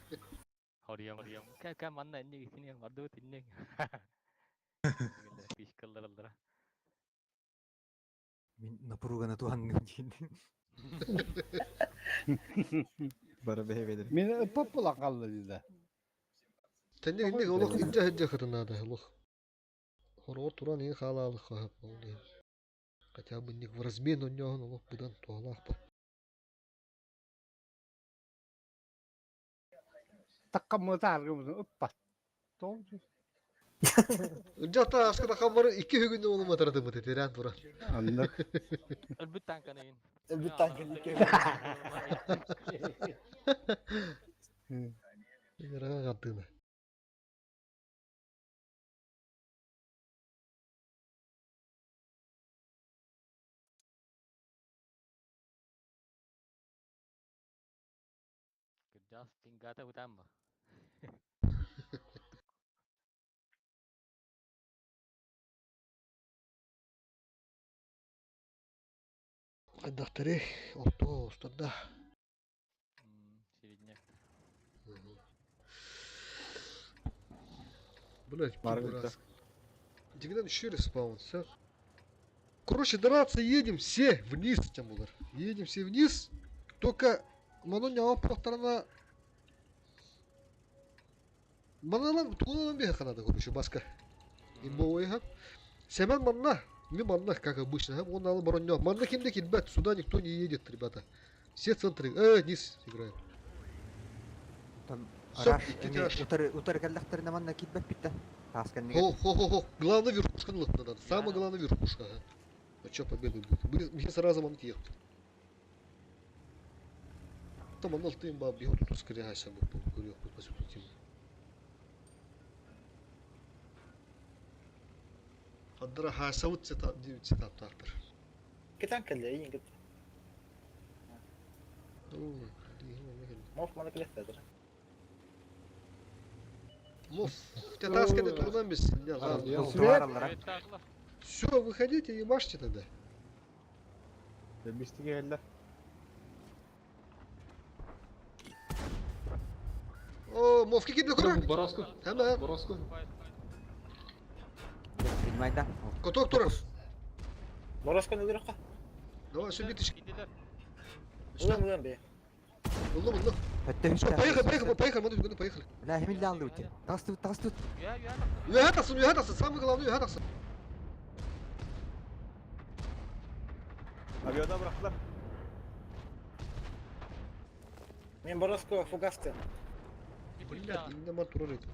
Хориям. Ка ка манна инне итини бардыбыт инне. Фишкалар Мин напруганы туһанным диин. Бара бэйбедер. Мен упап болан қалды дейді. Тенне инне олох инже хеджи хытынады олох. Хорор туран ин халалы хахап ол. Хотя бы не в размен у него олох будан туалах па. Таккаммыта аргыбытын ыппат. Тоҕо Ылдьата аскыта хаммары икки үһүгүннэ олу матаратымыт этирэн турар. Аннык. Өлбүт танканы ин. Өлбүт танканы икки. Ыраға хантыына. Кырдьаҕас пингата бытаан ба. Хайдахтары ортоҕо оҕустарда. Середняк. Блять, Маргарита. Дигнан еще респаун, все. Короче, драться едем все вниз, Тямулар. Едем все вниз. Только манон сторона. Маналан тугунан беха надо, короче, баска. Имбовый Семен манна, ми манна, как обычно. Он на бронё. Манна кимде килбет, сюда никто не едет, ребята. Все центры, низ играют. Там Всё, раш икки эми тираж. утары утары кэллэхтэринэ манна киирбэт биттэ. Таас кэннигэр. Хо, хо, хо, хо. Главное верхушка надо. Самое главное верхушка. Ага. А чё победа будет? Мы сразу манки ехать. Там он ты имба бьет тут ускоряйся, бы посмотрим. Адра хасаут цета 9 цета тартар. Китан кэллэ, иин кит. Моф маны кэлэхтэ Моф, татарская турнамент без. Все, выходите и мажьте тогда. Бистиге келді. О, Мовки кидли кура. Бороску. Хама. Бороску. Принимай да. Коток турар. Бороску өлөрөххө. Давай, все, биточки. Улан улан бе. Уллум, уллум. Өттө Все, поехали, поехали, поехали, мы поехали. Бля, химилде алды өте. Тас тут, тас тут. Үөһэ тахсын, үөһэ тахсын, самый главный үөһэ тахсын. Авиада бырақтылар. Мен Бороску фугасты. Блядь, именно мар турар эти.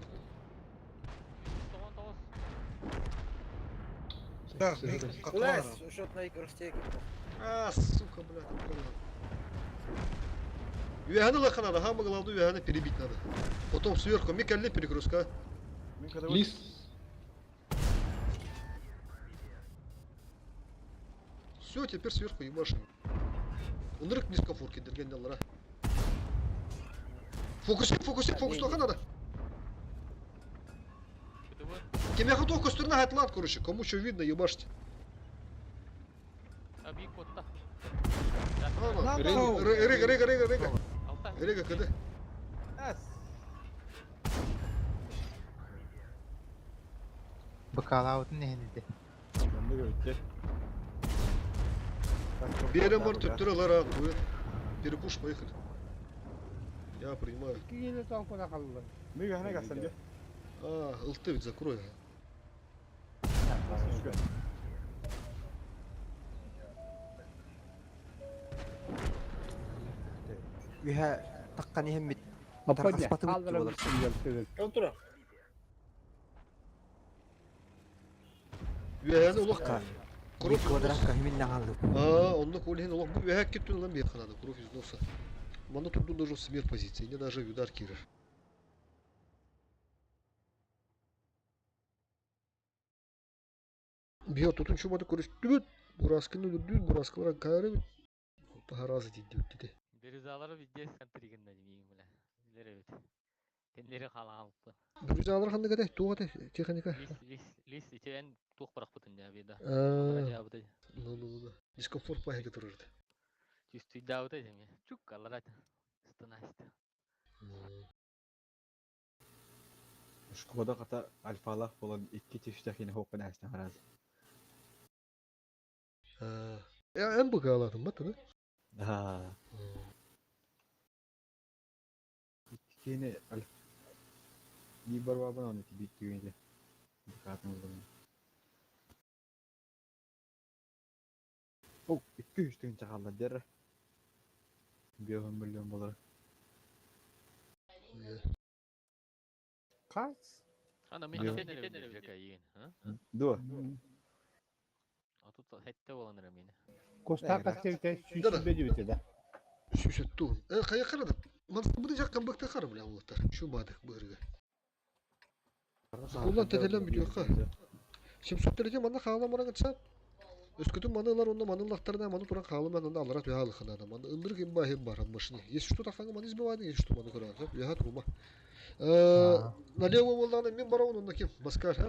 Так, Улас, ушот на рустек. А, сука, блядь, понял. Үөһэни лаха надо, самое главное үөһэни перебить надо. Потом сверху, Микале перегрузка. Лис. Все, теперь сверху ебашим. Унрык низкофорки, дергенделара. Фокусик, фокусик, фокус лаха надо. Кемеха только сторона атлант, короче, кому что видно, ебашьте. Рега, рега, рега, рега. Рега, КД. Бакалаутын нехинде. Берем бар төттөрө Перепуш, поехали. Я принимаю. Киһини тоҥкуна қалды. Мига хана гасан де. А, ЛТ ведь закрой. Үһэ таққан ихэммит. Аппадя, Тарқаспаты қалдыра болар. Отура. Үөһэни улах Кровь квадратка химилде алды. А, онно колхин улах бу үөһэ кеттүн лам бир ханады, кровь из носа. Мана турду даже смерть позиции, не даже удар кирер. Бьет, тут чуматы көрүс түбүт, бураскыны дүрдүт, бураскылар кайры таһаразы дейди өттү. Березалары везде контригеннен миң бля. Билер бит. Тенлери халалыпты. Березалар ханды кете, туга техника. Лис лис лис ичен тух баракпытын я бида. А, Ну, ну, ну. Дискомфорт пахеге турар. Чувствуй даут эми. Чук аларат. Станаст. Шкода қата альфалах болан икки тиштахини хоқын әстен хараз. А, я МБК алатын бат, да? Да. Иккини альф. Би бар бабын оны ти биттүгенде. Бакатын болдум. О, икки үч түгін чақалла дер. Биохын миллион болар. Хас? Ана мен Дио. хитен эрэ били жека а? Дуо. А тут хетте болан эрэ мин. Костаа кастебите сүүсүбэ дибите да. Сүүсөттүү. Э, хайа карада. Мансыбыты жаккан быкта кара бля улаттар. Şu бадык бырыга. Улан тетелен бүтүөккө. 700 манна хаала марагытса. Өскөтүн маны ылар онно маны ыллахтарына маны туран хаалым мен онно аллара түһэ алыхынада. Маны ындырык имба хим бар машине. Если что таханга маны избивайды, если что маны көрөҕүн. Яха турума. Э, налево боллаҕына мин барабын онно ким? Баскар, ha?